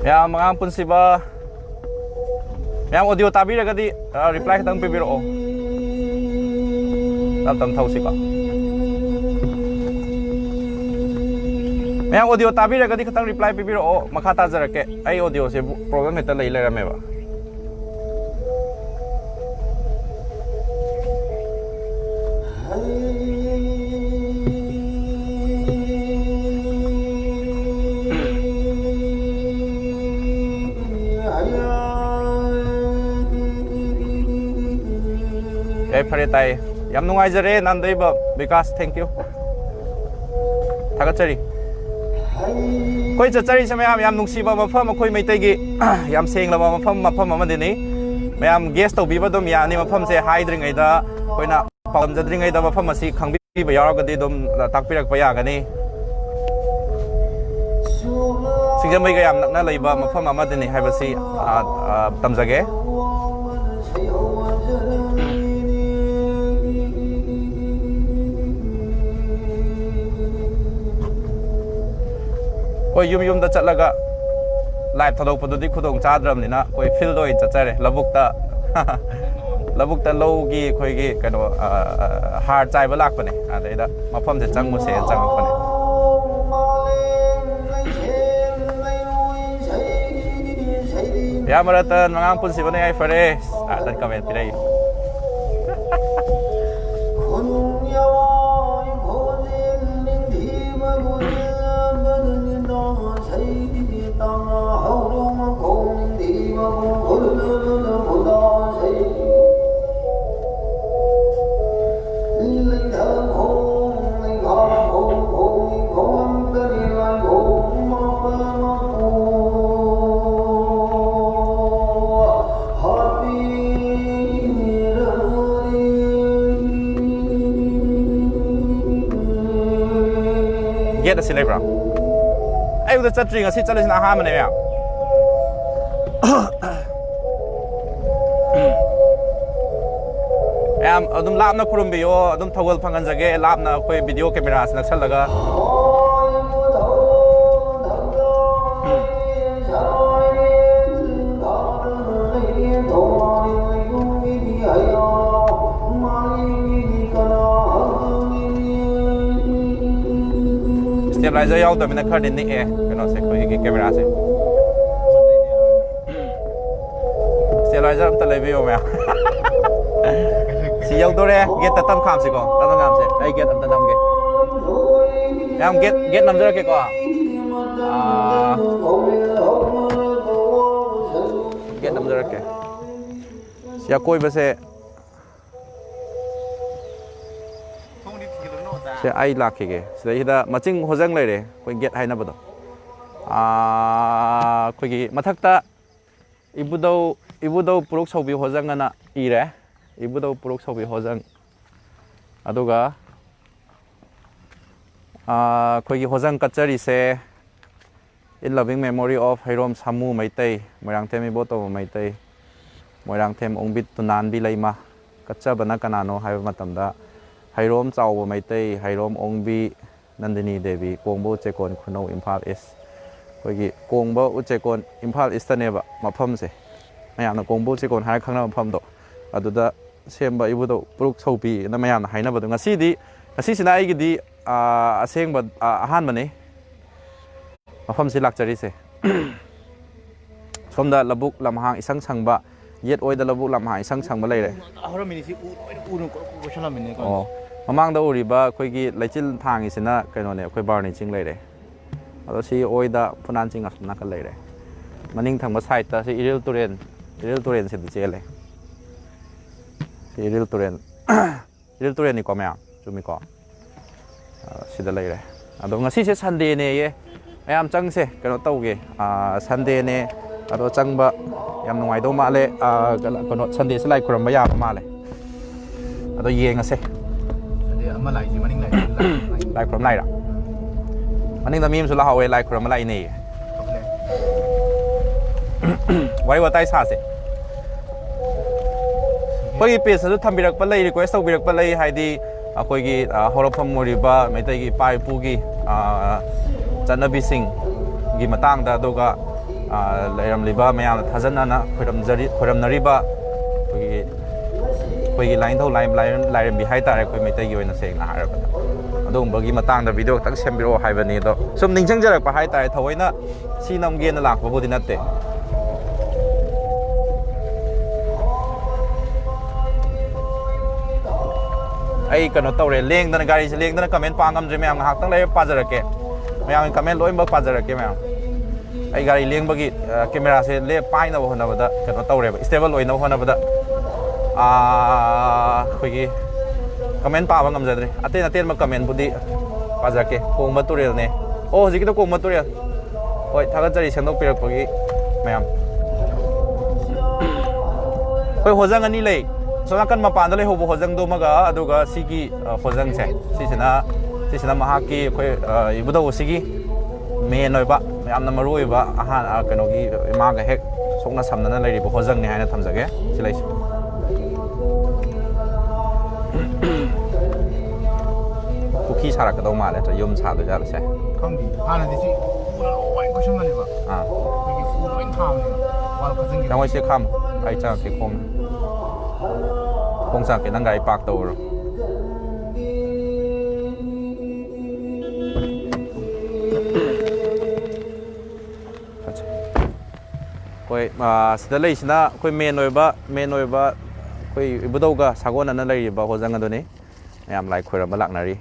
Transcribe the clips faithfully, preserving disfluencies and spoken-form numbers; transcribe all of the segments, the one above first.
ꯃꯌꯥꯝ, ꯃꯉꯥꯡ ꯄꯨꯟꯁꯤꯕ꯫ ꯃꯌꯥꯝ, audio ꯇꯥꯕꯤꯔꯒꯗꯤ, ꯑ, reply ꯈꯤꯇꯪ ꯄꯤꯕꯤꯔꯛꯑꯣ꯫ ꯇꯞ ꯇꯞ ꯊꯧꯁꯤꯀꯣ꯫ ꯃꯌꯥꯝ, audio ꯇꯥꯕꯤꯔꯒꯗꯤ ꯈꯤꯇꯪ reply ꯄꯤꯕꯤꯔꯛꯑꯣ꯫ ꯃꯈꯥ ꯇꯥꯖꯔꯛꯀꯦ꯫ ꯑꯩ audioꯁꯦ problem ꯍꯦꯛꯇ ꯂꯩ ꯂꯩꯔꯝꯃꯦꯕ꯫ ꯌꯥꯏ, ꯐꯔꯦ, ꯇꯥꯏꯌꯦ꯫ ꯌꯥꯝ ꯅꯨꯡꯉꯥꯏꯖꯔꯦ, ꯅꯥꯟꯗꯩꯕ ꯕꯤꯀꯥꯁ, thank you꯫ ꯊꯥꯒꯠꯆꯔꯤ꯫ ꯑꯩꯈꯣꯏ ꯆꯠꯆꯔꯤꯁꯦ, ꯃꯌꯥꯝ, ꯌꯥꯝ ꯅꯨꯡꯁꯤꯕ ꯃꯐꯝ, ꯑꯩꯈꯣꯏ ꯃꯩꯇꯩꯒꯤ ꯌꯥꯝ ꯁꯦꯡꯂꯕ ꯃꯐꯝ, ꯃꯐꯝ ꯑꯃꯗꯤꯅꯤ꯫ ꯃꯌꯥꯝ guess ꯇꯧꯕꯤꯕ ꯑꯗꯨꯝ ꯌꯥꯅꯤ꯫ ꯃꯐꯝꯁꯦ ꯍꯥꯏꯗ꯭ꯔꯤꯉꯩꯗ ꯑꯩꯈꯣꯏꯅ ꯄꯥꯎꯗꯝꯖꯗ꯭ꯔꯤꯉꯩꯗ ꯃꯐꯝ ꯑꯁꯤ ꯈꯪꯕꯤꯕ ꯌꯥꯎꯔꯒꯗꯤ ꯑꯗꯨꯝ ꯇꯥꯛꯄꯤꯔꯛꯄ ꯌꯥꯒꯅꯤ꯫ ꯁꯤꯡꯖꯃꯩꯒ ꯌꯥꯝ ꯅꯛꯅ ꯂꯩꯕ ꯃꯐꯝ ꯑꯃꯗꯅꯤ ꯍꯥꯏꯕꯁꯤ, ꯑ, ꯑ, ꯇꯝꯖꯒꯦ꯫ ꯑꯩꯈꯣꯏ ꯌꯨꯝ ꯌꯨꯝꯗ ꯆꯠꯂꯒ live ꯊꯥꯗꯣꯛꯄꯗꯨꯗꯤ ꯈꯨꯗꯣꯡ ꯆꯥꯗ꯭ꯔꯕꯅꯤꯅ ꯑꯩꯈꯣꯏ field ꯑꯣꯏꯅ ꯆꯠꯆꯔꯦ, ꯂꯧꯕꯨꯛꯇ꯫ ꯂꯧꯕꯨꯛꯇ ꯂꯧꯒꯤ ꯑꯩꯈꯣꯏꯒꯤ ꯀꯩꯅꯣ, ꯑ, ꯑ, ꯍꯥꯔ ꯆꯥꯏꯕ ꯂꯥꯛꯄꯅꯦ꯫ ꯑꯗꯩꯗ ꯃꯐꯝꯁꯦ ꯆꯪꯉꯨꯁꯦꯅ ꯆꯪꯉꯛꯄꯅꯦ꯫ ꯏꯌꯥꯝꯕ ꯔꯇꯟ, ꯃꯉꯥꯡ ꯄꯨꯟꯁꯤꯕꯅ ꯌꯥꯏꯐꯔꯦ꯫ ꯑꯥꯗ comment ꯄꯤꯔꯛꯏ꯫ Gate ꯑꯁꯤ ꯂꯩꯕ꯭ꯔꯥ? ꯑꯌꯨꯛꯇ ꯆꯠꯇ꯭ꯔꯤ, ꯉꯁꯤ ꯆꯠꯂꯤꯁꯤꯅ ꯑꯍꯥꯟꯕꯅꯦ, ꯃꯌꯥꯝ꯫ ꯌꯥꯝ ꯑꯗꯨꯝ ꯂꯥꯞꯅ ꯈꯨꯔꯨꯝꯕꯤꯌꯣ, ꯑꯗꯨꯝ ꯊꯧꯒꯜ ꯐꯪꯍꯟꯖꯒꯦ, ꯂꯥꯞꯅ ꯑꯩꯈꯣꯏ ꯚꯤꯗꯤꯑꯣ ꯀꯦꯃꯦꯔꯥꯁꯤ ꯅꯛꯁꯜꯂꯒ꯫ ꯁ꯭ꯇꯦꯕꯤꯂꯥꯏꯖꯔ ꯌꯥꯎꯗꯕꯅꯤꯅ ꯈꯔꯗꯤ ꯅꯤꯛꯑꯦ ꯀꯩꯅꯣꯁꯦ, ꯑꯩꯈꯣꯏꯒꯤ ꯀꯦꯃꯦꯔꯥꯁꯦ꯫ ꯁ꯭ꯇꯦꯕꯤꯂꯥꯏꯖꯔ ꯑꯝꯇ ꯂꯩꯕꯤꯌꯣ ꯃꯌꯥꯝ꯫ ꯁꯤ ꯌꯧꯗꯣꯔꯦ꯫ ꯒꯦꯠꯇ ꯇꯞ ꯈꯥꯝꯁꯤꯀꯣ, ꯇꯞꯅ ꯈꯥꯝꯁꯦ꯫ ꯑꯩ ꯒꯦꯠ ꯑꯝꯇ ꯅꯝꯒꯦ꯫ ꯃꯌꯥꯝ ꯒꯦꯠ, ꯒꯦꯠ ꯅꯝꯖꯔꯛꯀꯦꯀꯣ꯫ ꯑꯥ, ꯒꯦꯠ ꯅꯝꯖꯔꯛꯀꯦ꯫ ꯁꯤ ꯑꯀꯣꯏꯕꯁꯦ꯫ ꯁꯦ, ꯑꯩ ꯂꯥꯛꯈꯤꯒꯦ꯫ ꯁꯤꯗꯩꯁꯤꯗ ꯃꯆꯤꯡ ꯍꯣꯖꯪ ꯂꯩꯔꯦ, ꯑꯩꯈꯣꯏ ꯒꯦꯠ ꯍꯥꯏꯅꯕꯗꯣ꯫ ꯑꯥ, ꯑꯩꯈꯣꯏꯒꯤ ꯃꯊꯛꯇ ꯏꯕꯨꯙꯧ, ꯏꯕꯨꯙꯧ ꯄꯨꯔꯨꯛ ꯁꯧꯕꯤ ꯍꯣꯖꯪ ꯑꯅ ꯏꯔꯦ꯫ ꯏꯕꯨꯙꯧ ꯄꯨꯔꯨꯛ ꯁꯧꯕꯤ ꯍꯣꯖꯪ꯫ ꯑꯗꯨꯒ, ꯑꯥ, ꯑꯩꯈꯣꯏꯒꯤ ꯍꯣꯖꯪ ꯀꯠꯆꯔꯤꯁꯦ, In loving memory of ꯍꯩꯔꯣꯝ ꯁꯥꯃꯨ ꯃꯩꯇꯩ, ꯃꯣꯏꯔꯥꯡꯊꯦꯝ ꯏꯕꯣꯇꯣꯝꯕ ꯃꯩꯇꯩ, ꯃꯣꯏꯔꯥꯡꯊꯦꯝ ꯑꯣꯡꯕꯤ ꯇꯨꯅꯥꯟꯕꯤ ꯂꯩꯃ꯫ ꯀꯠꯆꯕꯅ ꯀꯅꯥꯅꯣ ꯍꯥꯏꯕ ꯃꯇꯝꯗ, ꯍꯩꯔꯣꯝ ꯆꯥꯎꯕ ꯃꯩꯇꯩ, ꯍꯩꯔꯣꯝ ꯑꯣꯡꯕꯤ ꯅꯟꯗꯤꯅꯤ ꯗꯦꯕꯤ, ꯀꯣꯡꯕ ꯎꯆꯦꯀꯣꯟ ꯈꯨꯅꯧ, ꯏꯝꯐꯥꯜ ꯏꯁ꯫ ꯑꯩꯈꯣꯏꯒꯤ ꯀꯣꯡꯕ ꯎꯆꯦꯀꯣꯟ ꯏꯝꯐꯥꯜ ꯏꯁꯇꯅꯦꯕ ꯃꯐꯝꯁꯦ, ꯃꯌꯥꯝꯅ ꯀꯣꯡꯕ ꯎꯆꯦꯀꯣꯟ ꯍꯥꯏꯔ ꯈꯪꯅꯕ ꯃꯐꯝꯗꯣ꯫ ꯑꯗꯨꯗ ꯁꯦꯝꯕ ꯏꯕꯨꯙꯧ ꯄꯨꯔꯨꯛ ꯁꯧꯕꯤꯅ ꯃꯌꯥꯝꯅ ꯍꯥꯏꯅꯕꯗꯣ꯫ ꯉꯁꯤꯗꯤ, ꯉꯁꯤꯁꯤꯅ ꯑꯩꯒꯤꯗꯤ, ꯑꯥ, ꯑꯁꯦꯡꯕ, ꯑꯥ, ꯑꯍꯥꯟꯕꯅꯤ ꯃꯐꯝꯁꯤ ꯂꯥꯛꯆꯔꯤꯁꯦ꯫ ꯁꯣꯝꯗ ꯂꯧꯕꯨꯛ ꯂꯝꯍꯥꯡ ꯏꯁꯪ ꯁꯪꯕ, ꯌꯦꯠ ꯑꯣꯏꯗ ꯂꯧꯕꯨꯛ ꯂꯝꯍꯥꯡ ꯏꯁꯪ ꯁꯪꯕ ꯂꯩꯔꯦ꯫ ꯍꯧꯔꯝꯃꯤꯅꯤ ꯁꯤ ꯎ, ꯂꯣꯏꯅ ꯎꯅ ꯀꯣꯏꯁꯜꯂꯝꯃꯤꯅꯦ꯫ ꯑꯣ, ꯃꯃꯥꯡꯗ ꯎꯔꯤꯕ ꯑꯩꯈꯣꯏꯒꯤ ꯂꯩꯆꯤꯜ ꯊꯥꯡꯉꯤꯁꯤꯅ ꯀꯩꯅꯣꯅꯦ, ꯑꯩꯈꯣꯏ ꯕꯥꯔꯨꯅꯤ ꯆꯤꯡ ꯂꯩꯔꯦ꯫ ꯑꯗꯣ ꯁꯤ ꯑꯣꯏꯗ ꯐꯨꯅꯥꯟ ꯆꯤꯡ ꯑꯁꯣꯝ ꯅꯥꯀꯟ ꯂꯩꯔꯦ꯫ ꯃꯅꯤꯡ ꯊꯪꯕ ꯁꯥꯏꯠꯇ ꯁꯤ ꯏꯔꯤꯜ ꯇꯨꯔꯦꯜ, ꯏꯔꯤꯜ ꯇꯨꯔꯦꯜꯁꯤꯗ ꯆꯦꯜꯂꯦ꯫ ꯁꯤ ꯏꯔꯤꯜ ꯇꯨꯔꯦꯜ, ꯏꯔꯤꯜ ꯇꯨꯔꯦꯜꯅꯤꯀꯣ ꯃꯌꯥꯝ, ꯆꯨꯝꯃꯤꯀꯣ? ꯑ, ꯁꯤꯗ ꯂꯩꯔꯦ꯫ ꯑꯗꯣ ꯉꯁꯤꯁꯦ ꯁꯟꯗꯦꯅꯦꯌꯦ꯫ ꯃꯌꯥꯝ ꯆꯪꯁꯦ, ꯀꯩꯅꯣ ꯇꯧꯒꯦ꯫ ꯑ, ꯁꯟꯗꯦꯅꯦ꯫ ꯑꯗꯣ ꯆꯪꯕ ꯌꯥꯝ ꯅꯨꯡꯉꯥꯏꯗꯧ ꯃꯥꯜꯂꯦ꯫ ꯑ, ꯀꯩꯅꯣ, ꯀꯩꯅꯣ, ꯁꯟꯗꯦꯁꯦ ꯂꯥꯏ ꯈꯨꯔꯝꯕ ꯌꯥꯕ ꯃꯥꯜꯂꯦ꯫ ꯑꯗꯣ ꯌꯦꯡꯉꯁꯦ꯫ ꯑꯗꯩ ꯑꯃ ꯂꯥꯛꯏꯁꯦ ꯃꯅꯤꯡ ꯂꯥꯛꯏꯁꯦ ꯂꯥꯛ-, ꯂꯥꯏ ꯈꯨꯔꯝ ꯂꯥꯛꯏꯔꯥ? ꯃꯅꯤꯡꯗ ꯃꯤ ꯑꯃꯁꯨ ꯂꯥꯛꯍꯧꯋꯦ, ꯂꯥꯏ ꯈꯨꯔꯝꯕ ꯂꯥꯛꯏꯅꯦꯌꯦ꯫ ꯋꯥꯔꯤ ꯋꯥꯇꯥꯏ ꯁꯥꯁꯦ꯫ ꯑꯩꯈꯣꯏꯒꯤ ꯄꯦꯖꯇꯁꯨ ꯊꯝꯕꯤꯔꯛꯄ ꯂꯩ, ꯔꯤꯀ꯭ꯋꯦꯁ ꯇꯧꯕꯤꯔꯛꯄ ꯂꯩ, ꯍꯥꯏꯗꯤ ꯑꯩꯈꯣꯏꯒꯤ, ꯑ, ꯍꯧꯔꯛꯐꯝ ꯑꯣꯏꯔꯤꯕ ꯃꯩꯇꯩꯒꯤ ꯏꯄꯥ ꯏꯄꯨꯒꯤ, ꯑ, ꯆꯠꯅꯕꯤꯁꯤꯡꯒꯤ ꯃꯇꯥꯡꯗ, ꯑꯗꯨꯒ, ꯑ, ꯂꯩꯔꯝꯂꯤꯕ ꯃꯌꯥꯝꯅ ꯊꯥꯖꯅꯅ ꯈꯣꯏꯔꯝꯖꯔꯤ-, ꯈꯣꯏꯔꯝꯅꯔꯤꯕ ꯑꯩꯈꯣꯏꯒꯤ, ꯑꯩꯈꯣꯏꯒꯤ ꯂꯥꯏꯅꯤꯡꯊꯧ ꯂꯥꯏ-, ꯂꯥꯏꯔꯦꯝ-, ꯂꯥꯏꯔꯦꯝꯕꯤ ꯍꯥꯏꯇꯥꯔꯦ, ꯑꯩꯈꯣꯏ ꯃꯩꯇꯩꯒꯤ ꯑꯣꯏꯅ ꯁꯦꯡꯅ ꯍꯥꯏꯔꯕꯗ꯫ ꯑꯗꯨꯒꯨꯝꯕꯒꯤ ꯃꯇꯥꯡꯗ ꯚꯤꯗꯤꯑꯣ ꯈꯛꯇꯪ ꯁꯦꯝꯕꯤꯔꯛꯑꯣ ꯍꯥꯏꯕꯅꯤ꯫ ꯑꯗꯣ ꯁꯨꯝ ꯅꯤꯡꯁꯤꯡꯖꯔꯛꯄ ꯍꯥꯏꯇꯥꯔꯦ, ꯊꯑꯣꯏꯅ ꯁꯤ ꯅꯝꯒꯦꯅ ꯂꯥꯛꯄꯕꯨꯗꯤ ꯅꯠꯇꯦ꯫ ꯑꯩ ꯀꯩꯅꯣ ꯇꯧꯔꯦ, ꯂꯦꯡꯗꯅ, ꯒꯥꯔꯤꯁꯦ ꯂꯦꯡꯗꯅ ꯀꯃꯦꯟ ꯄꯥ ꯉꯝꯗ꯭ꯔꯦ ꯃꯌꯥꯝ꯫ ꯉꯥꯏꯍꯥꯛꯇꯪ ꯂꯩꯔ ꯄꯥꯖꯔꯛꯀꯦ, ꯃꯌꯥꯝꯒꯤ ꯀꯃꯦꯟ ꯂꯣꯏꯅꯃꯛ ꯄꯥꯖꯔꯛꯀꯦ ꯃꯌꯥꯝ꯫ ꯑꯩ ꯒꯥꯔꯤ ꯂꯦꯡꯕꯒꯤ, ꯑ, ꯀꯦꯃꯦꯔꯥꯁꯦ ꯂꯦꯞ ꯄꯥꯏꯅꯕ ꯍꯣꯠꯅꯕꯗ ꯀꯩꯅꯣ ꯇꯧꯔꯦꯕ, ꯁ꯭ꯇꯦꯕꯜ ꯑꯣꯏꯅꯕ ꯍꯣꯠꯅꯕꯗ, ꯑ, ꯑꯩꯈꯣꯏꯒꯤ ꯀꯃꯦꯟ ꯄꯥꯕ ꯉꯝꯖꯗ꯭ꯔꯦ꯫ ꯑꯇꯦꯟ ꯑꯇꯦꯟꯕ ꯀꯃꯦꯟꯕꯨꯗꯤ ꯄꯥꯖꯔꯛꯀꯦ꯫ ꯀꯣꯡꯕ ꯇꯨꯔꯦꯜꯅꯦ꯫ ꯑꯣ, ꯍꯧꯖꯤꯛꯀꯤꯗꯣ ꯀꯣꯡꯕ ꯇꯨꯔꯦꯜ꯫ ꯍꯣꯏ, ꯊꯥꯒꯠꯆꯔꯤ ꯁꯦꯝꯗꯣꯛꯄꯤꯔꯛꯄꯒꯤ ꯃꯌꯥꯝ꯫ ꯑꯩꯈꯣꯏ ꯍꯣꯖꯪ ꯑꯅꯤ ꯂꯩ꯫ ꯑꯁꯣꯝ ꯅꯥꯀꯟ ꯃꯄꯥꯟꯗ ꯂꯩꯍꯧꯕ ꯍꯣꯖꯪꯗꯨ ꯑꯃꯒ, ꯑꯗꯨꯒ ꯁꯤꯒꯤ, ꯑ, ꯍꯣꯖꯪꯁꯦ, ꯁꯤꯁꯤꯅ, ꯁꯤꯁꯤꯅ ꯃꯍꯥꯛꯀꯤ, ꯑꯩꯈꯣꯏ, ꯑ, ꯏꯕꯨꯙꯧ ꯑꯁꯤꯒꯤ ꯃꯦꯟ ꯑꯣꯏꯕ, ꯌꯥꯝꯅ ꯃꯔꯨ ꯑꯣꯏꯕ ꯑꯍꯥꯟ-, ꯑ, ꯀꯩꯅꯣꯒꯤ, ꯏꯃꯥꯒ ꯍꯦꯛ ꯁꯣꯛꯅ ꯁꯝꯅꯅ ꯂꯩꯔꯤꯕ ꯍꯣꯖꯪꯅꯤ ꯍꯥꯏꯅ ꯊꯝꯖꯒꯦ꯫ ꯁꯤ ꯂꯩꯁꯦ꯫ ꯄꯨꯈ꯭ꯔꯤ ꯁꯥꯔꯛꯀꯗꯧ ꯃꯥꯜꯂꯦ, ꯅꯠꯇ꯭ꯔ ꯌꯨꯝ ꯁꯥꯗꯣꯏ ꯖꯥꯠꯂ ꯁꯦ? ꯈꯪꯗꯦ꯫ ꯍꯥꯟꯅꯗꯤ ꯁꯤ ꯎꯅ ꯂꯣꯏ ꯀꯣꯏꯁꯟꯕꯅꯦꯕ꯫ ꯑꯥ꯫ ꯑꯩꯈꯣꯏꯒꯤ ꯎ ꯂꯣꯏ ꯊꯥꯕꯅꯦꯕ꯫ ꯋꯥꯜ ꯈꯥꯖꯤꯟꯈꯤꯕ꯫ ꯇꯥꯃꯣ, ꯁꯤ ꯈꯥꯝꯃꯣ꯫ ꯑꯩ ꯆꯪꯉꯛꯀꯦ ꯈꯣꯡꯅ꯫ ꯈꯣꯡ ꯆꯪꯉꯛꯀꯦ, ꯅꯪ ꯒꯥꯔꯤ ꯄꯥꯔꯛ ꯇꯧꯔꯨꯔꯣ꯫ ꯐꯠꯖꯩ꯫ ꯑꯩꯈꯣꯏ, ꯑꯥ, ꯁꯤꯗ ꯂꯩꯁꯤꯅ ꯑꯩꯈꯣꯏ ꯃꯦꯟ ꯑꯣꯏꯕ, ꯃꯦꯟ ꯑꯣꯏꯕ ꯑꯩꯈꯣꯏ ꯏꯕꯨꯙꯧꯒ ꯁꯥꯒꯣꯟꯅꯅ ꯂꯩꯔꯤꯕ ꯍꯣꯖꯪ ꯑꯗꯨꯅꯤ꯫ ꯃꯌꯥꯝ ꯂꯥꯏ ꯈꯣꯏꯔꯝꯕ ꯂꯥꯛꯅꯔꯤ꯫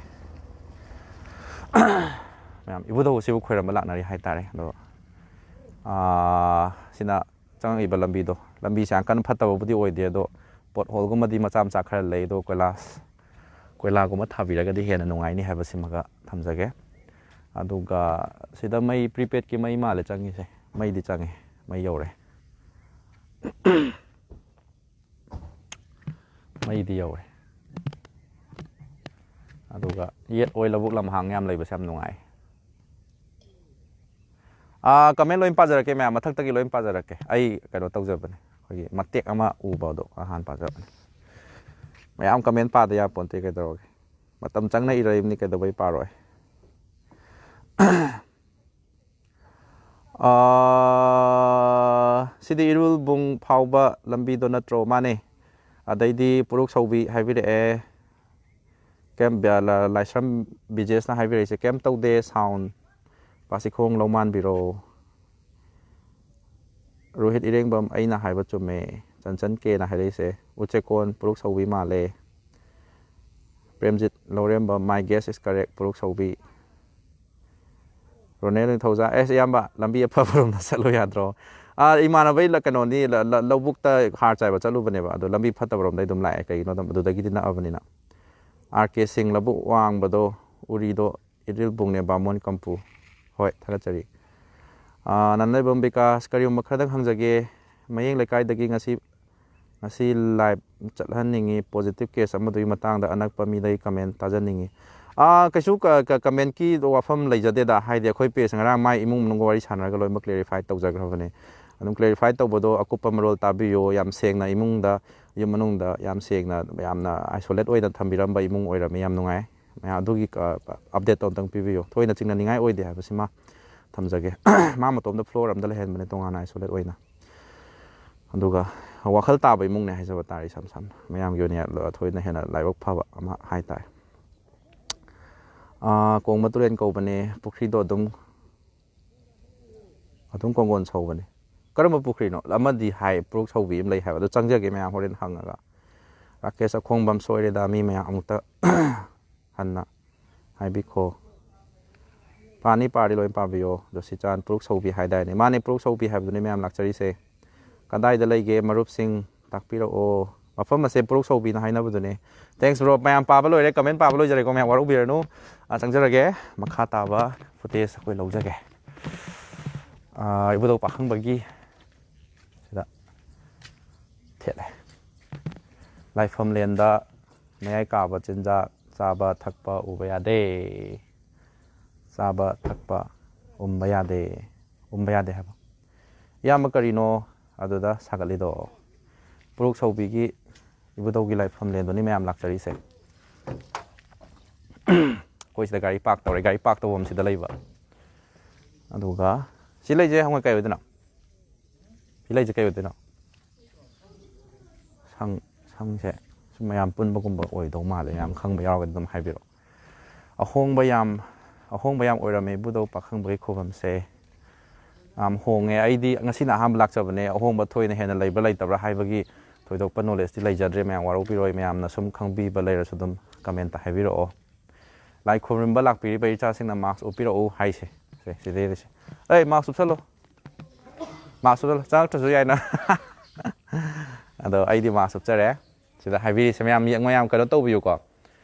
ꯃꯌꯥꯝ ꯏꯕꯨꯙꯧ ꯑꯁꯤꯕꯨ ꯈꯣꯏꯔꯝꯕ ꯂꯥꯛꯅꯔꯤ ꯍꯥꯏꯇꯥꯔꯦ꯫ ꯑꯗꯣ, ꯑꯥ, ꯁꯤꯅ ꯆꯪꯉꯛꯏꯕ ꯂꯝꯕꯤꯗꯣ, ꯂꯝꯕꯤꯁꯦ ꯌꯥꯝ ꯀꯟꯅ ꯐꯠꯇꯕꯕꯨꯗꯤ ꯑꯣꯏꯗꯦ, ꯑꯗꯣ ꯄꯣꯠ ꯍꯣꯜꯒꯨꯝꯕꯗꯤ ꯃꯆꯥ ꯃꯆꯥ ꯈꯔ ꯂꯩ꯫ ꯑꯗꯣ ꯀꯣꯏꯂꯥꯁ, ꯀꯣꯏꯂꯥꯒꯨꯝꯕ ꯊꯥꯕꯤꯔꯒꯗꯤ ꯍꯦꯟꯅ ꯅꯨꯡꯉꯥꯏꯅꯤ ꯍꯥꯏꯕꯁꯤꯃꯒ ꯊꯝꯖꯒꯦ꯫ ꯑꯗꯨꯒ ꯁꯤꯗ ꯃꯩ, ꯄ꯭ꯔꯤꯄꯦꯗꯀꯤ ꯃꯩ ꯃꯥꯜꯂꯦ ꯆꯪꯉꯤꯁꯦ, ꯃꯩꯗꯤ ꯆꯪꯉꯦ, ꯃꯩ ꯌꯧꯔꯦ꯫ ꯃꯩꯗꯤ ꯌꯧꯔꯦ꯫ ꯑꯗꯨꯒ ꯌꯦꯠ ꯑꯣꯏ ꯂꯧꯕꯨꯛ ꯂꯝꯍꯥꯡ ꯌꯥꯝ ꯂꯩꯕꯁꯦ ꯌꯥꯝ ꯅꯨꯡꯉꯥꯏ꯫ ꯑꯥ, ꯀꯃꯦꯟ ꯂꯣꯏ ꯄꯥꯖꯔꯛꯀꯦ ꯃꯌꯥꯝ, ꯃꯊꯛꯇꯒꯤ ꯂꯣꯏ ꯄꯥꯖꯔꯛꯀꯦ꯫ ꯑꯩ ꯀꯩꯅꯣ ꯇꯧꯖꯕꯅꯦ, ꯑꯩꯈꯣꯏꯒꯤ ꯃꯇꯦꯛ ꯑꯃ ꯎꯕꯗꯣ ꯑꯍꯥꯟ ꯄꯥꯖꯕꯅꯦ꯫ ꯃꯌꯥꯝ comment ꯄꯥꯗ ꯌꯥꯄꯣꯟꯇꯦ, ꯀꯩꯗꯧꯔꯒꯦ? ꯃꯇꯝ ꯆꯪꯅ ꯏꯔꯛꯏꯕꯅꯤ, ꯀꯩꯗꯧꯕꯩ ꯄꯥꯔꯣꯏ? ꯑꯥ, ꯁꯤꯗꯤ ꯏꯔꯨꯜꯕꯨꯡ ꯐꯥꯎꯕ ꯂꯝꯕꯤꯗꯣ ꯅꯠꯇ꯭ꯔꯣ? ꯃꯥꯅꯦ꯫ ꯑꯗꯩꯗꯤ ꯄꯨꯔꯨꯛ ꯁꯧꯕꯤ ꯍꯥꯏꯕꯤꯔꯛꯑꯦ꯫ ꯀꯩꯝ, ꯂꯥꯏꯁ꯭ꯔꯝ ꯕꯤꯖꯦꯁꯅ ꯍꯥꯏꯕꯤꯔꯛꯏꯁꯦ, "ꯀꯩꯝ ꯇꯧꯗꯦ, sound꯫ ꯄꯥꯁꯤꯈꯣꯡ ꯂꯧꯃꯥꯟꯕꯤꯔꯣ꯫" ꯔꯣꯍꯤꯠ ꯏꯔꯦꯡꯕꯝ, "ꯑꯩꯅ ꯍꯥꯏꯕ ꯆꯨꯝꯃꯦ꯫" ꯆꯟꯆꯟ ꯀꯦꯅ ꯍꯥꯏꯔꯛꯏꯁꯦ, "ꯎꯆꯦꯛꯀꯣꯟ ꯄꯨꯔꯨꯛ ꯁꯧꯕꯤ ꯃꯥꯜꯂꯦ꯫" ꯄ꯭ꯔꯦꯝꯖꯤꯠ ꯂꯧꯔꯦꯝꯕꯝ, "My guess is correct, ꯄꯨꯔꯨꯛ ꯁꯧꯕꯤ꯫" Ronel ꯅꯤꯡꯊꯧꯖꯥ, "ꯑꯦꯁ, ꯏꯌꯥꯝꯕ, ꯂꯝꯕꯤ ꯑꯐꯕꯔꯣꯝꯗ ꯆꯠꯂꯨ ꯌꯥꯗ꯭ꯔꯣ?" ꯑꯥ, ꯏꯃꯥꯟꯅꯕꯩ ꯂ-, ꯀꯩꯅꯣꯅꯤ, ꯂ-, ꯂ-, ꯂꯧꯕꯨꯛꯇ ꯍꯥꯔ ꯆꯥꯏꯕ ꯆꯠꯂꯨꯕꯅꯦꯕ, ꯑꯗꯣ ꯂꯝꯕꯤ ꯐꯠꯇꯕꯔꯣꯝꯗꯩ ꯑꯗꯨꯝ ꯂꯥꯛꯑꯦ꯫ ꯀꯩꯒꯤꯅꯣꯗ ꯑꯗꯨꯗꯒꯤꯗꯤ ꯅꯛꯑꯕꯅꯤꯅ꯫ ꯑꯥꯔ ꯀꯦ ꯁꯤꯡ, "ꯂꯧꯕꯨꯛ ꯋꯥꯡꯕꯗꯣ, ꯎꯔꯤꯗꯣ ꯏꯔꯤꯜꯕꯨꯡꯅꯦ, ꯕꯥꯃꯣꯟ ꯀꯝꯄꯨ꯫" ꯍꯣꯏ, ꯊꯥꯒꯠꯆꯔꯤ꯫ ꯑꯥ, ꯅꯟꯅꯩꯕꯝ ꯕꯤꯀꯥꯁ, "ꯀꯔꯤꯒꯨꯝꯕ ꯈꯔꯗꯪ ꯍꯪꯖꯒꯦ꯫ ꯃꯌꯦꯡ ꯂꯩꯀꯥꯏꯗꯒꯤ ꯉꯁꯤ, ꯉꯁꯤ live ꯆꯠꯍꯟꯅꯤꯡꯉꯤ꯫ Positive case ꯑꯃꯗꯨꯒꯤ ꯃꯇꯥꯡꯗ ꯑꯅꯛꯄ ꯃꯤꯗꯒꯤ comment ꯇꯥꯖꯅꯤꯡꯉꯤ꯫" ꯑꯥ, ꯀꯩꯁꯨ ꯀ-, ꯀ-, commentꯀꯤ ꯋꯥꯐꯝ ꯂꯩꯖꯗꯦꯗ꯫ ꯍꯥꯏꯗꯤ ꯑꯩꯈꯣꯏ page ꯉꯔꯥꯡ ꯃꯥꯏ ꯏꯃꯨꯡ ꯃꯅꯨꯡꯒ ꯋꯥꯔꯤ ꯁꯥꯟꯅꯔꯒ ꯂꯣꯏꯅꯃꯛ clarify ꯇꯧꯖꯈ꯭ꯔꯕꯅꯦ꯫ ꯑꯗꯨꯝ clarify ꯇꯧꯕꯗꯣ ꯑꯀꯨꯞꯄ ꯃꯔꯣꯜ ꯇꯥꯕꯤꯌꯨ꯫ ꯌꯥꯝ ꯁꯦꯡꯅ ꯏꯃꯨꯡꯗ, ꯌꯨꯝ ꯃꯅꯨꯡꯗ ꯌꯥꯝ ꯁꯦꯡꯅ, ꯌꯥꯝꯅ isolate ꯑꯣꯏꯅ ꯊꯝꯕꯤꯔꯝꯕ ꯏꯃꯨꯡ ꯑꯣꯏꯔꯝꯃꯤ꯫ ꯌꯥꯝ ꯅꯨꯡꯉꯥꯏ꯫ ꯃꯌꯥꯝ ꯑꯗꯨꯒꯤ ꯀ-, updateꯇꯣ ꯑꯝꯇꯪ ꯄꯤꯕꯤꯌꯨ꯫ ꯊꯣꯏꯅ ꯆꯤꯡꯅꯅꯤꯡꯉꯥꯏ ꯑꯣꯏꯗꯦ ꯍꯥꯏꯕꯁꯤꯃ ꯊꯝꯖꯒꯦ꯫ ꯃꯥ ꯃꯇꯣꯝꯗ floor ꯑꯝꯗ ꯂꯩꯍꯟꯕꯅꯦ, ꯇꯣꯉꯥꯟꯅ isolate ꯑꯣꯏꯅ꯫ ꯑꯗꯨꯒ ꯋꯥꯈꯜ ꯇꯥꯕ ꯏꯃꯨꯡꯅꯦ ꯍꯥꯏꯖꯕ ꯇꯥꯔꯦ, ꯏꯁꯝ ꯁꯝꯅ꯫ ꯃꯌꯥꯝꯒꯤ ꯑꯣꯏꯅ ꯊꯣꯏꯅ ꯍꯦꯟꯅ ꯂꯥꯏꯕꯛ ꯐꯕ ꯑꯃ ꯍꯥꯏ ꯇꯥꯔꯦ꯫ ꯑꯥ, ꯀꯣꯡꯕ ꯇꯨꯔꯦꯟ ꯀꯧꯕꯅꯦ, ꯄꯨꯈ꯭ꯔꯤꯗꯣ ꯑꯗꯨꯝ, ꯑꯗꯨꯝ ꯀꯣꯡꯒꯣꯟ ꯁꯧꯕꯅꯦ꯫ ꯀꯔꯝꯕ ꯄꯨꯈ꯭ꯔꯤꯅꯣ? ꯑꯃꯗꯤ ꯍꯥꯏ, ꯄꯨꯔꯨꯛ ꯁꯧꯕꯤ ꯑꯃ ꯂꯩ ꯍꯥꯏꯕ꯫ ꯑꯗꯨ ꯆꯪꯖꯒꯦ ꯃꯌꯥꯝ, ꯍꯣꯔꯦꯟ ꯍꯪꯉꯒ꯫ ꯔꯥꯀꯦꯁ ꯑꯈꯣꯡꯕꯝ, "ꯁꯣꯏꯔꯦꯗ, ꯃꯤ ꯃꯌꯥꯝ ꯑꯃꯨꯛꯇ ꯍꯟꯅ ꯍꯥꯏꯕꯤꯈꯣ꯫" ꯄꯥꯅꯤ ꯄꯥꯔꯗꯤ ꯂꯣꯏ ꯄꯥꯕꯤꯌꯣ꯫ ꯖꯣꯁꯤꯆꯥꯟ, "ꯄꯨꯔꯨꯛ ꯁꯧꯕꯤ ꯍꯥꯏꯗꯥꯏꯅꯦ?" ꯃꯥꯅꯦ, ꯄꯨꯔꯨꯛ ꯁꯧꯕꯤ ꯍꯥꯏꯕꯗꯨꯅꯦ ꯃꯌꯥꯝ ꯂꯥꯛꯆꯔꯤꯁꯦ꯫ ꯀꯗꯥꯏꯗ ꯂꯩꯒꯦ ꯃꯔꯨꯞꯁꯤꯡ? ꯇꯥꯛꯄꯤꯔꯛꯑꯣ꯫ ꯃꯐꯝ ꯑꯁꯦ ꯄꯨꯔꯨꯛ ꯁꯧꯕꯤꯅ ꯍꯥꯏꯅꯕꯗꯨꯅꯦ꯫ Thanks bro꯫ ꯃꯌꯥꯝ ꯄꯥꯕ ꯂꯣꯏꯔꯦ, comment ꯄꯥꯕ ꯂꯣꯏꯖꯔꯦꯀꯣ꯫ ꯃꯌꯥꯝ ꯋꯥꯔꯧꯕꯤꯔꯅꯨ꯫ ꯑ, ꯆꯪꯖꯔꯒꯦ꯫ ꯃꯈꯥ ꯇꯥꯕ footage ꯑꯩꯈꯣꯏ ꯂꯧꯖꯒꯦ꯫ ꯑ, ꯏꯕꯨꯙꯧ ꯄꯥꯈꯪꯕꯒꯤ ꯁꯤꯗ ꯊꯦꯠꯂꯦ꯫ ꯂꯥꯏꯐꯝꯂꯦꯟꯗ ꯃꯌꯥꯏ ꯀꯥꯕ ꯆꯤꯟꯖꯥꯛ ꯆꯥꯕ ꯊꯛꯄ ꯎꯕ ꯌꯥꯗꯦ꯫ ꯆꯥꯕ ꯊꯛꯄ ꯎꯝꯕ ꯌꯥꯗꯦ꯫ ꯎꯝꯕ ꯌꯥꯗꯦ ꯍꯥꯏꯕ꯫ ꯏꯌꯥꯝꯕ, ꯀꯔꯤꯅꯣ ꯑꯗꯨꯗ ꯁꯥꯒꯠꯂꯤꯗꯣ? ꯄꯨꯔꯨꯛ ꯁꯧꯕꯤꯒꯤ ꯏꯕꯨꯙꯧꯒꯤ ꯂꯥꯏꯐꯝꯂꯦꯟꯗꯨꯅꯤ ꯃꯌꯥꯝ ꯂꯥꯛꯆꯔꯤꯁꯦ꯫ ꯑꯩꯈꯣꯏ ꯁꯤꯗ ꯒꯥꯔꯤ ꯄꯥꯔꯛ ꯇꯧꯔꯦ, ꯒꯥꯔꯤ ꯄꯥꯔꯛ ꯇꯧꯐꯝ ꯁꯤꯗ ꯂꯩꯕ꯫ ꯑꯗꯨꯒ ꯁꯤ ꯂꯩꯁꯦ ꯍꯪꯉꯣꯏ ꯀꯩ ꯑꯣꯏꯗꯣꯏꯅꯣ? ꯁꯤ ꯂꯩꯁꯦ ꯀꯩ ꯑꯣꯏꯗꯣꯏꯅꯣ? ꯁꯪ, ꯁꯪꯁꯦ ꯁꯨꯝ ꯃꯌꯥꯝ ꯄꯨꯟꯕꯒꯨꯝꯕ ꯑꯣꯏꯗꯧ ꯃꯥꯜꯂꯦ꯫ ꯃꯌꯥꯝ ꯈꯪꯕ ꯌꯥꯎꯔꯒꯗꯤ ꯑꯗꯨꯝ ꯍꯥꯏꯕꯤꯔꯛꯑꯣ꯫ ꯑꯍꯣꯡꯕ ꯌꯥꯝ, ꯑꯍꯣꯡꯕ ꯌꯥꯝ ꯑꯣꯏꯔꯝꯃꯦ ꯏꯕꯨꯙꯧ ꯄꯥꯈꯪꯕꯒꯤ ꯈꯨꯕꯝꯁꯦ꯫ ꯌꯥꯝ ꯍꯣꯡꯉꯦ꯫ ꯑꯩꯗꯤ ꯉꯁꯤꯅ ꯑꯍꯥꯟꯕ ꯂꯥꯛꯆꯕꯅꯦ꯫ ꯑꯍꯣꯡꯕ ꯊꯣꯏꯅ ꯍꯦꯟꯅ ꯂꯩꯕ꯭ꯔꯥ ꯂꯩꯇꯕ꯭ꯔꯥ ꯍꯥꯏꯕꯒꯤ ꯊꯣꯏꯗꯣꯛꯄ ꯅꯣꯂꯦꯖꯇꯤ ꯂꯩꯖꯗ꯭ꯔꯦ꯫ ꯃꯌꯥꯝ ꯋꯥꯔꯧꯕꯤꯔꯣꯏ꯫ ꯃꯌꯥꯝꯅ ꯁꯨꯝ ꯈꯪꯕꯤꯕ ꯂꯩꯔꯁꯨ ꯑꯗꯨꯝ ꯀꯃꯦꯟꯇ ꯍꯥꯏꯕꯤꯔꯛꯑꯣ꯫ ꯂꯥꯏ ꯈꯨꯔꯨꯝꯕ ꯂꯥꯛꯄꯤꯔꯤꯕ ꯏꯆꯥꯁꯤꯡꯅ ꯃꯥꯛꯁ ꯎꯞꯄꯤꯔꯛꯎ ꯍꯥꯏꯁꯦ꯫ ꯁꯦ, ꯁꯤꯗꯩꯗ ꯁꯦ꯫ ꯑꯩ ꯃꯥꯛꯁ ꯎꯞꯁꯜꯂꯣ꯫ ꯃꯥꯛꯁ ꯎꯞꯁꯜꯂꯣ꯫ ꯆꯪꯉꯛꯇ꯭ꯔꯁꯨ ꯌꯥꯏꯅ꯫ ꯑꯗꯣ ꯑꯩꯗꯤ ꯃꯥꯛꯁ ꯎꯞꯆꯔꯦ꯫ ꯁꯤꯗ ꯍꯥꯏꯕꯤꯔꯤꯁꯦ ꯃꯌꯥꯝ ꯌꯦꯡꯉꯣ, ꯌꯥꯝ ꯀꯩꯅꯣ ꯇꯧꯕꯤꯌꯨꯀꯣ꯫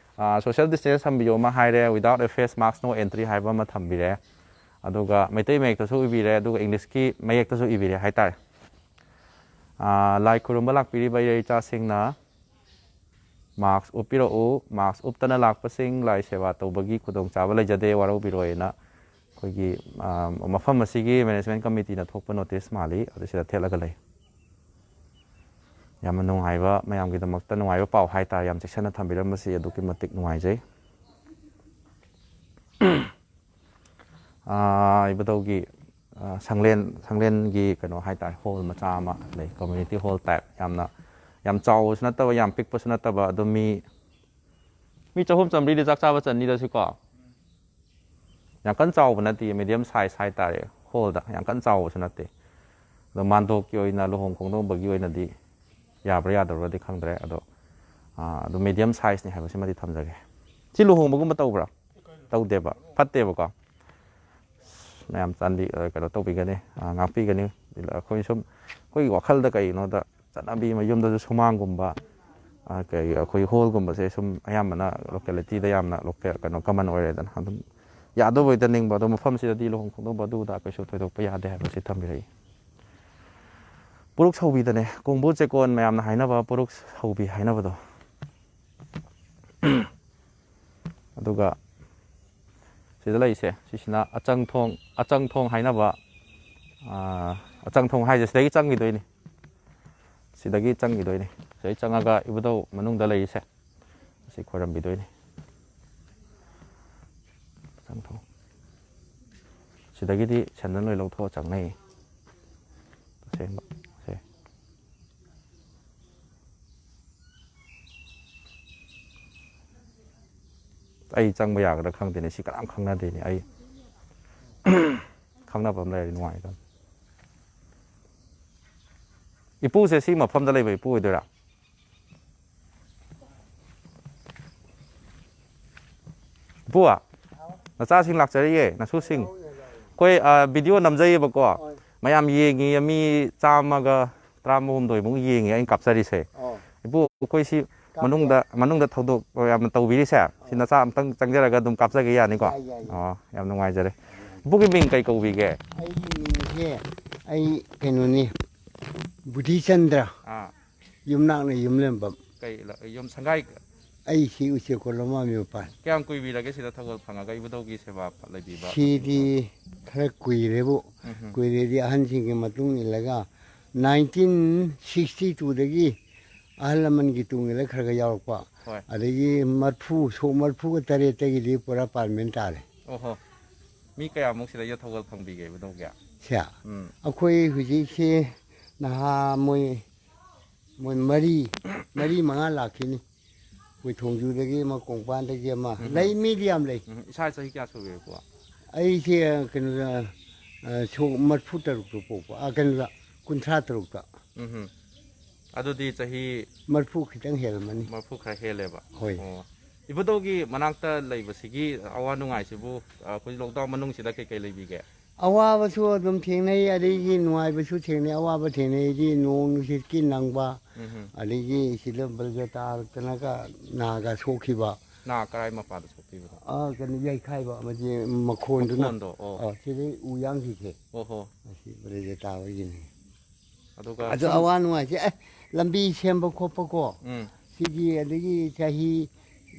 ꯁꯣꯁꯤꯌꯦꯜ ꯗꯤꯁꯇꯦꯟꯁ ꯊꯝꯕꯤꯌꯣ ꯑꯃ ꯍꯥꯏꯔꯦ, without a face mask no entry ꯍꯥꯏꯕ ꯑꯃ ꯊꯝꯕꯤꯔꯦ꯫ ꯑꯗꯨꯒ ꯃꯩꯇꯩ ꯃꯌꯦꯛꯇꯁꯨ ꯏꯕꯤꯔꯦ, ꯑꯗꯨꯒ ꯏꯪꯂꯤꯁꯀꯤ ꯃꯌꯦꯛꯇꯁꯨ ꯏꯕꯤꯔꯦ ꯍꯥꯏꯇꯥꯔꯦ꯫ ꯑꯥ, ꯂꯥꯏ ꯈꯨꯔꯨꯝꯕ ꯂꯥꯛꯄꯤꯔꯤꯕ ꯏꯔꯩ ꯏꯆꯥꯁꯤꯡꯅ ꯃꯥꯛꯁ ꯎꯞꯄꯤꯔꯛꯎ꯫ ꯃꯥꯛꯁ ꯎꯞꯇꯅ ꯂꯥꯛꯄꯁꯤꯡ ꯂꯥꯏ ꯁꯦꯕꯥ ꯇꯧꯕꯒꯤ ꯈꯨꯗꯣꯡꯆꯥꯕ ꯂꯩꯖꯗꯦ, ꯋꯥꯔꯧꯕꯤꯔꯣꯏꯅ ꯑꯩꯈꯣꯏꯒꯤ, ꯑꯥ, ꯃꯐꯝ ꯑꯁꯤꯒꯤ ꯃꯦꯅꯦꯖꯃꯦꯟ ꯀꯃꯤꯇꯤꯅ ꯊꯣꯛꯄ ꯅꯣꯇꯤꯁ ꯃꯥꯜꯂꯤ, ꯑꯗꯨ ꯁꯤꯗ ꯊꯦꯠꯂꯒ ꯂꯩ꯫ ꯌꯥꯝꯅ ꯅꯨꯡꯉꯥꯏꯕ, ꯃꯌꯥꯝꯒꯤꯗꯃꯛꯇ ꯅꯨꯡꯉꯥꯏꯕ ꯄꯥꯎ ꯍꯥꯏꯇꯥꯔꯦ꯫ ꯌꯥꯝ ꯆꯦꯛꯁꯤꯟꯅ ꯊꯝꯕꯤꯔꯝꯕꯁꯤ ꯑꯗꯨꯛꯀꯤ ꯃꯇꯤꯛ ꯅꯨꯡꯉꯥꯏꯖꯩ꯫ ꯑꯥ, ꯏꯕꯨꯙꯧꯒꯤ, ꯑꯥ, ꯁꯪꯂꯦꯟ, ꯁꯪꯂꯦꯟꯒꯤ ꯀꯩꯅꯣ ꯍꯥꯏꯇꯥꯔꯦ, ꯍꯣꯜ ꯃꯆꯥ ꯑꯃ ꯂꯩ, ꯀꯝꯃ꯭ꯌꯨꯅꯤꯇꯤ ꯍꯣꯜ ꯇꯥꯏꯞ꯫ ꯌꯥꯝꯅ, ꯌꯥꯝ ꯆꯥꯎꯕꯁꯨ ꯅꯠꯇꯕ, ꯌꯥꯝ ꯄꯤꯛꯄꯁꯨ ꯅꯠꯇꯕ, ꯑꯗꯨꯝ ꯃꯤ, ꯃꯤ ꯆꯍꯨꯝ ꯆꯥꯝꯃꯔꯤꯗꯤ ꯆꯥꯛ ꯆꯥꯕ ꯆꯟꯅꯤꯗ ꯁꯤꯀꯣ꯫ ꯌꯥꯝ ꯀꯟꯅ ꯆꯥꯎꯕ ꯅꯠꯇꯦ, ꯃꯤꯗꯤꯌꯝ ꯁꯥꯏꯖ ꯍꯥꯏꯇꯥꯔꯦ꯫ ꯍꯣꯜꯗ ꯌꯥꯝ ꯀꯟꯅ ꯆꯥꯎꯕꯁꯨ ꯅꯠꯇꯦ꯫ ꯑꯗꯣ ꯃꯥꯟꯗꯣꯞꯀꯤ ꯑꯣꯏꯅ, ꯂꯨꯍꯣꯡ ꯈꯣꯡꯗꯣꯡꯕꯒꯤ ꯑꯣꯏꯅꯗꯤ ꯌꯥꯕ꯭ꯔꯥ ꯌꯥꯗꯕ꯭ꯔꯥꯗꯤ ꯈꯪꯗ꯭ꯔꯦ꯫ ꯑꯗꯣ, ꯑꯥ, ꯑꯗꯨꯝ ꯃꯤꯗꯤꯌꯝ ꯁꯥꯏꯖꯅꯤ ꯍꯥꯏꯕꯁꯤꯃꯗꯤ ꯊꯝꯖꯒꯦ꯫ ꯁꯤ ꯂꯨꯍꯣꯡꯕꯒꯨꯝꯕ ꯇꯧꯕ꯭ꯔꯥ? ꯇꯧꯗꯦꯕ, ꯐꯠꯇꯦꯕꯀꯣ꯫ ꯃꯌꯥꯝ ꯆꯥꯟꯕꯤ-, ꯑ, ꯀꯩꯅꯣ ꯇꯧꯕꯤꯒꯅꯤ, ꯑ, ꯉꯥꯛꯄꯤꯒꯅꯤ꯫ ꯑꯩꯈꯣꯏ ꯁꯨꯝ, ꯑꯩꯈꯣꯏꯒꯤ ꯋꯥꯈꯜꯗ ꯀꯩꯅꯣꯗ ꯆꯠꯅꯕꯤ ꯑꯃ, ꯌꯨꯝꯗꯁꯨ ꯁꯨꯃꯥꯡꯒꯨꯝꯕ, ꯑ, ꯀꯩ, ꯑꯩꯈꯣꯏ ꯍꯣꯜꯒꯨꯝꯕꯁꯦ ꯁꯨꯝ ꯑꯌꯥꯝꯕꯅ ꯂꯣꯀꯦꯂꯤꯇꯤꯗ ꯌꯥꯝꯅ ꯂꯣꯀꯦꯜ, ꯀꯩꯅꯣ, ꯀꯃꯟ ꯑꯣꯏꯔꯦꯗꯅ꯫ ꯑꯗꯨꯝ ꯌꯥꯗꯕ ꯑꯣꯏꯗ ꯅꯤꯡꯕ, ꯑꯗꯣ ꯃꯐꯝꯁꯤꯗꯗꯤ ꯂꯨꯍꯣꯡ ꯈꯣꯡꯗꯣꯡꯕ ꯑꯗꯨ ꯑꯗꯥ ꯀꯩꯁꯨ ꯊꯣꯏꯗꯣꯛꯄ ꯌꯥꯗꯦ ꯍꯥꯏꯕꯁꯤ ꯊꯝꯕꯤꯔꯛꯏ꯫ ꯄꯨꯔꯨꯛ ꯁꯧꯕꯤꯗꯅꯦ, ꯀꯣꯡꯕꯨ ꯆꯦꯀꯣꯟ ꯃꯌꯥꯝꯅ ꯍꯥꯏꯅꯕ ꯄꯨꯔꯨꯛ ꯁꯧꯕꯤ ꯍꯥꯏꯅꯕꯗꯣ꯫ ꯑꯗꯨꯒ ꯁꯤꯗ ꯂꯩꯔꯤꯁꯦ, ꯁꯤꯁꯤꯅ ꯑꯆꯪ ꯊꯣꯡ, ꯑꯆꯪ ꯊꯣꯡ ꯍꯥꯏꯅꯕ, ꯑꯥ, ꯑꯆꯪ ꯊꯣꯡ ꯍꯥꯏꯁꯦ ꯁꯤꯗꯒꯤ ꯆꯪꯈꯤꯗꯣꯏꯅꯤ, ꯁꯤꯗꯒꯤ ꯆꯪꯈꯤꯗꯣꯏꯅꯤ꯫ ꯁꯤꯗꯩ ꯆꯪꯉꯒ ꯏꯕꯨꯙꯧ ꯃꯅꯨꯡꯗ ꯂꯩꯔꯤꯁꯦ, ꯑꯁꯤ ꯈꯣꯏꯔꯝꯕꯤꯗꯣꯏꯅꯤ꯫ ꯆꯪꯊꯣꯛ꯫ ꯁꯤꯗꯒꯤꯗꯤ ꯁꯦꯟꯗꯜ ꯂꯣꯏ ꯂꯧꯊꯣꯛꯑ ꯆꯪꯅꯩ꯫ ꯑꯁꯦꯡꯕ꯫ ꯁꯦ꯫ ꯑꯩ ꯆꯪꯕ ꯌꯥꯒꯗ꯭ꯔꯥ ꯈꯪꯗꯦꯅꯦ꯫ ꯁꯤ ꯀꯅꯥꯝ ꯈꯪꯅꯗꯦꯅꯦ꯫ ꯑꯩ ꯈꯪꯅꯕ ꯑꯃ ꯂꯩꯔꯗꯤ ꯅꯨꯡꯉꯥꯏꯒꯗꯕꯅꯤ꯫ ꯏꯄꯨꯁꯦ ꯁꯤ ꯃꯐꯝꯗ ꯂꯩꯕ ꯏꯄꯨ ꯑꯣꯏꯗꯣꯏꯔꯥ? ꯏꯄꯨ, ꯅꯆꯥꯁꯤꯡ ꯂꯥꯛꯆꯔꯤꯌꯦ, ꯅꯁꯨꯁꯤꯡ꯫ ꯑꯩꯈꯣꯏ, ꯑ, video ꯅꯝꯖꯩꯌꯦꯕꯀꯣ꯫ ꯍꯣꯏ꯫ ꯃꯌꯥꯝ ꯌꯦꯡꯉꯤ, ꯃꯤ ꯆꯥꯝꯃꯒ ꯇꯔꯥꯍꯨꯝꯗꯣꯏꯃꯨꯛ ꯌꯦꯡꯉꯤ ꯑꯩꯅ ꯀꯥꯞꯆꯔꯤꯁꯦ꯫ ꯑꯣ꯫ ꯏꯄꯨ, ꯑꯩꯈꯣꯏ ꯁꯤ ꯀꯥꯞꯄꯦ꯫ ꯃꯅꯨꯡꯗ, ꯃꯅꯨꯡꯗ ꯊꯧꯗꯣꯛ ꯌꯥꯝꯅ ꯇꯧꯕꯤꯔꯤꯁꯦ, ꯁꯤ ꯑꯣ꯫ ꯅꯆꯥ ꯑꯝꯇꯪ ꯆꯪꯖꯔꯒ ꯑꯗꯨꯝ ꯀꯥꯞꯆꯒꯦ, ꯌꯥꯅꯤꯀꯣ? ꯌꯥꯏ, ꯌꯥꯏ, ꯌꯥꯏ꯫ ꯑꯣ, ꯌꯥꯝ ꯅꯨꯡꯉꯥꯏꯖꯔꯦ꯫ ꯏꯄꯨꯒꯤ ꯃꯤꯡ ꯀꯩ ꯀꯧꯕꯤꯒꯦ? ꯑꯩꯒꯤ ꯃꯤꯡꯁꯦ, ꯑꯩ ꯀꯩꯅꯣꯅꯤ, ꯕꯨꯙꯤꯆꯟꯗ꯭ꯔ꯫ ꯑꯥ꯫ ꯌꯨꯝꯅꯥꯛꯅ ꯌꯨꯝꯂꯦꯝꯕꯝ꯫ ꯀꯩ ꯂ-, ꯌꯨꯝ ꯁꯪꯒꯥꯏ? ꯑꯩ ꯁꯤ ꯎꯆꯦꯛ ꯀꯣꯂꯣꯃꯥ ꯃꯌꯣꯄꯥꯟ꯫ ꯀꯌꯥꯝ ꯀꯨꯏꯕꯤꯔꯒꯦ ꯁꯤꯗ ꯊꯧꯒꯜ ꯐꯪꯉꯒ ꯏꯕꯨꯙꯧꯒꯤ ꯁꯦꯕꯥ ꯐ-, ꯂꯩꯕꯤꯕ? ꯁꯤꯗꯤ ꯈꯔ ꯀꯨꯏꯔꯦꯕꯨ꯫ ꯎꯝ ꯍꯝ꯫ ꯀꯨꯏꯔꯦꯗꯤ ꯑꯍꯟꯁꯤꯡꯒꯤ ꯃꯇꯨꯡ ꯏꯜꯂꯒ nineteen sixty twoꯗꯒꯤ ꯑꯍꯜ ꯂꯃꯟꯒꯤ ꯇꯨꯡ ꯏꯜꯂꯒ ꯈꯔ ꯈꯔ ꯌꯥꯎꯔꯛꯄ꯫ ꯍꯣꯏ꯫ ꯑꯗꯒꯤ ꯃꯔꯐꯨ, ꯁꯣꯛ ꯃꯔꯐꯨꯒ ꯇꯔꯦꯠꯇꯒꯤꯗꯤ ꯄꯨꯔꯥ permanent ꯇꯥꯔꯦ꯫ ꯑꯣꯍꯣ꯫ ꯃꯤ ꯀꯌꯥꯃꯨꯛ ꯁꯤꯗꯩꯗ ꯊꯧꯒꯜ ꯐꯪꯕꯤꯒꯦ ꯏꯕꯨꯙꯧꯒꯤ? ꯁꯦ꯫ ꯎꯝ꯫ ꯑꯩꯈꯣꯏ ꯍꯧꯖꯤꯛꯁꯦ ꯅꯍꯥ ꯃꯣꯏ ꯃꯣꯏ ꯃꯔꯤ, ꯃꯔꯤ ꯃꯉꯥ ꯂꯥꯛꯈꯤꯅꯤ꯫ ꯑꯩꯈꯣꯏ ꯊꯣꯡꯖꯨꯗꯒꯤ ꯑꯃ, ꯀꯣꯡꯄꯥꯟꯗꯒꯤ ꯑꯃ꯫ ꯎꯝ꯫ ꯂꯩ, ꯃꯤꯗꯤ ꯌꯥꯝ ꯂꯩ꯫ ꯎꯝ, ꯏꯁꯥ ꯆꯍꯤ ꯀꯌꯥ ꯁꯨꯔꯒꯦ, ꯏꯄꯨ? ꯑꯩꯁꯦ, ꯀꯩꯅꯣꯗ, ꯑ, ꯁꯣꯛ ꯃꯔꯐꯨ ꯇꯔꯨꯛꯇ ꯄꯣꯛꯄ, ꯑ, ꯀꯩꯅꯣꯗ, ꯀꯨꯟꯊ꯭ꯔꯥ ꯇꯔꯨꯛꯇ꯫ ꯎꯝ꯫ ꯑꯗꯨꯗꯤ ꯆꯍꯤ ꯃꯔꯐꯨ ꯈꯤꯇꯪ ꯍꯦꯜꯂꯝꯃꯅꯤ꯫ ꯃꯔꯐꯨ ꯈꯔ ꯍꯦꯜꯂꯦꯕ? ꯍꯣꯏ꯫ ꯑꯣ꯫ ꯏꯕꯨꯙꯧꯒꯤ ꯃꯅꯥꯛꯇ ꯂꯩꯕꯁꯤꯒꯤ ꯑꯋꯥ ꯅꯨꯡꯉꯥꯏꯁꯤꯕꯨ, ꯑ, ꯑꯩꯈꯣꯏ lockdown ꯃꯅꯨꯡꯁꯤꯗ ꯀꯩꯀꯩ ꯂꯩꯕꯤꯒꯦ? ꯑꯋꯥꯕꯁꯨ ꯑꯗꯨꯝ ꯊꯦꯡꯅꯩ, ꯑꯗꯒꯤ ꯅꯨꯡꯉꯥꯏꯕꯁꯨ ꯊꯦꯡꯅꯩ꯫ ꯑꯋꯥꯕ ꯊꯦꯡꯅꯩꯗꯤ ꯅꯣꯡ ꯅꯨꯡꯁꯤꯠꯀꯤ ꯅꯪꯕ, ꯎꯝ꯫ ꯑꯗꯒꯤ ꯁꯤꯗ ꯕ꯭ꯔꯖ ꯇꯥꯔꯛꯇꯅꯒ ꯅꯥꯒ ꯁꯣꯛꯈꯤꯕ꯫ ꯅꯥ ꯀꯔꯥꯏ ꯃꯄꯥꯗ ꯁꯣꯛꯄꯤꯕꯅꯣ? ꯑꯥ, ꯀꯩꯅꯣ, ꯌꯩꯈꯥꯏꯕ ꯑꯃꯗꯤ ꯃꯈꯣꯟꯗꯨꯅ꯫ ꯃꯈꯣꯟꯗꯣ, ꯑꯣ꯫ ꯑꯥ, ꯁꯤꯗꯩ ꯎ ꯌꯥꯟꯈꯤꯁꯦ꯫ ꯑꯣꯍꯣ꯫ ꯑꯁꯤ ꯕ꯭ꯔꯖ ꯇꯥꯕꯒꯤꯅꯤ꯫ ꯑꯗꯨꯒ ꯑꯗꯣ ꯁꯨꯝ ꯑꯋꯥ ꯅꯨꯡꯉꯥꯏꯁꯦ, ꯑꯦ, ꯂꯝꯕꯤ ꯁꯦꯝꯕ ꯈꯣꯠꯄꯀꯣ, ꯎꯝ꯫ ꯁꯤꯒꯤ ꯑꯗꯒꯤ ꯆꯍꯤ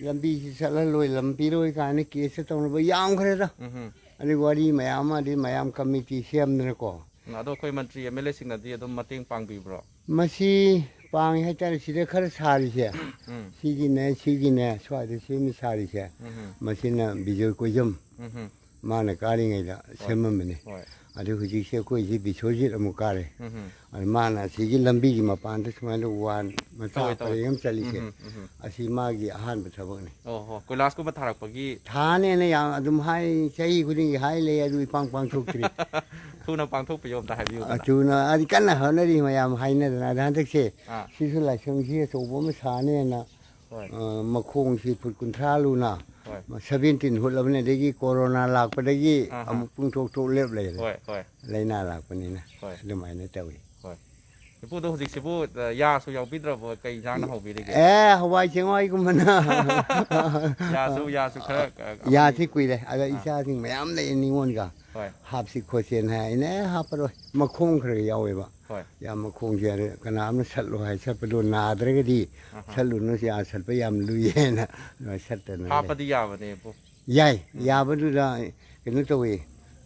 ꯂꯝꯕꯤꯁꯤ ꯆꯠꯍꯜꯂꯣꯏ, ꯂꯝꯄꯤꯔꯣꯏ ꯀꯥꯏꯅ case ꯇꯧꯅꯕ ꯌꯥꯝꯈ꯭ꯔꯦꯗ꯫ ꯎꯝ ꯍꯝ꯫ ꯑꯗꯩ ꯋꯥꯔꯤ ꯃꯌꯥꯝ ꯑꯃ, ꯑꯗꯩ ꯃꯌꯥꯝ committee ꯁꯦꯝꯗꯅꯀꯣ꯫ ꯎꯝ, ꯑꯗꯣ ꯑꯩꯈꯣꯏ ꯃꯟꯇ꯭ꯔꯤ MLA ꯁꯤꯡꯅꯗꯤ ꯑꯗꯨꯝ ꯃꯇꯦꯡ ꯄꯥꯡꯕꯤꯕ꯭ꯔꯣ? ꯃꯁꯤ ꯄꯥꯡꯉꯤ ꯍꯥꯏꯇꯥꯔꯦ꯫ ꯁꯤꯗ ꯈꯔ ꯁꯥꯔꯤꯁꯦ, ꯎꯝ ꯁꯤꯒꯤꯅꯦ, ꯁꯤꯒꯤꯅꯦ, ꯁ꯭ꯋꯥꯏꯗ ꯁꯦꯝꯃꯤ ꯁꯥꯔꯤꯁꯦ, ꯎꯝ ꯃꯁꯤꯅ ꯕꯤꯖꯣꯏ ꯀꯣꯏꯖꯝ, ꯎꯝ ꯃꯥꯅ ꯀꯥꯔꯤꯉꯩꯗ ꯁꯦꯝꯃꯝꯕꯅꯤ꯫ ꯍꯣꯏ ꯑꯗꯨ ꯍꯧꯖꯤꯛꯁꯦ ꯑꯩꯈꯣꯏꯁꯤ ꯕꯤꯁꯣꯖꯤꯠ ꯑꯃꯨꯛ ꯀꯥꯔꯦ꯫ ꯎꯝ ꯑꯗꯨ ꯃꯥꯅ ꯑꯁꯤꯒꯤ ꯂꯝꯕꯤꯒꯤ ꯃꯄꯥꯟꯗ ꯁꯨꯃꯥꯏꯅ ꯋꯥꯟ ꯃꯆꯥ ꯇꯧꯋꯦ, ꯇꯧꯋꯦ꯫ ꯄꯔꯦꯡ ꯑꯃ ꯆꯠꯂꯤꯁꯦ, ꯎꯝ ꯎꯝ ꯑꯁꯤ ꯃꯥꯒꯤ ꯑꯍꯥꯟꯕ ꯊꯕꯛꯅꯤ꯫ ꯑꯣ ꯍꯣ, ꯀꯣꯏꯂꯥꯁꯀꯨꯝꯕ ꯊꯥꯔꯛꯄꯒꯤ ꯊꯥꯅꯦꯅ ꯌꯥꯝ ꯑꯗꯨꯝ ꯍꯥꯏ, ꯆꯍꯤ ꯈꯨꯗꯤꯡꯒꯤ ꯍꯥꯏ ꯂꯩ, ꯑꯗꯨ ꯏꯄꯥꯡ ꯄꯥꯡꯊꯣꯛꯇ꯭ꯔꯤ꯫ ꯊꯨꯅ ꯄꯥꯡꯊꯣꯛꯄꯤꯌꯣ ꯑꯝꯇ ꯍꯥꯏꯕꯤꯌꯨꯗꯅ꯫ ꯑꯗꯨꯅ ꯑꯗꯨ ꯀꯟꯅ ꯍꯣꯠꯅꯔꯤ ꯃꯌꯥꯝ ꯍꯥꯏꯅꯗꯅ꯫ ꯑꯗ ꯍꯟꯗꯛꯁꯦ ꯑꯥ ꯁꯤꯁꯨ ꯂꯥꯏꯁꯪꯁꯤ ꯑꯆꯧꯕ ꯑꯃ ꯁꯥꯅꯦꯅ, ꯍꯣꯏ ꯑ, ꯃꯈꯣꯡꯁꯤ ꯐꯨꯠ ꯀꯨꯟꯊ꯭ꯔꯥ ꯂꯨꯅ, ꯍꯣꯏ ꯁꯚꯦꯟꯇꯤꯟ ꯍꯨꯠꯂꯕꯅꯤ꯫ ꯑꯗꯒꯤ ꯀꯣꯔꯣꯅꯥ ꯂꯥꯛꯄꯗꯒꯤ ꯑꯍꯥ꯫ ꯑꯃꯨꯛ ꯄꯨꯡꯊꯣꯛ ꯊꯣꯛ ꯂꯦꯞ ꯂꯩꯔꯦ, ꯍꯣꯏ ꯍꯣꯏ ꯂꯥꯏꯅꯥ ꯂꯥꯛꯄꯅꯤꯅ꯫ ꯍꯣꯏ꯫ ꯑꯗꯨꯃꯥꯏꯅ ꯇꯧꯏ꯫ ꯍꯣꯏ꯫ ꯏꯄꯨꯗꯣ ꯍꯧꯖꯤꯛꯁꯤꯕꯨ, ꯑ, ꯌꯥꯁꯨ ꯌꯥꯎꯕꯤꯗ꯭ꯔꯕꯣ? ꯀꯩ ꯏꯟꯁꯥꯡꯅ ꯍꯧꯕꯤꯔꯤꯒꯦ? ꯑꯦ, ꯍꯋꯥꯏ ꯆꯦꯡꯋꯥꯏꯒꯨꯝꯕꯅ꯫ ꯌꯥꯁꯨ ꯌꯥꯁꯨ ꯈꯔ, ꯑ, ꯑꯃꯅꯤ꯫ ꯌꯥꯁꯤ ꯀꯨꯏꯔꯦ ꯑꯗ ꯑꯥ꯫ ꯏꯆꯥꯁꯤꯡ ꯃꯌꯥꯝ ꯂꯩ ꯅꯤꯉꯣꯟꯒ꯫ ꯍꯣꯏ꯫ ꯍꯥꯞꯁꯤ ꯈꯣꯠꯁꯦꯅ ꯍꯥꯏ꯫ ꯑꯩꯅ ꯑꯦ ꯍꯥꯞꯄꯔꯣꯏ, ꯃꯈꯣꯡ ꯈꯔ ꯌꯥꯎꯋꯦꯕ꯫ ꯍꯣꯏ꯫ ꯌꯥꯝ ꯃꯈꯣꯡꯁꯦ ꯑꯗ ꯀꯅꯥꯝꯅ ꯁꯠꯂꯣ ꯍꯥꯏ꯫ ꯁꯠꯄꯗꯣ ꯅꯥꯗ꯭ꯔꯒꯗꯤ ꯑꯍꯥ꯫ ꯁꯠꯂꯨꯅꯨ, ꯌꯥ ꯁꯠꯄ ꯌꯥꯝ ꯂꯨꯏꯌꯦꯅ ꯁꯠꯇꯅ ꯂꯩ꯫ ꯍꯥꯞꯄꯗꯤ ꯌꯥꯕꯅꯦ ꯏꯄꯨ꯫ ꯌꯥꯏ꯫ ꯎꯝ꯫ ꯌꯥꯕꯗꯨꯗ ꯀꯩꯅꯣ ꯇꯧꯋꯤ꯫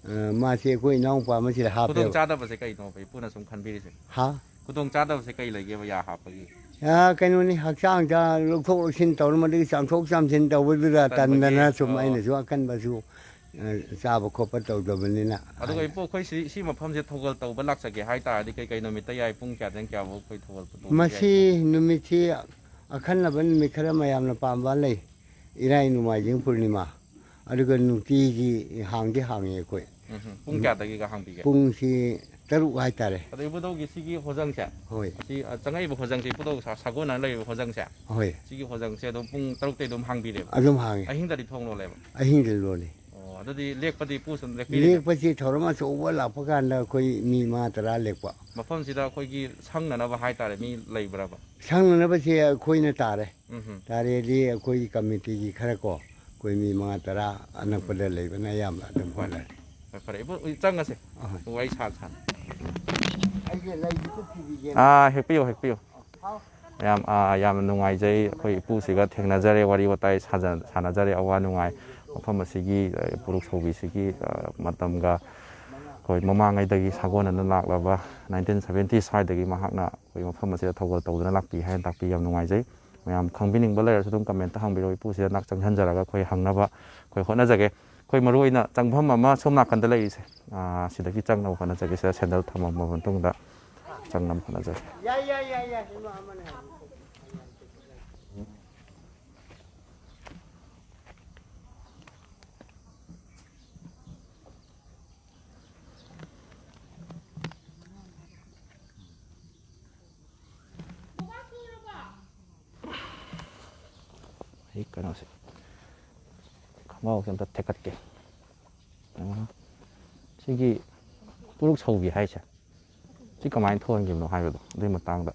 ꯑ, ꯃꯥꯁꯦ ꯑꯩꯈꯣꯏ ꯏꯅꯥꯎꯄꯥ ꯑꯃꯁꯤꯗ ꯍꯥꯞꯄꯦꯕ꯫ ꯈꯨꯗꯣꯡꯆꯥꯗꯕꯁꯦ ꯀꯩꯅꯣꯕ ꯏꯄꯨꯅ ꯁꯨꯝ ꯈꯟꯕꯤꯔꯤꯁꯦ? ꯍꯥ? ꯈꯨꯗꯣꯡꯆꯥꯗꯕꯁꯦ ꯀꯩ ꯂꯩꯒꯦꯕ ꯌꯥ ꯍꯥꯞꯄꯒꯤ? ꯑ, ꯀꯩꯅꯣꯅꯤ, ꯍꯛꯆꯥꯡꯗ ꯂꯧꯊꯣꯛ ꯂꯧꯁꯤꯟ ꯇꯧꯔ ꯃꯗꯨꯒꯤ ꯆꯥꯝꯊꯣꯛ ꯆꯥꯝꯁꯤꯟ ꯇꯧꯕꯗꯨꯗ ꯇꯟꯕꯒꯤ, ꯇꯟꯗꯅ ꯁꯨꯝ ꯑꯣ꯫ ꯑꯩꯅꯁꯨ ꯑꯀꯟꯕꯁꯨ, ꯑ, ꯆꯥꯕ ꯈꯣꯠꯄ ꯇꯧꯗꯕꯅꯤꯅ꯫ ꯑꯗꯨꯒ ꯏꯄꯨ ꯑꯩꯈꯣꯏ ꯁꯤ, ꯁꯤ ꯃꯐꯝꯁꯦ ꯊꯧꯒꯜ ꯇꯧꯕ ꯂꯥꯛꯆꯒꯦ ꯍꯥꯏ ꯇꯥꯔꯗꯤ ꯀꯩ ꯀꯩ ꯅꯨꯃꯤꯠꯇ ꯌꯥꯏ? ꯄꯨꯡ ꯀꯌꯥꯗꯩꯅ ꯀꯌꯥꯐꯥꯎ ꯑꯩꯈꯣꯏ ꯊꯧꯒꯜ ꯇꯧꯕ ꯌꯥꯏ? ꯃꯁꯤ ꯅꯨꯃꯤꯠꯁꯤ ꯑꯈꯟꯅꯕ ꯅꯨꯃꯤꯠ ꯈꯔ ꯃꯌꯥꯝꯅ ꯄꯥꯝꯕ ꯂꯩ꯫ ꯏꯔꯥꯏ, ꯅꯣꯡꯃꯥꯏꯖꯤꯡ ꯄꯨꯔꯅꯤꯃꯥ꯫ ꯑꯗꯨꯒ ꯅꯨꯡꯇꯤꯒꯤ ꯍꯥꯡꯗꯤ ꯍꯥꯡꯉꯤ ꯑꯩꯈꯣꯏ꯫ ꯎꯝ ꯍꯝ꯫ ꯄꯨꯡ ꯀꯌꯥꯗꯒꯤꯒ ꯍꯥꯡꯕꯤꯒꯦ? ꯄꯨꯡꯁꯤ ꯇꯔꯨꯛ ꯍꯥꯏꯇꯥꯔꯦ꯫ ꯑꯗꯣ ꯏꯕꯨꯙꯧꯒꯤ ꯁꯤꯒꯤ ꯍꯣꯖꯪꯁꯦ, ꯍꯣꯏ꯫ ꯁꯤ, ꯑ, ꯆꯪꯉꯛꯏꯕ ꯍꯣꯖꯪꯁꯦ, ꯏꯕꯨꯙꯧ ꯁꯥ-, ꯁꯥꯒꯣꯟꯅ ꯂꯩꯔꯤꯕ ꯍꯣꯖꯪꯁꯦ, ꯍꯣꯏ꯫ ꯁꯤꯒꯤ ꯍꯣꯖꯪꯁꯦ ꯑꯗꯨꯝ ꯄꯨꯡ ꯇꯔꯨꯛꯇꯩ ꯑꯗꯨꯝ ꯍꯥꯡꯕꯤꯔꯦꯕ? ꯑꯗꯨꯝ ꯍꯥꯡꯉꯤ꯫ ꯑꯍꯤꯡꯗꯗꯤ ꯊꯣꯡ ꯂꯣꯜꯂꯦꯕ? ꯑꯍꯤꯡꯗ ꯂꯣꯜꯂꯤ꯫ ꯑꯣ, ꯑꯗꯨꯗꯤ ꯂꯦꯛꯄꯗꯤ ꯏꯄꯨ ꯁꯨꯝ ꯂꯦꯛꯄꯤꯔꯦꯅꯦ? ꯂꯦꯛꯄꯁꯤ ꯊꯧꯔꯝ ꯑꯆꯧꯕ ꯂꯥꯛꯄ ꯀꯥꯟꯗ ꯑꯩꯈꯣꯏ ꯃꯤ ꯃꯉꯥ ꯇꯔꯥ ꯂꯦꯛꯄ꯫ ꯃꯐꯝꯁꯤꯗ ꯑꯩꯈꯣꯏꯒꯤ ꯁꯪꯅꯅꯕ ꯍꯥꯏꯇꯥꯔꯦ, ꯃꯤ ꯂꯩꯕ꯭ꯔꯕ? ꯁꯪꯅꯅꯕꯁꯦ ꯑꯩꯈꯣꯏꯅ ꯇꯥꯔꯦ꯫ ꯎꯝ ꯍꯝ꯫ ꯇꯥꯔꯦꯗꯤ ꯑꯩꯈꯣꯏꯒꯤ ꯀꯃꯤꯇꯤꯒꯤ ꯈꯔ ꯀꯣ, ꯑꯩꯈꯣꯏ ꯃꯤ ꯃꯉꯥ ꯇꯔꯥ ꯑꯅꯛꯄꯗ ꯂꯩꯕꯅ ꯑꯌꯥꯝꯕ ꯑꯗꯨꯝ ꯍꯣꯠꯅꯔꯦ꯫ ꯐꯔꯦ ꯐꯔꯦ, ꯏꯕꯨ, ꯆꯪꯉꯁꯦ꯫ ꯑꯍꯣꯏ꯫ ꯋꯥꯔꯤ ꯁꯥ ꯁꯥꯅ꯫ ꯑꯩꯁꯦ ꯂꯩꯁꯤꯁꯨ ꯊꯤꯕꯤꯒꯦ꯫ ꯑꯥ, ꯍꯦꯛꯄꯤꯌꯨ, ꯍꯦꯛꯄꯤꯌꯨ꯫ ꯌꯥꯝ, ꯑꯥ, ꯌꯥꯝꯅ ꯅꯨꯡꯉꯥꯏꯖꯩ꯫ ꯑꯩꯈꯣꯏ ꯏꯄꯨꯁꯤꯒ ꯊꯦꯡꯅꯖꯔꯦ, ꯋꯥꯔꯤ ꯋꯥꯇꯥꯏ ꯁꯥꯖ-, ꯁꯥꯟꯅꯖꯔꯦ, ꯑꯋꯥ ꯅꯨꯡꯉꯥꯏ꯫ ꯃꯐꯝ ꯑꯁꯤꯒꯤ, ꯑ, ꯄꯨꯔꯨꯛ ꯁꯧꯕꯤꯁꯤꯒꯤ, ꯑ, ꯃꯇꯝꯒ, ꯑꯩꯈꯣꯏ ꯃꯃꯥꯡꯉꯩꯗꯒꯤ ꯁꯥꯒꯣꯟꯅꯅ ꯂꯥꯛꯂꯕ ꯅꯥꯏꯟꯇꯤꯟ ꯁꯕꯦꯟꯇꯤ ꯁ꯭ꯋꯥꯏꯗꯒꯤ ꯃꯍꯥꯛꯅ ꯑꯩꯈꯣꯏ ꯃꯐꯝ ꯑꯁꯤꯗ ꯊꯧꯒꯜ ꯇꯧꯗꯨꯅ ꯂꯥꯛꯄꯤ ꯍꯥꯏꯅ ꯇꯥꯛꯄꯤ꯫ ꯌꯥꯝ ꯅꯨꯡꯉꯥꯏꯖꯩ꯫ ꯃꯌꯥꯝ ꯈꯪꯕꯤꯅꯤꯡꯕ ꯂꯩꯔꯁꯨ ꯑꯗꯨꯝ ꯀꯃꯦꯟꯇ ꯍꯪꯕꯤꯔꯛꯑꯣ꯫ ꯏꯄꯨꯁꯤꯗ ꯅꯥꯛ ꯆꯪꯁꯤꯟꯖꯔꯒ ꯑꯩꯈꯣꯏ ꯍꯪꯅꯕ ꯑꯩꯈꯣꯏ ꯍꯣꯠꯅꯖꯒꯦ꯫ ꯑꯩꯈꯣꯏ ꯃꯔꯨꯑꯣꯏꯅ ꯆꯪꯐꯝ ꯑꯃ ꯁꯣꯝ ꯅꯥꯀꯟꯗ ꯂꯩꯔꯤꯁꯦ, ꯑꯥ, ꯁꯤꯗꯒꯤ ꯆꯪꯅꯕ ꯍꯣꯠꯅꯖꯒꯦ꯫ ꯁꯤꯗ ꯁꯦꯟꯗꯜ ꯊꯝꯃꯝꯕ ꯃꯇꯨꯡꯗ ꯆꯪꯅꯕ ꯍꯣꯠꯅꯖꯒꯦ꯫ ꯑꯩ ꯀꯩꯅꯣꯁꯦ, ꯈꯣꯡꯒ꯭ꯔꯥꯎꯁꯦ ꯑꯝꯇ ꯊꯦꯛꯀꯠꯀꯦ꯫ ꯑ, ꯁꯤꯒꯤ ꯄꯨꯔꯨꯛ ꯁꯧꯕꯤ ꯍꯥꯏꯁꯦ, ꯁꯤ ꯀꯃꯥꯏꯅ ꯊꯣꯟꯈꯤꯕꯅꯣ ꯍꯥꯏꯕꯗꯣ, ꯑꯗꯨꯒꯤ ꯃꯇꯥꯡꯗ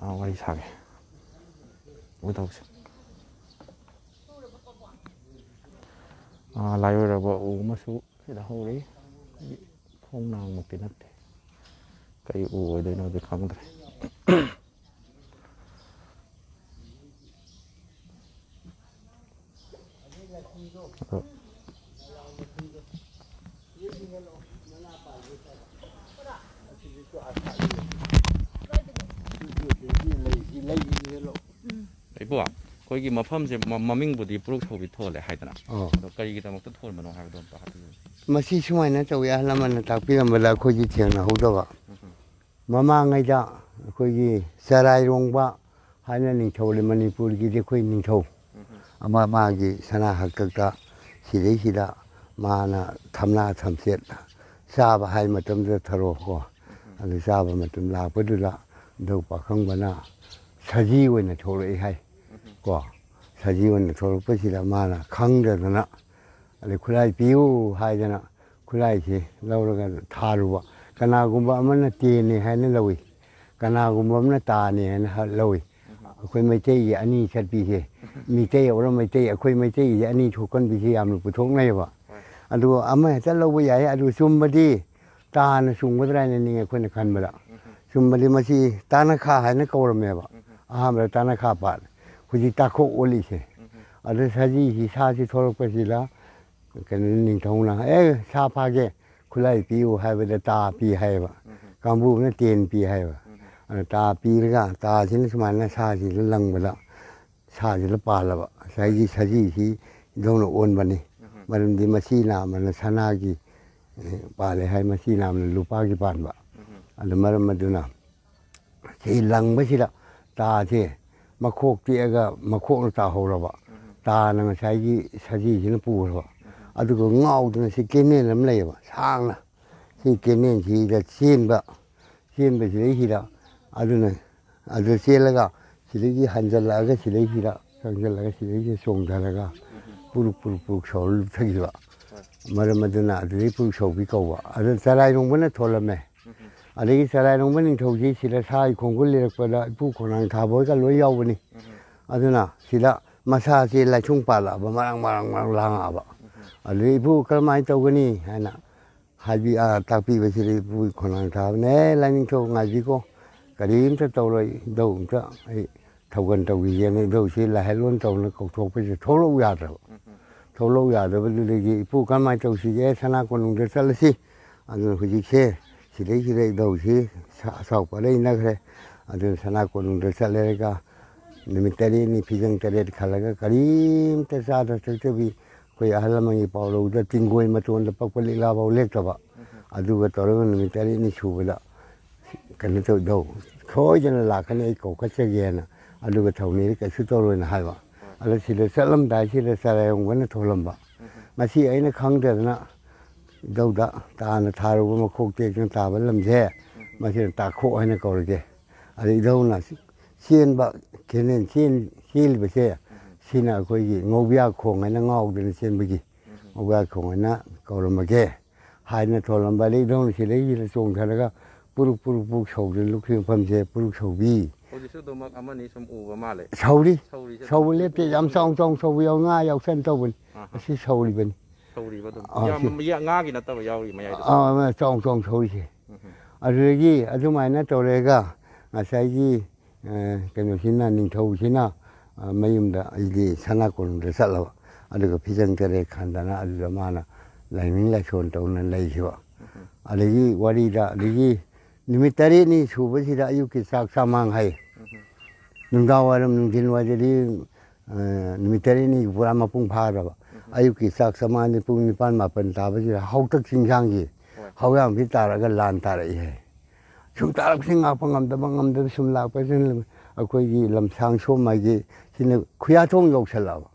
ꯑ, ꯋꯥꯔꯤ ꯁꯥꯒꯦ꯫ ꯎ ꯇꯧꯁꯦ꯫ ꯑ, ꯂꯥꯏ ꯑꯣꯏꯔꯕ ꯎ ꯑꯃꯁꯨ ꯁꯤꯗ ꯍꯧꯔꯤ꯫ ꯈꯣꯡꯅꯥꯡꯃꯛꯇꯤ ꯅꯠꯇꯦ꯫ ꯀꯔꯤ ꯎ ꯑꯣꯏꯗꯣꯏꯅꯣꯗꯤ ꯈꯪꯗ꯭ꯔꯦ꯫ ꯑꯗꯣ ꯏꯕꯣ, ꯑꯩꯈꯣꯏꯒꯤ ꯃꯐꯝꯁꯦ ꯃ-, ꯃꯃꯤꯡꯕꯨꯗꯤ ꯄꯨꯔꯨꯛ ꯁꯧꯕꯤ ꯊꯣꯜꯂꯦ ꯍꯥꯏꯗꯅ, ꯑꯣ꯫ ꯑꯗꯣ ꯀꯔꯤꯒꯤꯗꯃꯛꯇ ꯊꯣꯟꯕꯅꯣ ꯍꯥꯏꯕꯗꯣ ꯑꯝꯇ ꯍꯥꯏꯕꯤꯌꯨ꯫ ꯃꯁꯤ ꯁꯨꯃꯥꯏꯅ ꯇꯧꯏ, ꯑꯍꯜ ꯂꯃꯟꯅ ꯇꯥꯛꯄꯤꯔꯝꯕꯗ ꯑꯩꯈꯣꯏꯗꯤ ꯊꯦꯡꯅꯍꯧꯗꯕ꯫ ꯎꯝ꯫ ꯃꯃꯥꯡꯉꯩꯗ ꯑꯩꯈꯣꯏꯒꯤ ꯆꯔꯥꯏꯔꯣꯡꯕ ꯍꯥꯏꯅ ꯅꯤꯡꯊꯧ ꯂꯩ, ꯃꯅꯤꯄꯨꯔꯒꯤꯗꯤ ꯑꯩꯈꯣꯏ ꯅꯤꯡꯊꯧ ꯎꯝ꯫ ꯑꯃ, ꯃꯥꯒꯤ ꯁꯅꯥ ꯍꯛꯇꯛꯇ ꯁꯤꯗꯩꯁꯤꯗ ꯃꯥꯅ ꯊꯝꯅꯥ ꯊꯝꯆꯦꯠ ꯆꯥꯕ ꯍꯥꯏ ꯃꯇꯝꯗꯨꯗ ꯊꯔꯣ ꯀꯣ, ꯎꯝ꯫ ꯑꯗꯨ ꯆꯥꯕ ꯃꯇꯝ ꯂꯥꯛꯄꯗꯨꯗ ꯙꯧ ꯄꯥꯈꯪꯕꯅ ꯁꯖꯤ ꯑꯣꯏꯅ ꯊꯣꯛꯂꯛꯏ ꯍꯥꯏ꯫ ꯎꯝ꯫ ꯀꯣ, ꯁꯖꯤ ꯑꯣꯏꯅ ꯊꯣꯛꯂꯛꯄꯁꯤꯗ ꯃꯥꯅ ꯈꯪꯗꯗꯅ, ꯑꯗꯩ ꯈꯨꯠꯂꯥꯏ ꯄꯤꯌꯨ ꯍꯥꯏꯗꯅ ꯈꯨꯠꯂꯥꯏꯁꯦ ꯂꯧꯔꯒ ꯊꯥꯔꯨꯕ꯫ ꯀꯅꯥꯒꯨꯝꯕ ꯑꯃꯅ ꯇꯦꯟꯅꯦ ꯍꯥꯏꯅ ꯂꯧꯏ, ꯀꯅꯥꯒꯨꯝꯕ ꯑꯃꯅ ꯇꯥꯅꯦ ꯍꯥꯏꯅ ꯍ-, ꯂꯧꯏ꯫ ꯑꯩꯈꯣꯏ ꯃꯩꯇꯩꯒꯤ ꯑꯅꯤ ꯆꯠꯄꯤꯁꯦ, ꯃꯤꯇꯩ ꯑꯣꯔ ꯃꯩꯇꯩ, ꯑꯩꯈꯣꯏ ꯃꯩꯇꯩꯒꯤꯁꯦ ꯑꯅꯤ ꯊꯣꯛꯀꯟꯕꯤꯁꯦ ꯌꯥꯝꯅ ꯄꯨꯊꯣꯛꯅꯩꯌꯦꯕ꯫ ꯍꯣꯏ꯫ ꯑꯗꯨ ꯑꯃ ꯍꯦꯛꯇ ꯂꯧꯕ ꯌꯥꯏ, ꯑꯗꯨ ꯆꯨꯝꯕꯗꯤ ꯇꯥꯅ ꯆꯨꯝꯒꯗ꯭ꯔꯥ ꯍꯥꯏꯅ ꯅꯤꯡꯉꯦ ꯑꯩꯈꯣꯏꯅ ꯈꯟꯕꯗ꯫ ꯎꯝ꯫ ꯆꯨꯝꯕꯗꯤ ꯃꯁꯤ ꯇꯥꯅꯈꯥ ꯍꯥꯏꯅ ꯀꯧꯔꯝꯃꯦꯕ꯫ ꯎꯝ꯫ ꯑꯍꯥꯟꯕꯗ ꯇꯥꯅꯈꯥ ꯄꯥꯠ, ꯍꯧꯖꯤꯛ ꯇꯥꯈꯣꯛ ꯑꯣꯜꯂꯤꯁꯦ꯫ ꯎꯝ꯫ ꯑꯗ ꯁꯖꯤꯁꯤ ꯁꯥꯁꯤ ꯊꯣꯛꯂꯛꯄꯁꯤꯗ ꯀꯩꯅꯣ, ꯅꯤꯡꯊꯧꯅ "ꯑꯦ, ꯁꯥ ꯐꯥꯒꯦ, ꯈꯨꯠꯂꯥꯏ ꯄꯤꯌꯨ" ꯍꯥꯏꯕꯗ ꯇꯥ ꯄꯤ ꯍꯥꯏꯌꯦꯕ꯫ ꯀꯥꯡꯕꯨ ꯑꯃꯅ ꯇꯦꯟ ꯄꯤ ꯍꯥꯏꯌꯦꯕ꯫ ꯑꯗ ꯇꯥ ꯄꯤꯔꯒ, ꯇꯥꯁꯤꯅ ꯁꯨꯃꯥꯏꯅ ꯁꯥꯁꯤꯗ ꯂꯪꯕꯗ, ꯁꯥꯁꯤꯗ ꯄꯥꯜꯂꯕ ꯉꯁꯥꯏꯒꯤ ꯁꯖꯤꯁꯤ ꯏꯙꯧꯅ ꯑꯣꯟꯕꯅꯤ꯫ ꯃꯔꯝꯗꯤ ꯃꯁꯤ ꯅꯥꯝꯃꯅ ꯁꯅꯥꯒꯤ, ꯑꯦ, ꯄꯥꯜꯂꯦ ꯍꯥꯏ, ꯃꯁꯤ ꯅꯥꯝꯃꯅ ꯂꯨꯄꯥꯒꯤ ꯄꯥꯟꯕ꯫ ꯑꯗꯨ ꯃꯔꯝ ꯑꯗꯨꯅ ꯁꯤ ꯂꯪꯕꯁꯤꯗ ꯇꯥꯁꯦ ꯃꯈꯣꯛ ꯇꯦꯛꯑꯒ ꯃꯈꯣꯛꯅ ꯇꯥꯍꯧꯔꯕ꯫ ꯇꯥꯅ ꯉꯁꯥꯏꯒꯤ ꯁꯖꯤꯁꯤꯅ ꯄꯨꯈ꯭ꯔꯕ꯫ ꯑꯗꯨꯒ ꯉꯥꯎꯗꯅ ꯁꯤ ꯀꯦꯅꯦꯜ ꯑꯃ ꯂꯩꯌꯦꯕ, ꯁꯥꯡꯅ꯫ ꯁꯤ ꯀꯦꯅꯦꯜꯁꯤꯗ ꯆꯦꯟꯕ, ꯆꯦꯟꯕꯁꯤꯗꯩꯁꯤꯗ ꯑꯗꯨꯅ ꯑꯗꯨ ꯆꯦꯜꯂꯒ ꯁꯤꯗꯒꯤ ꯍꯟꯖꯜꯂꯛꯑꯒ ꯁꯤꯗꯩꯁꯤꯗ ꯆꯪꯁꯤꯜꯂꯒ ꯁꯤꯗꯩꯁꯤꯗ ꯆꯣꯡꯊꯔꯒ ꯄꯨꯔꯨꯛ ꯄꯨꯔꯨꯛ ꯄꯨꯔꯨꯛ ꯁꯧꯔ ꯂꯨꯞꯊꯈꯤꯕ꯫ ꯃꯔꯝ ꯑꯗꯨꯅ ꯑꯗꯨꯗꯩ ꯄꯨꯔꯨꯛ ꯁꯧꯕꯤ ꯀꯧꯕ꯫ ꯑꯗꯨ ꯆꯔꯥꯏꯔꯣꯡꯕꯅ ꯊꯣꯜꯂꯝꯃꯦ꯫ ꯑꯗꯒꯤ ꯆꯔꯥꯏꯔꯣꯡꯕ ꯅꯤꯡꯊꯧꯁꯤ ꯁꯤꯗ ꯁꯥꯒꯤ ꯈꯣꯡꯒꯨꯜ ꯂꯤꯔꯛꯄꯗ ꯏꯄꯨ ꯈꯣꯡꯅꯥꯡ ꯊꯥꯕ ꯍꯣꯏꯒ ꯂꯣꯏ ꯌꯥꯎꯕꯅꯤ꯫ ꯑꯗꯨꯅ ꯁꯤꯗ ꯃꯁꯥꯁꯤ ꯂꯥꯏꯁꯨꯡ ꯄꯥꯜꯂꯛꯑꯕ, ꯃꯔꯥꯡ ꯃꯔꯥꯡ ꯃꯔꯥꯡ ꯂꯥꯡꯉꯛꯑꯕ꯫ ꯑꯗꯨꯗꯩ "ꯏꯄꯨ, ꯀꯔꯝꯍꯥꯏꯅ ꯇꯧꯒꯅꯤ?" ꯍꯥꯏꯅ ꯍꯥꯏꯕꯤ-, ꯑ, ꯇꯥꯛꯄꯤꯕꯁꯤꯗ ꯏꯄꯨ ꯈꯣꯡꯅꯥꯡ ꯊꯥꯕꯅ, "ꯑꯦ, ꯂꯥꯏꯅꯤꯡꯊꯧ ꯉꯥꯏꯕꯤꯀꯣ, ꯀꯔꯤꯝꯇ ꯇꯧꯔꯣꯏ, ꯏꯙꯧ ꯑꯝꯇ ꯑꯩ ꯊꯧꯒꯜ ꯇꯧꯈꯤꯒꯦꯅ ꯏꯙꯧꯁꯤ ꯂꯥꯏꯍꯜꯂꯣꯟ ꯇꯧꯅ ꯀꯧꯊꯣꯛꯄꯁꯤꯗ ꯊꯣꯛꯂꯛꯎ ꯌꯥꯗ꯭ꯔꯕ꯫ ꯊꯣꯛꯂꯛꯎ ꯌꯥꯗꯕꯗꯨꯗꯒꯤ, "ꯏꯄꯨ, ꯀꯔꯝꯍꯥꯏꯅ ꯇꯧꯁꯤꯒꯦ? ꯁꯅꯥ ꯀꯣꯅꯨꯡꯗ ꯆꯠꯂꯁꯤ꯫ ꯑꯗꯨꯅ ꯍꯧꯖꯤꯛꯁꯦ ꯁꯤꯗꯩꯁꯤꯗ ꯏꯙꯧꯁꯤ ꯁꯥ-, ꯑꯁꯥꯎ ꯄꯔꯩ ꯏꯟꯅꯈ꯭ꯔꯦ꯫ ꯑꯗꯨꯅ ꯁꯅꯥ ꯀꯣꯅꯨꯡꯗ ꯆꯠꯂꯦꯔꯒ ꯅꯨꯃꯤꯠ ꯇꯔꯦꯠꯅꯤ, ꯐꯤꯖꯪ ꯇꯔꯦꯠ ꯈꯜꯂꯒ ꯀꯔꯤꯝꯇ ꯆꯥꯗ ꯊꯛꯇꯕꯤ, ꯑꯩꯈꯣꯏ ꯑꯍꯜ ꯂꯃꯟꯒꯤ ꯄꯥꯎꯔꯧꯗ ꯇꯤꯡꯒꯣꯏ ꯃꯇꯣꯟꯗ ꯄꯛꯄ ꯂꯤꯛꯂꯥꯐꯥꯎ ꯂꯦꯛꯇꯕ꯫ ꯑꯗꯨꯒ ꯇꯧꯔꯒ ꯅꯨꯃꯤꯠ ꯇꯔꯦꯠꯅꯤ ꯁꯨꯕꯗ ꯀꯩꯅꯣ ꯇꯧꯗꯧ, ꯁꯣꯏꯗꯅ ꯂꯥꯛꯀꯅꯤ, ꯑꯩ ꯀꯧꯈꯠꯆꯒꯦꯅ ꯑꯗꯨꯒ ꯊꯧꯅꯤꯗ ꯀꯩꯁꯨ ꯇꯧꯔꯣꯏꯅ ꯍꯥꯏꯕ꯫ ꯑꯗ ꯁꯤꯗ ꯆꯠꯂꯝꯗꯥꯏꯁꯤꯗ ꯆꯔꯥꯏꯔꯣꯡꯕꯅ ꯊꯣꯜꯂꯝꯕ꯫ ꯃꯁꯤ ꯑꯩꯅ ꯈꯪꯗꯗꯅ ꯏꯙꯧꯗ ꯇꯥꯅ ꯊꯥꯔꯨꯕ ꯃꯈꯣꯛ ꯇꯦꯛꯇꯅ ꯇꯥꯕ ꯂꯝꯁꯦ, ꯃꯁꯤꯅ ꯇꯥꯈꯣꯛ ꯍꯥꯏꯅ ꯀꯧꯔꯒꯦ꯫ ꯑꯗ ꯏꯙꯧꯅ ꯆꯦꯟꯕ, ꯀꯦꯅꯦꯜ ꯆꯦꯟ-, ꯆꯦꯜꯂꯤꯕꯁꯦ, ꯁꯤꯅ ꯑꯩꯈꯣꯏꯒꯤ ꯉꯧꯕꯤꯌꯥ ꯈꯣꯡ ꯍꯥꯏꯅ ꯉꯥꯎꯗꯅ ꯆꯦꯟꯕꯒꯤ, ꯉꯧꯕꯤꯌꯥ ꯈꯣꯡ ꯍꯥꯏꯅ ꯀꯧꯔꯝꯃꯒꯦ ꯍꯥꯏꯅ ꯊꯣꯜꯂꯝꯕ꯫ ꯑꯗꯩ ꯏꯙꯧꯅ ꯁꯤꯗꯩꯁꯤꯗ ꯆꯣꯡꯊꯔꯒ ꯄꯨꯔꯨꯛ ꯄꯨꯔꯨꯛ ꯄꯨꯔꯨꯛ ꯁꯧꯗꯅ ꯂꯨꯞꯈꯤꯕ ꯃꯐꯝꯁꯦ ꯄꯨꯔꯨꯛ ꯁꯧꯕꯤ꯫ ꯍꯧꯖꯤꯛꯁꯨ ꯑꯗꯨꯃꯛ ꯑꯃꯅꯤ ꯁꯨꯝ ꯎꯕ ꯃꯥꯜꯂꯦ꯫ ꯁꯧꯔꯤ꯫ ꯁꯧꯔꯤꯁꯦ ꯁꯧꯕ ꯑꯗꯨꯝ ꯂꯦꯞꯇꯦ꯫ ꯌꯥꯝ ꯎꯕ ꯆꯥꯎ ꯆꯥꯎ ꯁꯧꯕ ꯌꯥꯎ-, ꯉꯥ ꯌꯥꯎꯁꯟ ꯇꯧꯕꯅꯤ꯫ ꯑꯍꯥ꯫ ꯑꯁꯤ ꯁꯧꯔꯤꯕꯅꯤ꯫ ꯁꯧꯔꯤꯕ ꯑꯗꯨꯝ꯫ ꯑꯥ, ꯌꯥꯝ ꯁꯤ-, ꯌꯥ-, ꯉꯥꯒꯤ ꯅꯠꯇꯕ ꯌꯥꯎꯔꯤ ꯃꯌꯥꯏꯗ꯫ ꯑꯥ, ꯑꯥ, ꯆꯥꯎ ꯆꯥꯎ ꯁꯧꯔꯤꯁꯦ꯫ ꯎꯝ꯫ ꯑꯗꯨꯗꯒꯤ ꯑꯗꯨꯃꯥꯏꯅ ꯇꯧꯔꯦꯒ ꯉꯁꯥꯏꯒꯤ, ꯑ, ꯀꯩꯅꯣꯁꯤꯅ, ꯅꯤꯡꯊꯧꯁꯤꯅ, ꯑ, ꯃꯌꯨꯝꯗ ꯑꯩꯗꯤ ꯁꯅꯥ ꯀꯣꯅꯨꯡꯗ ꯆꯠꯂꯕ꯫ ꯑꯗꯨꯒ ꯐꯤꯖꯪ ꯇꯔꯦꯠ ꯈꯟꯗꯅ ꯑꯗꯨꯗ ꯃꯥꯅ ꯂꯥꯏꯅꯤꯡ ꯂꯥꯏꯁꯣꯟ ꯇꯧꯅ ꯂꯩꯈꯤꯕ꯫ ꯑꯗꯒꯤ ꯋꯥꯔꯤꯗ ꯑꯗꯒꯤ ꯅꯨꯃꯤꯠ ꯇꯔꯦꯠꯅꯤ ꯁꯨꯕꯁꯤꯗ ꯑꯌꯨꯛꯀꯤ ꯆꯥꯛ ꯆꯥꯃꯥꯡ ꯍꯥꯏ꯫ ꯅꯨꯡꯗꯥꯡ ꯋꯥꯏꯔꯝ ꯅꯨꯡꯊꯤꯜ ꯋꯥꯏꯗꯗꯤ, ꯑ, ꯅꯨꯃꯤꯠ ꯇꯔꯦꯠꯅꯤꯒꯤ ꯄꯨꯔꯥ ꯃꯄꯨꯡ ꯐꯥꯈ꯭ꯔꯕ꯫ ꯑꯌꯨꯛꯀꯤ ꯆꯥꯛ ꯆꯥꯃꯥꯡꯗꯤ ꯄꯨꯡ ꯅꯤꯄꯥꯟ ꯃꯥꯄꯟ ꯇꯥꯕꯁꯤꯗ ꯍꯥꯎꯇꯛ ꯆꯤꯡꯁꯥꯡꯒꯤ ꯍꯣꯏ꯫ ꯍꯧꯌꯥꯝꯁꯤ ꯇꯥꯔꯒ ꯂꯥꯟ ꯇꯥꯔꯛꯏ ꯍꯥꯏ꯫ ꯁꯨꯝ ꯇꯥꯔꯛꯄꯁꯤ ꯉꯥꯛꯄ ꯉꯝꯗꯕ, ꯉꯝꯗꯕ ꯁꯨꯝ ꯂꯥꯛꯄꯁꯤꯅ ꯑꯩꯈꯣꯏꯒꯤ ꯂꯝꯁꯥꯡ ꯁꯣꯝ ꯃꯥꯏꯒꯤ ꯁꯤꯅ ꯈꯨꯌꯥꯊꯣꯡ ꯌꯧꯁꯜꯂꯛꯑꯕ꯫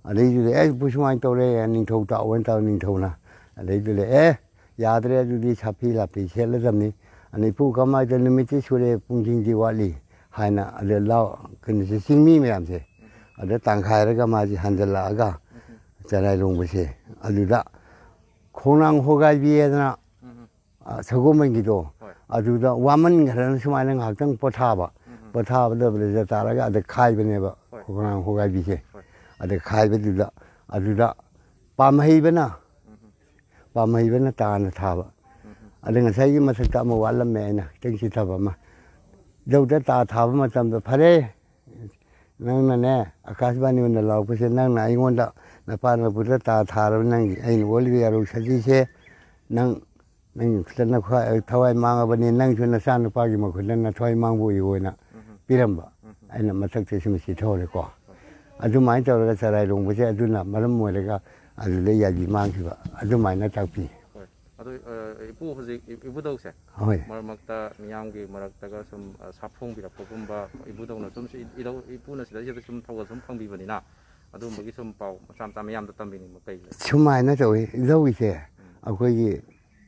ꯑꯗꯩꯗꯨꯗ, "ꯑꯦ, ꯏꯄꯨ ꯁꯨꯃꯥꯏꯅ ꯇꯧꯔꯦ, ꯅꯤꯡꯊꯧ ꯇꯥꯛꯑꯣꯅ ꯇꯧꯔꯦ ꯅꯤꯡꯊꯧꯅ"꯫ ꯑꯗꯩꯗꯨꯗ, "ꯑꯦ, ꯌꯥꯗ꯭ꯔꯦ, ꯑꯗꯨꯗꯤ ꯁꯥꯐꯤ ꯂꯥꯐꯤ ꯁꯦꯠꯂꯗꯕꯅꯤ"꯫ ꯑꯗꯩ, "ꯏꯄꯨ, ꯀꯃꯥꯏꯅ ꯇꯧ-, ꯅꯨꯃꯤꯠꯇꯤ ꯁꯨꯔꯦ, ꯄꯨꯡꯁꯤꯡꯗꯤ ꯋꯥꯠꯂꯤ" ꯍꯥꯏꯅ, ꯑꯗ ꯂꯥꯎ-, ꯀꯩꯅꯣꯁꯦ, ꯆꯤꯡꯃꯤ ꯃꯌꯥꯝꯁꯦ ꯑꯗ ꯇꯥꯡꯈꯥꯏꯔꯒ ꯃꯥꯁꯦ ꯍꯟꯖꯜꯂꯛꯑꯒ ꯆꯔꯥꯏꯔꯣꯡꯕꯁꯦ ꯑꯗꯨꯗ ꯈꯣꯡꯅꯥꯡ ꯍꯣꯒꯥꯏꯕꯤ ꯍꯥꯏꯗꯅ ꯑ, ꯁꯒꯣꯜꯕꯟꯒꯤꯗꯣ, ꯍꯣꯏ꯫ ꯑꯗꯨꯗ ꯋꯥꯃꯟꯈ꯭ꯔꯅ ꯁꯨꯃꯥꯏꯅ ꯉꯥꯏꯍꯥꯛꯇꯪ ꯄꯣꯊꯥꯕ꯫ ꯎꯝ꯫ ꯄꯣꯊꯥꯕꯗ ꯕ꯭ꯔꯦꯖ ꯇꯥꯔꯒ ꯑꯗ ꯈꯥꯏꯕꯅꯦꯕ, ꯍꯣꯏ꯫ ꯈꯣꯡꯅꯥꯡ ꯍꯣꯒꯥꯏꯕꯤꯁꯦ꯫ ꯍꯣꯏ꯫ ꯑꯗ ꯈꯥꯏꯕꯗꯨꯗ, ꯑꯗꯨꯗ ꯄꯥꯝꯍꯩꯕꯅ, ꯎꯝ꯫ ꯄꯥꯝꯍꯩꯕꯅ ꯇꯥꯅ ꯊꯥꯕ꯫ ꯎꯝ꯫ ꯑꯗ ꯉꯁꯥꯏꯒꯤ ꯃꯊꯛꯇ ꯑꯃ ꯋꯥꯠꯂꯝꯃꯦ, ꯑꯩꯅ ꯈꯤꯇꯪ ꯆꯤꯊꯕ ꯑꯃ꯫ ꯂꯧꯗ ꯇꯥ ꯊꯥꯕ ꯃꯇꯝꯗ, "ꯐꯔꯦ, ꯅꯪꯅꯅꯦ, ꯑꯀꯥꯁꯕꯥꯅꯤ ꯑꯣꯏꯅ ꯂꯥꯎꯔꯛꯄꯁꯦ, ꯅꯪꯅ ꯑꯩꯉꯣꯟꯗ ꯅꯄꯥ ꯅꯄꯨꯗ ꯇꯥ ꯊꯥꯔꯕ ꯅꯪꯒꯤ, ꯑꯩꯅ ꯑꯣꯜꯂꯤꯕ ꯌꯥꯔꯧ ꯁꯖꯤꯁꯦ, ꯅꯪ ꯅꯪ ꯈꯨꯠꯇ ꯅꯈ꯭ꯋꯥꯏ-, ꯊꯋꯥꯏ ꯃꯥꯡꯉꯕꯅꯤ, ꯅꯪꯁꯨ ꯅꯆꯥꯅꯨꯄꯥꯒꯤ ꯃꯈꯨꯠꯇ ꯅꯊꯋꯥꯏ ꯃꯥꯡꯕ ꯑꯣꯏꯌꯨ" ꯍꯥꯏꯅ ꯎꯝ꯫ ꯄꯤꯔꯝꯕ꯫ ꯎꯝ꯫ ꯑꯩꯅ ꯃꯊꯛꯇ ꯁꯨꯝ ꯆꯤꯊꯍꯧꯔꯦꯀꯣ꯫ ꯍꯣꯏ꯫ ꯑꯗꯨꯃꯥꯏꯅ ꯇꯧꯔꯒ ꯆꯔꯥꯏꯔꯣꯡꯕꯁꯦ ꯑꯗꯨꯅ ꯃꯔꯝ ꯑꯣꯏꯔꯒ ꯑꯗꯨꯗ ꯌꯥꯏꯕꯤ ꯃꯥꯡꯈꯤꯕ ꯑꯗꯨꯃꯥꯏꯅ ꯇꯥꯛꯄꯤ꯫ ꯍꯣꯏ꯫ ꯑꯗꯨ, ꯑ, ꯏꯄꯨ ꯍꯧꯖꯤꯛ ꯏ-, ꯏꯕꯨꯙꯧꯁꯦ ꯍꯣꯏ꯫ ꯃꯔꯛ ꯃꯔꯛꯇ ꯃꯤꯌꯥꯝꯒꯤ ꯃꯔꯛꯇꯒ ꯁꯨꯝ, ꯑ, ꯁꯥꯐꯣꯡꯕꯤꯔꯛꯄꯒꯨꯝꯕ, ꯏꯕꯨꯙꯧꯅ ꯁꯨꯝ ꯁꯤ ꯏꯙꯧ-, ꯏꯄꯨꯅ ꯁꯤꯗꯩꯁꯤꯗ ꯁꯨꯝ ꯊꯧꯒꯜ ꯁꯨꯝ ꯐꯪꯕꯤꯕꯅꯤꯅ, ꯑꯗꯨꯒꯨꯝꯕꯒꯤ ꯁꯨꯝ ꯄꯥꯎ ꯃꯆꯥ ꯃꯆꯥ ꯃꯌꯥꯝꯗ ꯇꯝꯕꯤꯅꯤꯡꯕ ꯀꯩ ꯂꯩ? ꯁꯨꯃꯥꯏꯅ ꯇꯧꯏ, ꯏꯙꯧꯒꯤꯁꯦ ꯎꯝ꯫ ꯑꯩꯈꯣꯏꯒꯤ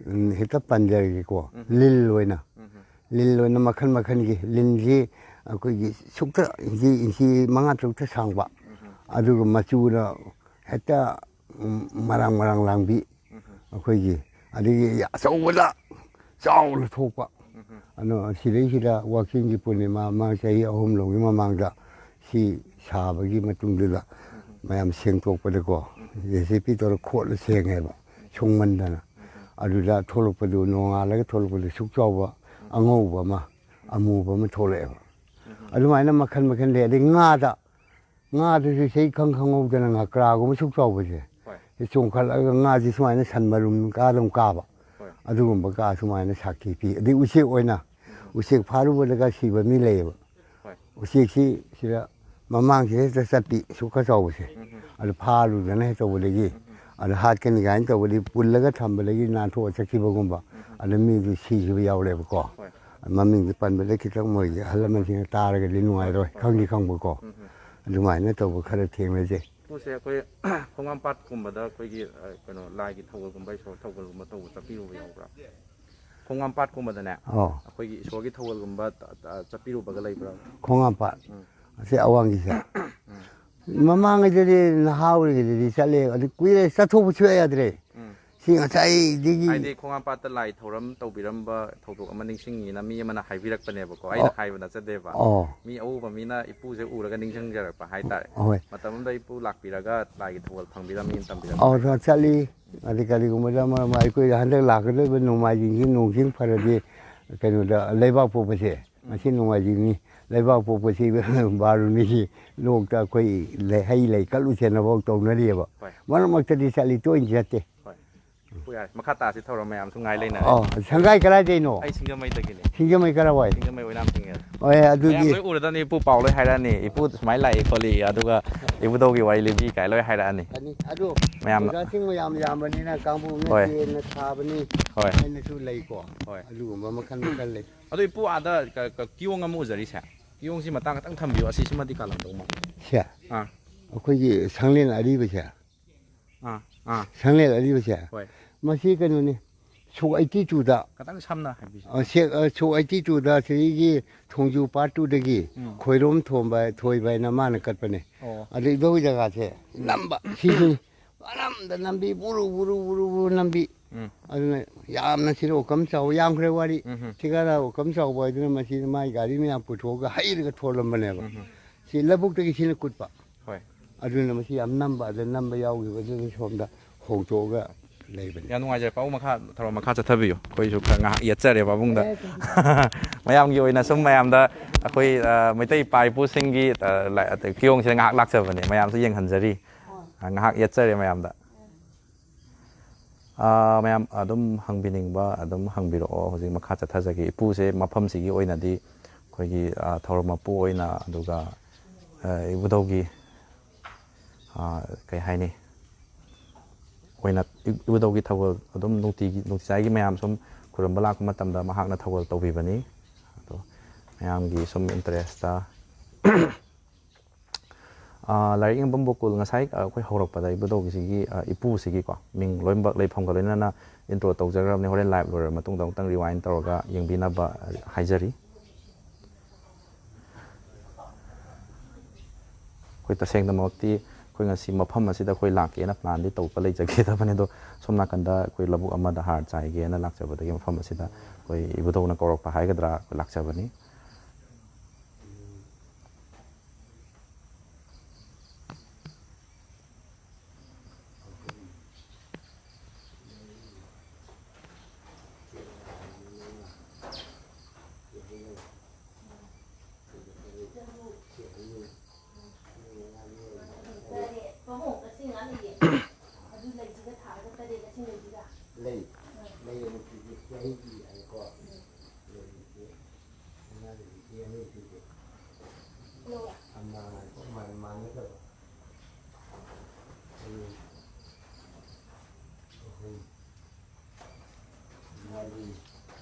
ꯎꯝ, ꯍꯦꯛꯇ ꯄꯟꯖꯔꯒꯦꯀꯣ꯫ ꯎꯝ꯫ ꯂꯤꯜ ꯑꯣꯏꯅ, ꯎꯝ꯫ ꯂꯤꯜ ꯑꯣꯏꯅ ꯃꯈꯜ ꯃꯈꯜꯒꯤ, ꯂꯤꯟꯁꯤ ꯑꯩꯈꯣꯏꯒꯤ ꯁꯨꯛꯇ ꯏꯟꯆꯤ, ꯏꯟꯆꯤ ꯃꯉꯥ ꯇꯔꯨꯛꯇ ꯁꯥꯡꯕ, ꯎꯝ꯫ ꯑꯗꯨꯒ ꯃꯆꯨꯅ ꯍꯦꯛꯇ, ꯎꯝ, ꯃꯔꯥꯡ ꯃꯔꯥꯡ ꯂꯥꯡꯕꯤ, ꯎꯝ꯫ ꯑꯩꯈꯣꯏꯒꯤ, ꯑꯗꯒꯤ ꯑꯆꯧꯕꯗ ꯆꯥꯎꯅ ꯊꯣꯛꯄ꯫ ꯎꯝ꯫ ꯑꯗꯣ ꯁꯤꯗꯩꯁꯤꯗ ꯋꯥꯛꯆꯤꯡꯒꯤ ꯄꯨꯔꯅꯤꯃꯥ ꯑꯃ ꯆꯍꯤ ꯑꯍꯨꯝ ꯂꯣꯝꯒꯤ ꯃꯃꯥꯡꯗ ꯁꯤ ꯁꯥꯕꯒꯤ ꯃꯇꯨꯡꯗꯨꯗ ꯎꯝ꯫ ꯃꯌꯥꯝ ꯁꯦꯡꯗꯣꯛꯄꯗꯀꯣ, ꯎꯝ꯫ ꯖꯦ ꯁꯤ ꯄꯤ ꯇꯧꯔ ꯈꯣꯠꯂ ꯁꯦꯡꯉꯦꯕ, ꯁꯨꯡꯃꯟꯗꯅ꯫ ꯎꯝ꯫ ꯑꯗꯨꯗ ꯊꯣꯛꯂꯛꯄꯗꯨ, ꯅꯣꯡꯉꯥꯜꯂꯒ ꯊꯣꯛꯂꯛꯄꯗꯨ ꯁꯨꯛ ꯆꯥꯎꯕ ꯎꯝ꯫ ꯑꯉꯧꯕ ꯑꯃ, ꯑꯃꯨꯕ ꯑꯃ ꯊꯣꯛꯂꯛꯑꯦꯕ꯫ ꯎꯝ꯫ ꯑꯗꯨꯃꯥꯏꯅ ꯃꯈꯜ ꯃꯈꯜ ꯂꯩ꯫ ꯑꯗꯩ ꯉꯥꯗ, ꯉꯥꯗꯨꯁꯨ ꯏꯁꯩ ꯈꯪ ꯈꯪꯍꯧꯗꯅ ꯉꯀ꯭ꯔꯥꯒꯨꯝꯕ ꯁꯨꯛ ꯆꯥꯎꯕꯁꯦ, ꯍꯣꯏ꯫ ꯁꯤ ꯆꯣꯡꯈꯠꯂꯒ ꯉꯥꯁꯤ ꯁꯨꯃꯥꯏꯅ ꯁꯟ ꯃꯔꯨꯝ ꯀꯥꯗꯧ ꯀꯥꯕ, ꯍꯣꯏ꯫ ꯑꯗꯨꯒꯨꯝꯕ ꯀꯥ ꯁꯨꯃꯥꯏꯅ ꯁꯥꯈꯤ ꯄꯤ꯫ ꯑꯗꯩ ꯎꯆꯦꯛ ꯑꯣꯏꯅ, ꯎꯝ꯫ ꯎꯆꯦꯛ ꯐꯥꯔꯨꯕꯗꯒ ꯁꯤꯕ ꯃꯤ ꯂꯩꯌꯦꯕ꯫ ꯍꯣꯏ꯫ ꯎꯆꯦꯛꯁꯤ ꯁꯤꯗ ꯃꯃꯥꯡꯁꯤꯗ ꯍꯦꯛꯇ ꯆꯠꯄꯤ, ꯁꯨꯛꯀ ꯆꯥꯎꯕꯁꯦ꯫ ꯎꯝ꯫ ꯑꯗꯨ ꯐꯥꯔꯨꯗꯅ ꯍꯦꯛ ꯇꯧꯕꯗꯒꯤ, ꯎꯝ꯫ ꯑꯗꯨ ꯍꯥꯠꯀꯅꯤ ꯀꯥꯏꯅ ꯇꯧꯕꯗꯒꯤ ꯄꯨꯜꯂꯒ ꯊꯝꯕꯗꯒꯤ ꯅꯥꯟꯊꯣꯛꯑ ꯆꯠꯈꯤꯕꯒꯨꯝꯕ, ꯎꯝ꯫ ꯑꯗꯨ ꯃꯤꯗꯨ ꯁꯤꯈꯤꯕ ꯌꯥꯎꯔꯦꯕꯀꯣ꯫ ꯍꯣꯏ꯫ ꯃꯃꯤꯡꯗꯤ ꯄꯟꯕꯗ ꯈꯤꯇꯪ ꯃꯣꯏꯒꯤ ꯑꯍꯜ ꯂꯃꯟꯁꯤꯡꯅ ꯇꯥꯔꯒꯗꯤ ꯅꯨꯡꯉꯥꯏꯔꯣꯏ, ꯈꯪꯗꯤ ꯈꯪꯕꯀꯣ꯫ ꯎꯝ꯫ ꯑꯗꯨꯃꯥꯏꯅ ꯇꯧꯕ ꯈꯔ ꯊꯦꯡꯅꯖꯩ꯫ ꯄꯨꯁꯦ ꯑꯩꯈꯣꯏ ꯈꯣꯡꯉꯥꯝꯄꯥꯠꯀꯨꯝꯕꯗ ꯑꯩꯈꯣꯏꯒꯤ, ꯑ, ꯀꯩꯅꯣ, ꯂꯥꯏꯒꯤ ꯊꯧꯒꯜꯒꯨꯝꯕ, ꯏꯁꯣꯔ ꯊꯧꯒꯜꯒꯨꯝꯕ ꯇꯧꯕ ꯆꯠꯄꯤꯔꯨꯕ ꯌꯥꯎꯕ꯭ꯔꯥ? ꯈꯣꯡꯉꯥꯝꯄꯥꯠꯀꯨꯝꯕꯗꯅꯦ, ꯑꯣ꯫ ꯑꯩꯈꯣꯏꯒꯤ ꯏꯁꯣꯔꯒꯤ ꯊꯧꯒꯜꯒꯨꯝꯕ ꯇ-, ꯇ-, ꯆꯠꯄꯤꯔꯨꯕꯒ ꯂꯩꯕ꯭ꯔꯥ? ꯈꯣꯡꯉꯥꯝꯄꯥꯠ꯫ ꯎꯝ꯫ ꯑꯁꯤ ꯑꯋꯥꯡꯒꯤꯁꯦ꯫ ꯎꯝ꯫ ꯃꯃꯥꯡꯉꯩꯗꯗꯤ ꯅꯍꯥ ꯑꯣꯏꯔꯤꯉꯩꯗꯗꯤ ꯆꯠꯂꯦ꯫ ꯑꯗꯨ ꯀꯨꯏꯔꯦ, ꯆꯠꯊꯣꯛꯄ ꯁꯨꯡꯌꯥ ꯌꯥꯗ꯭ꯔꯦ꯫ ꯎꯝ꯫ ꯁꯤ ꯉꯁꯥꯏꯗꯒꯤ ꯍꯥꯏꯗꯤ ꯈꯣꯡꯉꯥꯝꯄꯥꯠꯇ ꯂꯥꯏ ꯊꯧꯔꯝ ꯇꯧꯕꯤꯔꯝꯕ ꯊꯧꯗꯣꯛ ꯑꯃ ꯅꯤꯡꯁꯤꯡꯉꯤꯅ ꯃꯤ ꯑꯃꯅ ꯍꯥꯏꯕꯤꯔꯛꯄꯅꯦꯕꯀꯣ꯫ ꯑꯩꯅ ꯑꯣ꯫ ꯍꯥꯏꯕ ꯅꯠꯆꯗꯦꯕ꯫ ꯑꯣ꯫ ꯃꯤ ꯑꯎꯕ ꯃꯤꯅ ꯏꯄꯨꯁꯦ ꯎꯔꯒ ꯅꯤꯡꯁꯤꯡꯖꯔꯛꯄ ꯍꯥꯏꯇꯥꯔꯦ꯫ ꯍꯣꯏ꯫ ꯃꯇꯝ ꯑꯃꯗ ꯏꯄꯨ ꯂꯥꯛꯄꯤꯔꯒ ꯂꯥꯏꯒꯤ ꯊꯧꯒꯜ ꯐꯪꯕꯤꯔꯝꯃꯤ, ꯇꯝꯕꯤꯔꯝꯃꯤ꯫ ꯑꯧ, ꯆꯠꯂꯤ꯫ ꯑꯗꯩ ꯀꯔꯤꯒꯨꯝꯕꯗ ꯃꯔꯛ ꯃꯔꯛ ꯑꯩꯈꯣꯏ ꯍꯟꯗꯛ ꯂꯥꯛꯀꯗꯧꯔꯤꯕ ꯅꯣꯡꯃꯥꯏꯖꯤꯡꯁꯤ ꯅꯣꯡ ꯆꯤꯡ ꯐꯔꯗꯤ ꯀꯩꯅꯣꯗ ꯂꯩꯕꯥꯛ ꯄꯣꯛꯄꯁꯦ, ꯎꯝ꯫ ꯉꯁꯤ ꯅꯣꯡꯃꯥꯏꯖꯤꯡꯅꯤ, ꯂꯩꯕꯥꯛ ꯄꯣꯛꯄꯁꯤ ꯕꯥꯔꯨꯅꯤꯁꯤ ꯂꯣꯛꯇ ꯑꯩꯈꯣꯏ ꯂꯩ-, ꯍꯩ ꯂꯩ ꯀꯠꯂꯨꯁꯦꯅꯐꯥꯎ ꯇꯧꯅꯔꯤꯑꯕ꯫ ꯍꯣꯏ꯫ ꯃꯔꯛ ꯃꯔꯛꯇꯗꯤ ꯆꯠꯂꯤ, ꯇꯣꯏꯅ ꯆꯠꯇꯦ꯫ ꯍꯣꯏ꯫ ꯏꯄꯨ ꯌꯥꯔꯦ꯫ ꯃꯈꯥ ꯇꯥꯁꯤ ꯊꯧꯔꯝ ꯃꯌꯥꯝꯁꯨ ꯉꯥꯏ ꯂꯩꯅꯔꯦ꯫ ꯑꯣ, ꯁꯪꯒꯥꯏ ꯀꯗꯥꯏꯗꯩꯅꯣ? ꯑꯩ ꯁꯤꯡꯖꯃꯩꯗꯒꯤꯅꯦ꯫ ꯁꯤꯡꯖꯃꯩ ꯀꯔꯥꯏꯋꯥꯏ? ꯁꯤꯡꯖꯃꯩ ꯑꯣꯏꯅꯥꯝ ꯊꯤꯡꯉꯦ꯫ ꯍꯣꯏ, ꯑꯗꯨꯗꯤ ꯃꯌꯥꯝ ꯂꯣꯏ ꯎꯔꯗꯅꯤ, ꯏꯄꯨ ꯄꯥꯎ ꯂꯣꯏ ꯍꯥꯏꯔꯛꯑꯅꯤ꯫ ꯏꯄꯨ ꯁꯨꯃꯥꯏꯅ ꯂꯥꯛꯏ ꯈꯣꯠꯂꯤ, ꯑꯗꯨꯒ ꯏꯕꯨꯙꯧꯒꯤ ꯋꯥꯔꯤ ꯂꯤꯕꯤ ꯀꯥꯏ ꯂꯣꯏ ꯍꯥꯏꯔꯛꯑꯅꯤ꯫ ꯑꯅꯤ꯫ ꯑꯗꯨ ꯃꯌꯥꯝꯅ꯫ ꯑꯣꯖꯥꯁꯤꯡ ꯃꯌꯥꯝ ꯌꯥꯝꯕꯅꯤꯅ ꯀꯥꯡꯕꯨ ꯍꯣꯏ꯫ ꯅꯠꯇꯦꯅ ꯁꯥꯕꯅꯤ ꯍꯣꯏ꯫ ꯍꯥꯏꯅꯁꯨ ꯂꯩꯀꯣ꯫ ꯍꯣꯏ꯫ ꯑꯗꯨꯒꯨꯝꯕ ꯃꯈꯜ ꯃꯈꯜ ꯂꯩ꯫ ꯑꯗꯣ ꯏꯄꯨ ꯑꯥꯗ ꯀ-, ꯀ-, ꯀꯤꯌꯣꯡ ꯑꯃ ꯎꯖꯔꯤꯁꯦ, ꯀꯤꯌꯣꯡꯁꯤ ꯃꯇꯥꯡ ꯈꯤꯇꯪ ꯊꯝꯕꯤꯌꯨ, ꯑꯁꯤ ꯁꯤꯃꯗꯤ ꯀꯥꯜꯂꯝꯗꯧ ꯃꯥꯜꯂꯦ꯫ ꯁꯦ꯫ ꯑꯥ꯫ ꯑꯩꯈꯣꯏꯒꯤ ꯁꯪꯂꯦꯟ ꯑꯔꯤꯕꯁꯦ꯫ ꯑꯥ, ꯑꯥ꯫ ꯁꯪꯂꯦꯟ ꯑꯔꯤꯕꯁꯦ꯫ ꯍꯣꯏ꯫ ꯃꯁꯤ ꯀꯩꯅꯣꯅꯤ, ꯁꯣꯛ ꯑꯩꯠꯇꯤ ꯇꯨꯗ꯫ ꯈꯤꯇꯪ ꯁꯝꯅ ꯍꯥꯏꯕꯤꯁꯤ꯫ ꯑ, ꯁꯦ-, ꯑ, ꯁꯣꯛ ꯑꯩꯠꯇꯤ ꯇꯨꯗ ꯁꯤꯒꯤ ꯊꯣꯡꯖꯨ ꯄꯥꯔꯠ ꯇꯨꯗꯒꯤ ꯎꯝ꯫ ꯈꯣꯏꯔꯣꯝ ꯊꯣꯝꯕ ꯊꯣꯏꯕ ꯍꯥꯏꯅ ꯃꯥꯅ ꯀꯠꯄꯅꯦ꯫ ꯑꯣ꯫ ꯑꯗ ꯏꯕꯧꯒꯤ ꯖꯒꯥꯁꯦ ꯅꯝꯕ, ꯁꯤꯁꯨꯅꯤ꯫ ꯄꯪꯅꯝꯗ ꯅꯝꯕꯤ, ꯕꯨꯔꯨ, ꯕꯨꯔꯨ, ꯕꯨꯔꯨ, ꯕꯨꯔꯨ ꯅꯝꯕꯤ꯫ ꯎꯝ꯫ ꯑꯗꯨꯅ ꯌꯥꯝꯅ ꯁꯤꯗ ꯑꯣꯀꯝ ꯆꯥꯎꯕ ꯌꯥꯝꯈ꯭ꯔꯦ ꯋꯥꯔꯤ꯫ ꯎꯝ ꯍꯝ꯫ ꯁꯤꯒꯥꯔꯥ ꯑꯣꯀꯝ ꯆꯥꯎꯕ ꯍꯥꯏꯗꯨꯅ ꯃꯁꯤꯗ ꯃꯥꯏ ꯒꯥꯔꯤ ꯃꯌꯥꯝ ꯄꯨꯊꯣꯛꯑꯒ ꯍꯩꯔꯒ ꯊꯣꯜꯂꯝꯕꯅꯦꯕ꯫ ꯎꯝ ꯍꯝ꯫ ꯁꯤ ꯂꯧꯕꯨꯛꯇꯒꯤ ꯁꯤꯅ ꯀꯨꯠꯄ꯫ ꯍꯣꯏ꯫ ꯑꯗꯨꯅ ꯃꯁꯤ ꯌꯥꯝ ꯅꯝꯕ, ꯑꯗ ꯅꯝꯕ ꯌꯥꯎꯈꯤꯕꯗꯨꯅ ꯁꯣꯝꯗ ꯍꯣꯡꯇꯣꯛꯑꯒ ꯂꯩꯕꯅꯤ꯫ ꯌꯥꯝ ꯅꯨꯡꯉꯥꯏꯖꯔꯦ꯫ ꯄꯥꯕꯨꯡ, ꯃꯈꯥ ꯊꯧꯔꯝ ꯃꯈꯥ ꯆꯠꯊꯕꯤꯌꯨ꯫ ꯑꯩꯈꯣꯏꯁꯨ ꯈꯔ ꯉꯥꯏꯍꯥꯛ ꯌꯦꯠꯆꯔꯦ ꯄꯥꯕꯨꯡꯗ꯫ ꯑꯦ, ꯀꯩꯁꯨ ꯃꯌꯥꯝꯒꯤ ꯑꯣꯏꯅ ꯁꯨꯝ ꯃꯌꯥꯝꯗ ꯑꯩꯈꯣꯏ, ꯑ, ꯃꯩꯇꯩ ꯏꯄꯥ ꯏꯄꯨꯁꯤꯡꯒꯤ, ꯑ, ꯂꯥꯏ-, ꯑ, ꯀꯤꯌꯣꯡꯁꯤꯗ ꯉꯥꯏꯍꯥꯛ ꯂꯥꯛꯆꯕꯅꯦ꯫ ꯃꯌꯥꯝꯁꯨ ꯌꯦꯡꯍꯟꯖꯔꯤ꯫ ꯑ, ꯉꯥꯏꯍꯥꯛ ꯌꯦꯠꯆꯔꯦ ꯃꯌꯥꯝꯗ꯫ ꯑ, ꯃꯌꯥꯝ ꯑꯗꯨꯝ ꯍꯪꯕꯤꯅꯤꯡꯕ ꯑꯗꯨꯝ ꯍꯪꯕꯤꯔꯛꯑꯣ꯫ ꯍꯧꯖꯤꯛ ꯃꯈꯥ ꯆꯠꯊꯖꯒꯦ꯫ ꯏꯄꯨꯁꯦ ꯃꯐꯝꯁꯤꯒꯤ ꯑꯣꯏꯅꯗꯤ ꯑꯩꯈꯣꯏꯒꯤ, ꯑ, ꯊꯧꯔꯝ ꯃꯄꯨ ꯑꯣꯏꯅ, ꯑꯗꯨꯒ, ꯑ, ꯏꯕꯨꯙꯧꯒꯤ, ꯑ, ꯀꯩ ꯍꯥꯏꯅꯤ, ꯑꯣꯏꯅ ꯏ-, ꯏꯕꯨꯙꯧꯒꯤ ꯊꯧꯒꯜ ꯑꯗꯨꯝ ꯅꯨꯡꯇꯤꯒꯤ, ꯅꯨꯡꯇꯤꯖꯥꯏꯒꯤ ꯃꯌꯥꯝ ꯁꯨꯝ ꯈꯨꯔꯨꯝꯕ ꯂꯥꯛꯄ ꯃꯇꯝꯗ ꯃꯍꯥꯛꯅ ꯊꯧꯒꯜ ꯇꯧꯕꯤꯕꯅꯤ꯫ ꯑꯗꯣ ꯃꯌꯥꯝꯒꯤ ꯁꯨꯝ interest-ꯇ, ꯑ, ꯂꯥꯏꯔꯤꯛ ꯌꯦꯡꯐꯝ ꯒꯣꯀꯨꯜ ꯉꯁꯥꯏ, ꯑ, ꯑꯩꯈꯣꯏ ꯍꯧꯔꯛꯄꯗ ꯏꯕꯨꯙꯧꯒꯤꯁꯤꯒꯤ, ꯑ, ꯏꯄꯨꯁꯤꯒꯤꯀꯣ ꯃꯤꯡ ꯂꯣꯏꯅꯃꯛ ꯂꯩꯐꯝꯒ ꯂꯣꯏꯅꯅ intro ꯇꯧꯖꯈ꯭ꯔꯕꯅꯤ꯫ ꯍꯣꯔꯦꯟ live ꯂꯣꯏꯔꯕ ꯃꯇꯨꯡꯗ ꯑꯃꯨꯛꯇꯪ rewind ꯇꯧꯔꯒ ꯌꯦꯡꯕꯤꯅꯕ ꯍꯥꯏꯖꯔꯤ꯫ ꯑꯩꯈꯣꯏ ꯇꯁꯦꯡꯅꯃꯛꯇꯤ ꯑꯩꯈꯣꯏ ꯉꯁꯤ ꯃꯐꯝ ꯑꯁꯤꯗ ꯑꯩꯈꯣꯏ ꯂꯥꯛꯀꯦꯅ plan-ꯗꯤ ꯇꯧꯕ ꯂꯩꯖꯈꯤꯗꯕꯅꯤ, ꯑꯗꯣ ꯁꯣꯝ ꯅꯥꯀꯟꯗ ꯑꯩꯈꯣꯏ ꯂꯧꯕꯨꯛ ꯑꯃꯗ ꯍꯥꯔ ꯆꯥꯏꯒꯦꯅ ꯂꯥꯛꯆꯕꯗꯒꯤ ꯃꯐꯝ ꯑꯁꯤꯗ ꯑꯩꯈꯣꯏ ꯏꯕꯨꯙꯧꯅ ꯀꯧꯔꯛꯄ ꯍꯥꯏꯒꯗ꯭ꯔꯥ, ꯑꯩꯈꯣꯏ ꯂꯥꯛꯆꯕꯅꯤ꯫ ꯂꯩ꯫ ꯂꯩ ꯑꯅꯤ ꯄꯤꯕꯤ꯫ ꯆꯍꯤꯒꯤ ꯍꯥꯏꯀꯣ꯫ ꯂꯩ ꯑꯅꯤ ꯄꯤꯕꯤ꯫ ꯑꯃ ꯉꯥꯏꯈꯣ, ꯃꯥꯟ-, ꯃꯥꯟꯅꯗꯕ꯫ ꯑꯅꯤ, ꯑꯍꯨꯝ, ꯃꯔꯤ꯫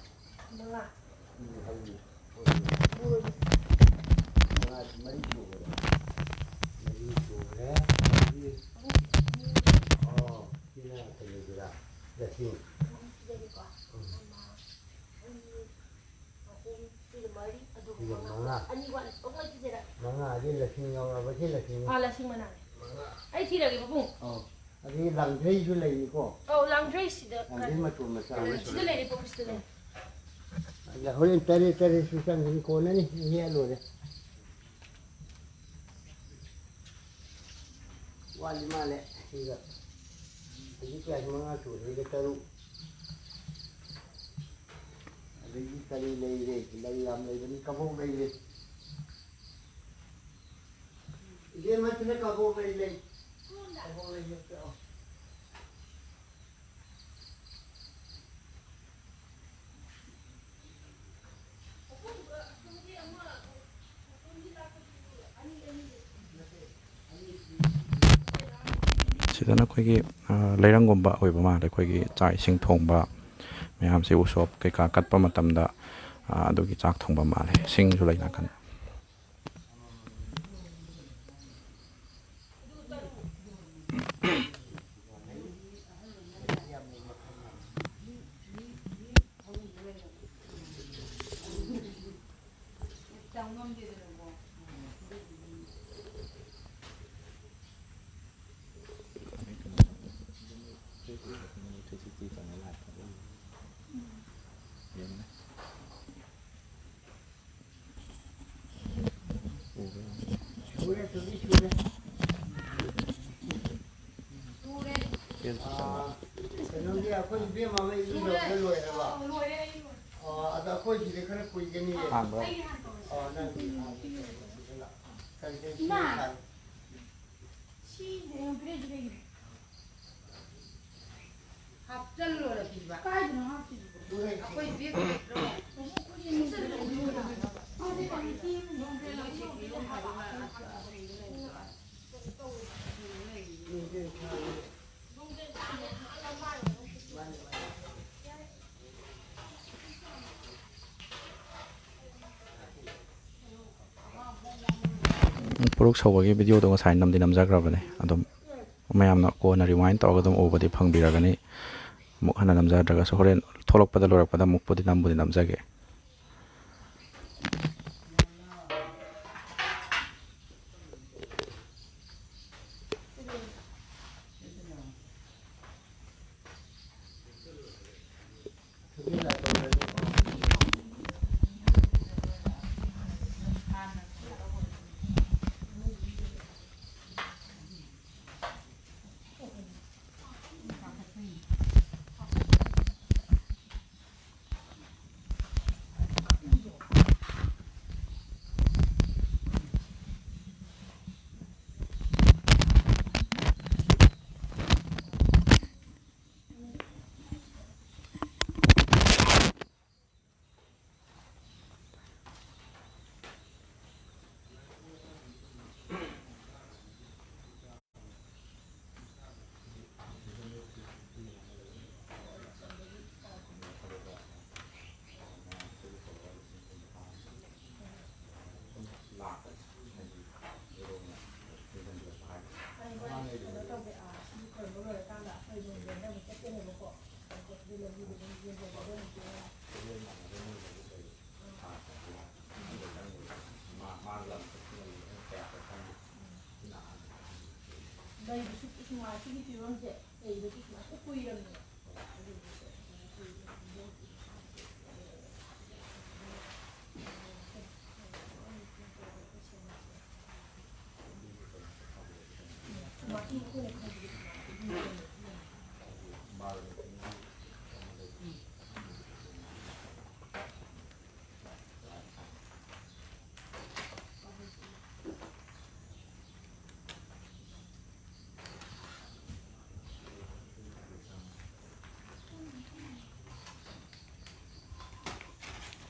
ꯃꯉꯥ꯫ ꯎꯝ, ꯍꯧꯖꯤꯛ꯫ ꯃꯉꯥ, ꯃꯔꯤ ꯁꯨꯈ꯭ꯔꯦ꯫ ꯃꯔꯤ ꯁꯨꯈ꯭ꯔꯦ꯫ ꯑꯗꯒꯤ, ꯑꯣ, ꯁꯤꯅ ꯀꯩꯅꯣꯗꯨꯔꯥ? ꯂꯁꯤꯡ꯫ ꯎꯝ꯫ ꯁꯤꯗ ꯃꯉꯥ꯫ ꯁꯤꯗ ꯃꯉꯥ꯫ ꯃꯉꯥ꯫ ꯃꯉꯥ ꯑꯗꯤ ꯂꯁꯤꯡ ꯌꯥꯎꯔꯕ, ꯁꯤ ꯂꯁꯤꯡ꯫ ꯑꯥ, ꯂꯁꯤꯡ ꯃꯅꯥꯅꯦ꯫ ꯃꯉꯥ꯫ ꯑꯩ ꯊꯤꯔꯒꯦ, ꯄꯥꯕꯨꯡ꯫ ꯑꯧ꯫ ꯑꯗꯒꯤ ꯂꯥꯡꯊ꯭ꯔꯩꯁꯨ ꯂꯩꯔꯤꯀꯣ꯫ ꯑꯧ, ꯂꯥꯡꯊ꯭ꯔꯩ ꯁꯤꯗ ꯂꯥꯡꯊ꯭ꯔꯩ ꯈꯔ ꯃꯇꯣꯟ ꯃꯆꯥ꯫ ꯁꯤꯗ ꯂꯩꯔꯦ, ꯄꯥꯕꯨꯡ, ꯁꯤꯗ ꯂꯩꯔꯦ꯫ ꯑꯗ ꯍꯣꯔꯦꯟ ꯇꯔꯦꯠ ꯇꯔꯦꯠꯁꯨ ꯆꯪꯒꯅꯤ, ꯀꯣꯟꯅꯅꯤ, ꯍꯦꯛꯑ ꯂꯣꯏꯔꯦ꯫ ꯋꯥꯠꯂꯤ ꯃꯥꯜꯂꯦ ꯁꯤꯒ꯫ ꯍꯧꯖꯤꯛ ꯀ꯭ꯂꯥꯁ ꯃꯉꯥ ꯁꯨꯔꯦꯒ ꯇꯔꯨꯛ꯫ ꯑꯗꯒꯤ ꯀꯔꯤ ꯂꯩꯔꯦ? ꯂꯩ ꯌꯥꯝ ꯂꯩꯕꯅꯤ꯫ ꯀꯕꯣꯛ ꯂꯩꯔꯦ꯫ ꯏꯕꯦꯝꯃ, ꯁꯤꯗ ꯀꯕꯣꯛ ꯂꯩ ꯂꯩ꯫ ꯀꯕꯣꯛ ꯂꯩ ꯍꯦꯛꯇ꯫ ꯁꯤꯗꯅ ꯑꯩꯈꯣꯏꯒꯤ, ꯑ, ꯂꯩꯔꯪꯒꯨꯝꯕ ꯑꯣꯏꯕ ꯃꯥꯜꯂꯦ꯫ ꯑꯩꯈꯣꯏꯒꯤ ꯆꯥꯛ ꯏꯁꯤꯡ ꯊꯣꯡꯕ ꯃꯌꯥꯝꯁꯦ, ꯎꯁꯣꯞ ꯀꯩꯀꯥ ꯀꯠꯄ ꯃꯇꯝꯗ, ꯑ, ꯑꯗꯨꯒꯤ ꯆꯥꯛ ꯊꯣꯡꯕ ꯃꯥꯜꯂꯦ꯫ ꯁꯤꯡꯁꯨ ꯂꯩ ꯅꯥꯀꯟ꯫ ꯁꯨꯔꯦ, ꯁꯨꯔꯦ, ꯁꯨꯔꯦ꯫ ꯀꯩꯅꯣꯒꯤ ꯑꯩꯈꯣꯏ ꯏꯕꯦꯝꯃ ꯑꯃ ꯏꯔꯨꯖꯕꯗ ꯂꯣꯏꯔꯕ? ꯑꯣ, ꯑꯗꯣ ꯑꯩꯈꯣꯏꯒꯤꯗꯤ ꯈꯔ ꯀꯨꯏꯒꯅꯤꯌꯦ꯫ ꯍꯥꯡꯕ꯭ꯔꯣ? ꯑꯣ, ꯅꯪꯒꯤ ꯍꯥꯡꯕ ꯇꯧꯔꯣ꯫ ꯀꯔꯤ ꯀꯔꯤ ꯁꯤꯖꯤꯟꯅ ꯁꯥꯏ? ꯁꯤ ꯌꯦꯡꯕꯤꯔꯛꯏꯁꯦ ꯀꯩꯒꯤꯅꯣ? ꯍꯥꯞꯆꯜꯂꯣꯅ ꯄꯤꯕ꯫ ꯀꯥꯏꯗꯅꯣ ꯍꯥꯞꯇꯣꯏꯁꯤꯕꯣ? ꯑꯩꯈꯣꯏ ꯕꯦꯒ ꯅꯠꯇ꯭ꯔꯣ? ꯄꯨꯡ ꯇꯔꯨꯛ ꯁꯧꯕꯒꯤ ꯚꯤꯗꯤꯑꯣꯗꯣ ꯉꯁꯥꯏ ꯅꯝꯗꯤ ꯅꯝꯖꯈ꯭ꯔꯕꯅꯦ꯫ ꯑꯗꯨꯝ ꯃꯌꯥꯝꯅ ꯀꯣꯟꯅ rewind ꯇꯧꯔꯒ ꯑꯗꯨꯝ ꯎꯕꯗꯤ ꯐꯪꯕꯤꯔꯒꯅꯤ꯫ ꯑꯃꯨꯛ ꯍꯟꯅ ꯅꯝꯖꯗ꯭ꯔꯒꯁꯨ ꯍꯣꯔꯦꯟ ꯊꯣꯛꯂꯛꯄꯗ ꯂꯣꯏꯔꯛꯄꯗ ꯑꯃꯨꯛꯄꯨꯗꯤ ꯅꯝꯕꯨꯗꯤ ꯅꯝꯖꯒꯦ꯫ ꯁꯨꯃꯥꯏꯅ ꯁꯤꯒꯤ ꯐꯤꯕꯝꯁꯦ ꯂꯩꯕꯁꯦ ꯁꯨꯃꯥꯏꯅ ꯀꯨꯏꯔꯕꯅꯦꯕ꯫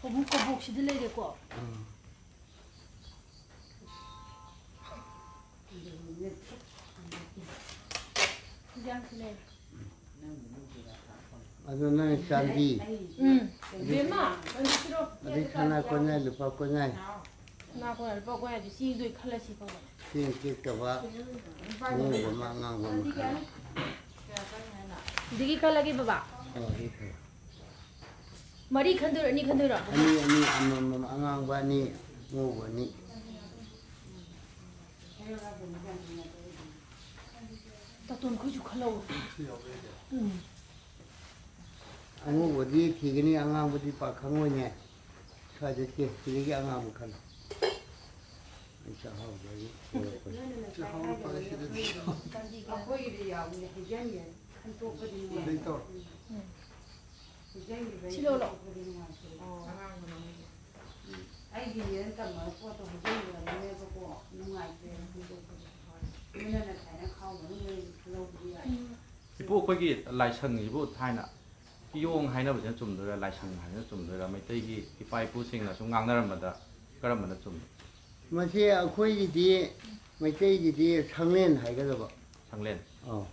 ꯀꯕꯣꯛ ꯀꯕꯣꯛꯁꯤꯗ ꯂꯩꯔꯦꯀꯣ꯫ ꯍꯤꯟꯖꯥꯡꯁꯨ ꯂꯩꯔꯦ꯫ ꯑꯗꯨ ꯅꯪ ꯆꯥꯟꯗꯤ, ꯎꯝ꯫ ꯕꯦꯝꯃ, ꯅꯪ ꯁꯤꯔꯣ꯫ ꯑꯗꯩ ꯁꯅꯥ ꯀꯣꯟꯌꯥꯏ, ꯂꯨꯄꯥ ꯀꯣꯟꯌꯥꯏ꯫ ꯁꯅꯥ ꯀꯣꯟꯌꯥꯏ, ꯂꯨꯄꯥ ꯀꯣꯟꯌꯥꯏꯗꯤ ꯆꯦꯡꯗꯣ ꯈꯜꯂ ꯁꯤ ꯐꯥꯎꯕ꯫ ꯆꯦꯡ ꯇꯦꯛꯇꯕ, ꯑꯉꯧꯕ ꯑꯃ, ꯑꯉꯥꯡꯕ ꯑꯃ ꯈꯜꯂꯣ꯫ ꯑꯗꯒꯤ ꯈꯜꯂꯒꯦ ꯕꯕꯥ꯫ ꯑꯣ, ꯑꯗꯨ ꯈꯜꯂꯣ꯫ ꯃꯔꯤ ꯈꯟꯗꯣꯏꯔꯣ, ꯑꯅꯤ ꯈꯟꯗꯣꯏꯔꯣ? ꯑꯅꯤ, ꯑꯅꯤ, ꯑꯃꯃꯝ, ꯑꯉꯥꯡꯕ ꯑꯅꯤ, ꯑꯉꯧꯕ ꯑꯅꯤ꯫ ꯇꯥꯇꯣꯟ, ꯑꯩꯈꯣꯏꯁꯨ ꯈꯜꯂꯧ꯫ ꯎꯝ꯫ ꯑꯉꯧꯕꯗꯤ ꯊꯤꯒꯅꯤ, ꯑꯉꯥꯡꯕꯗꯤ ꯄꯥꯛ ꯈꯪꯉꯣꯏꯅꯦ꯫ ꯁ꯭ꯋꯥꯏꯗ ꯁꯦ, ꯁꯤꯗꯒꯤ ꯑꯉꯥꯡꯕ ꯈꯜꯂꯣ꯫ ꯑꯩ ꯆꯥꯛꯍꯥꯎꯗꯒꯤ ꯄꯨꯔꯛꯄꯅꯤ꯫ ꯆꯥꯛꯍꯥꯎ ꯂꯨꯄꯥ ꯂꯤꯁꯤꯡ ꯑꯅꯤ꯫ ꯑꯩꯈꯣꯏꯒꯤꯗꯤ ꯌꯥꯎꯕꯅꯦ, ꯍꯩꯖꯤꯟꯒꯦ꯫ ꯈꯟꯇꯣꯛꯄꯗꯤ ꯅꯨꯡꯉꯥꯏ꯫ ꯑꯗꯩ ꯇꯧꯔꯣ꯫ ꯎꯝ꯫ ꯁꯤ ꯂꯧ ꯂꯥꯎ꯫ ꯑꯣ꯫ ꯑꯩꯒꯤ ꯅꯦꯅ ꯇꯝꯃꯒ ꯄꯣꯠꯇꯣ ꯍꯩꯖꯤꯟꯈ꯭ꯔꯕꯅꯦꯕꯀꯣ, ꯅꯨꯡꯉꯥꯏꯇ꯭ꯔꯦ ꯈꯟꯗꯣꯛꯄꯗꯣ꯫ ꯅꯣꯏꯅ ꯅꯁꯥꯏꯅ ꯈꯥꯎꯕ ꯃꯅꯨꯡꯗ ꯂꯧꯕꯗꯤ ꯌꯥꯏ꯫ ꯏꯄꯨ, ꯑꯩꯈꯣꯏꯒꯤ ꯂꯥꯏꯁꯪꯁꯤꯕꯨ ꯊꯥꯏꯅ ꯀꯤꯌꯣꯡ ꯍꯥꯏꯅꯕꯁꯤꯅ ꯆꯨꯝꯗꯣꯏꯔꯥ, ꯂꯥꯏꯁꯪ ꯍꯥꯏꯅ ꯆꯨꯝꯗꯣꯏꯔꯥ? ꯃꯩꯇꯩꯒꯤ ꯏꯄꯥ ꯏꯄꯨꯁꯤꯡꯅ ꯁꯨꯝ ꯉꯥꯡꯅꯔꯝꯕꯗ ꯀꯔꯝꯕꯅ ꯆꯨꯝꯃꯤ? ꯃꯁꯤ ꯑꯩꯈꯣꯏꯒꯤꯗꯤ, ꯃꯩꯇꯩꯒꯤꯗꯤ ꯁꯪꯂꯦꯟ ꯍꯥꯏꯒꯗꯕ꯫ ꯁꯪꯂꯦꯟ꯫ ꯑꯧ꯫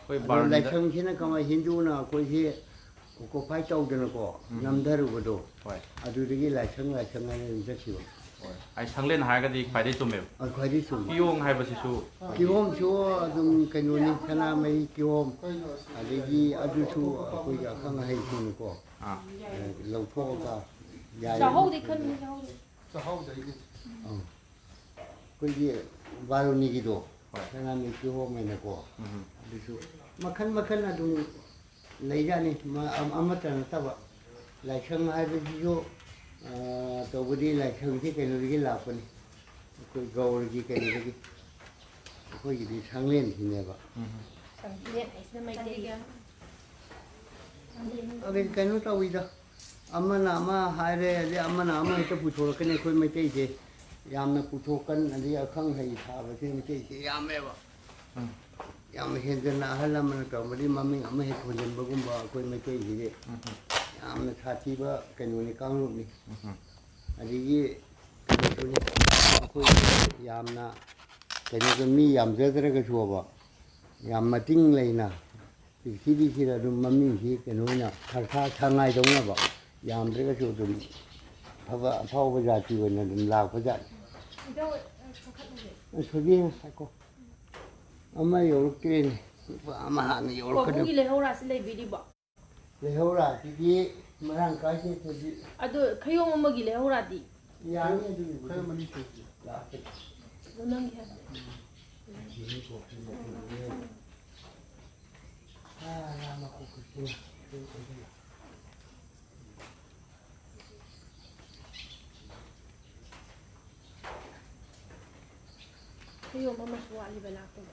ꯑꯩꯈꯣꯏ ꯑꯗꯣ ꯕꯥꯔꯨꯅꯤꯗ ꯂꯥꯏꯁꯪꯁꯤꯅ ꯀꯃꯥꯏ, ꯍꯤꯟꯗꯨꯅ ꯑꯩꯈꯣꯏꯁꯤ ꯑꯣꯀꯨꯄꯥꯏ ꯇꯧꯗꯅꯀꯣ, ꯎꯝ꯫ ꯅꯝꯊꯔꯨꯕꯗꯣ, ꯍꯣꯏ꯫ ꯑꯗꯨꯗꯒꯤ ꯂꯥꯏꯁꯪ, ꯂꯥꯏꯁꯪ ꯍꯥꯏꯅ ꯑꯗꯨꯝ ꯆꯠꯈꯤꯕ꯫ ꯍꯣꯏ꯫ ꯑꯩ ꯁꯪꯂꯦꯟ ꯍꯥꯏꯔꯒꯗꯤ ꯈ꯭ꯋꯥꯏꯗꯒꯤ ꯆꯨꯝꯃꯦꯕ꯫ ꯑ, ꯈ꯭ꯋꯥꯏꯗꯒꯤ ꯆꯨꯝꯃꯤ꯫ ꯀꯤꯌꯣꯡ ꯍꯥꯏꯕꯁꯤꯁꯨ ꯀꯤꯍꯣꯝꯁꯨ ꯑꯗꯨꯝ ꯀꯩꯅꯣꯅꯤ, ꯁꯅꯥꯃꯍꯤ ꯀꯤꯍꯣꯝ, ꯑꯗꯒꯤ ꯑꯗꯨꯁꯨ ꯑꯩꯈꯣꯏꯒꯤ ꯑꯈꯪ ꯑꯍꯩꯁꯤꯡꯅꯀꯣ, ꯑꯥ꯫ ꯑ, ꯂꯧꯊꯣꯛꯑꯒ ꯌꯥꯏ꯫ ꯆꯥꯍꯧꯗꯦ ꯈꯟꯕꯅꯤ, ꯆꯥꯍꯧꯗꯦ꯫ ꯆꯥꯍꯧꯗꯦ ꯑꯩꯗꯤ꯫ ꯑꯧ꯫ ꯑꯩꯈꯣꯏꯒꯤ ꯕꯥꯔꯨꯅꯤꯒꯤꯗꯣ, ꯁꯅꯥꯃꯍꯤ ꯀꯤꯍꯣꯝ ꯍꯥꯏꯅꯀꯣ꯫ ꯎꯝ꯫ ꯑꯗꯨꯁꯨ ꯃꯈꯜ ꯃꯈꯜ ꯑꯗꯨꯝ ꯂꯩꯖꯥꯠꯅꯤ꯫ ꯃ-, ꯑꯃ-, ꯑꯃꯠꯇ ꯅꯠꯇꯕ꯫ ꯂꯥꯏꯁꯪ ꯍꯥꯏꯕꯁꯤꯁꯨ, ꯑ, ꯇꯧꯕꯗꯤ ꯂꯥꯏꯁꯪꯁꯤ ꯀꯩꯅꯣꯗꯒꯤ ꯂꯥꯛꯄꯅꯤ, ꯑꯩꯈꯣꯏ ꯒꯧꯔꯒꯤ ꯀꯩꯅꯣꯗꯒꯤ꯫ ꯑꯩꯈꯣꯏꯒꯤꯗꯤ ꯁꯪꯂꯦꯟꯁꯤꯅꯦꯕ꯫ ꯎꯝ꯫ ꯁꯪꯂꯦꯟ ꯍꯥꯏꯁꯤꯅ ꯃꯩꯇꯩꯒꯤ꯫ ꯑꯗꯩ ꯀꯩꯅꯣ ꯇꯧꯋꯤꯗ, ꯑꯃꯅ ꯑꯃ ꯍꯥꯏꯔꯦ, ꯑꯗꯩ ꯑꯃꯅ ꯑꯃ ꯍꯦꯛꯇ ꯄꯨꯊꯣꯔꯛꯀꯅꯤ꯫ ꯑꯩꯈꯣꯏ ꯃꯩꯇꯩꯁꯦ ꯌꯥꯝꯅ ꯄꯨꯊꯣꯛꯀꯟ, ꯑꯗꯩ ꯑꯈꯪ ꯑꯍꯩ ꯁꯥꯕꯁꯦ ꯃꯩꯇꯩꯁꯦ ꯌꯥꯝꯃꯦꯕ꯫ ꯎꯝ꯫ ꯌꯥꯝ ꯍꯦꯟꯖꯟꯅ ꯑꯍꯜ ꯂꯃꯟꯅ ꯇꯧꯔꯝꯕꯗꯤ ꯃꯃꯤꯡ ꯑꯃ ꯍꯦꯛ ꯊꯣꯟꯖꯟꯕꯒꯨꯝꯕ ꯑꯩꯈꯣꯏ ꯃꯩꯇꯩꯁꯤꯗꯤ ꯎꯝ꯫ ꯌꯥꯝꯅ ꯁꯥꯊꯤꯕ ꯀꯩꯅꯣꯅꯤ, ꯀꯥꯡꯂꯨꯞꯅꯤ꯫ ꯎꯝ꯫ ꯑꯗꯒꯤ ꯀꯩꯅꯣꯁꯨꯅꯤ, ꯑꯩꯈꯣꯏ ꯌꯥꯝꯅ ꯀꯩꯅꯣꯗ ꯃꯤ ꯌꯥꯝꯖꯗ꯭ꯔꯒꯁꯨꯕ, ꯌꯥꯝ ꯃꯇꯤꯡ ꯂꯩꯅ ꯄ꯭ꯔꯤꯊꯤꯕꯤꯁꯤꯗ ꯑꯗꯨꯝ ꯃꯃꯤꯡꯁꯤ ꯀꯩꯅꯣ ꯑꯣꯏꯅ ꯁꯔꯁꯥ ꯁꯉꯥꯏꯗꯧꯅꯕ ꯌꯥꯝꯗ꯭ꯔꯒꯁꯨ ꯑꯗꯨꯝ ꯑꯐꯕ ꯑꯐꯥꯎꯕ ꯖꯥꯇꯤ ꯑꯣꯏꯅ ꯑꯗꯨꯝ ꯂꯥꯛꯄ ꯖꯥꯠꯅꯤ꯫ ꯏꯙꯧ, ꯑ, ꯀꯥꯈꯠꯂꯁꯦ꯫ ꯑ, ꯁꯣꯏꯕꯤ, ꯉꯥꯏꯈꯣ꯫ ꯑꯃ ꯌꯧꯔꯛꯇ꯭ꯔꯦꯅꯦ꯫ ꯅꯨꯄꯥ ꯑꯃ ꯍꯥꯟꯅ ꯌꯧꯔꯛꯀꯗꯕ꯫ ꯀꯣꯔꯐꯨꯒꯤ ꯂꯩꯍꯧꯔꯥꯁꯤ ꯂꯩꯕꯤꯔꯤꯕꯣ? ꯂꯩꯍꯧꯔꯥꯁꯤꯗꯤ ꯃꯔꯥꯡ ꯀꯥꯏꯁꯦ ꯇꯧꯕꯤ꯫ ꯑꯗꯣ ꯈꯌꯣꯝ ꯑꯃꯒꯤ ꯂꯩꯍꯧꯔꯥꯗꯤ? ꯌꯥꯅꯤ ꯑꯗꯨꯒꯤꯕꯨꯗꯤ꯫ ꯈꯔ ꯃꯅꯤꯡ ꯆꯠꯁꯤ꯫ ꯂꯥꯛꯀꯦ꯫ ꯑꯗꯣ ꯅꯪꯒꯤ ꯍꯥꯏꯕ꯫ ꯁꯤꯅꯤ ꯀꯣꯔꯐꯨ ꯃꯈꯣꯡꯗꯨꯅꯦ꯫ ꯑꯥ, ꯂꯥ ꯃꯈꯣꯡ ꯈꯨꯠꯁꯤꯅ꯫ ꯈꯌꯣꯝ ꯑꯃꯁꯨ ꯋꯥꯠꯂꯤꯕ ꯂꯥꯛꯇꯧꯕ꯫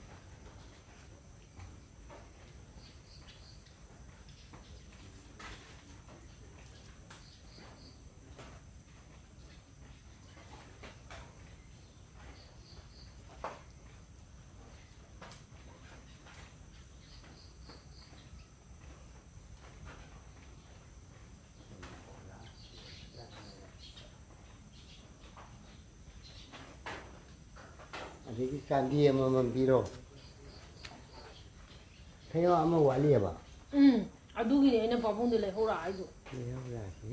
ꯑꯗꯒꯤ ꯆꯥꯟꯗꯤ ꯑꯃꯃꯝ ꯄꯤꯔꯣ꯫ ꯈꯌꯣꯝ ꯑꯃ ꯋꯥꯠꯂꯤꯑꯕ꯫ ꯎꯝ, ꯑꯗꯨꯒꯤꯅꯦ ꯑꯩꯅ ꯄꯥꯕꯨꯡꯗ ꯂꯩꯍꯧꯔꯥ ꯍꯥꯏꯗꯣ꯫ ꯂꯩꯍꯧꯔꯥꯁꯤ꯫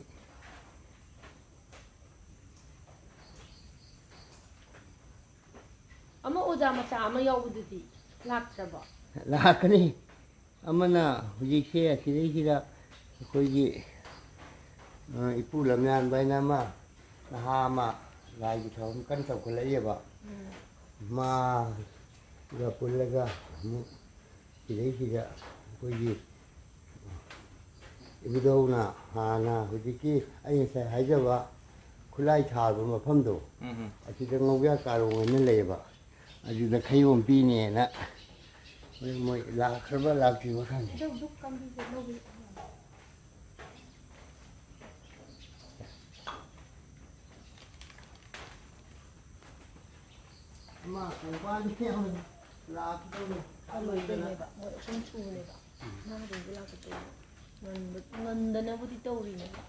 ꯑꯃ ꯑꯣꯖꯥ ꯃꯆꯥ ꯑꯃ ꯌꯥꯎꯕꯗꯨꯗꯤ ꯂꯥꯛꯇ꯭ꯔꯕꯣ? ꯂꯥꯛꯀꯅꯤ꯫ ꯑꯃꯅ ꯍꯧꯖꯤꯛꯁꯦ ꯑꯁꯤꯗꯩꯁꯤꯗ ꯑꯩꯈꯣꯏꯒꯤ, ꯑ, ꯏꯄꯨ ꯂꯝꯌꯥꯟꯕ ꯍꯥꯏꯅ ꯑꯃ, ꯅꯍꯥ ꯑꯃ ꯂꯥꯏꯒꯤ ꯊꯧꯔꯝ ꯀꯟꯅ ꯇꯧꯈꯠꯂꯛꯏꯑꯕ꯫ ꯎꯝ꯫ ꯃꯥ ꯒ ꯄꯨꯜꯂꯒ ꯑꯃꯨꯛ ꯁꯤꯗꯩꯁꯤꯗ ꯑꯩꯈꯣꯏꯒꯤ ꯏꯕꯨꯙꯧꯅ ꯍꯥꯟꯅ ꯍꯧꯖꯤꯛꯀꯤ ꯑꯩ ꯉꯁꯥꯏ ꯍꯥꯏꯖꯕ ꯈꯨꯠꯂꯥꯏ ꯊꯥꯕ ꯃꯐꯝꯗꯣ, ꯎꯝ, ꯎꯝ꯫ ꯑꯁꯤꯗ ꯉꯧꯌꯥ ꯀꯥꯔꯣꯡ ꯑꯅ ꯂꯩꯌꯦꯕ꯫ ꯑꯗꯨꯗ ꯈꯩꯌꯣꯝ ꯄꯤꯅꯦꯅ ꯍꯣꯔꯦꯟ ꯃꯣꯏ ꯂꯥꯛꯈ꯭ꯔꯕ ꯂꯥꯛꯇ꯭ꯔꯤꯕ ꯈꯪꯗꯦ꯫ ꯑꯗꯨ ꯗꯨꯛ ꯀꯝꯕꯤꯁꯦ ꯂꯧꯕ ꯑꯃ ꯀꯣꯡꯄꯥꯟꯗꯤ ꯌꯥꯝ ꯂꯥꯛꯈꯤꯗꯧꯔꯦ꯫ ꯑꯂꯣꯏꯕꯩꯅꯦꯕ, ꯃꯣꯏ ꯑꯍꯨꯝ ꯁꯨꯕꯅꯦꯕ꯫ ꯎꯝ꯫ ꯃꯥ ꯍꯌꯦꯡꯁꯨ ꯂꯥꯛꯀꯗꯧꯕ꯫ ꯉꯟꯕ-, ꯉꯟꯗꯅꯕꯨꯗꯤ ꯇꯧꯔꯤꯅꯦꯕ꯫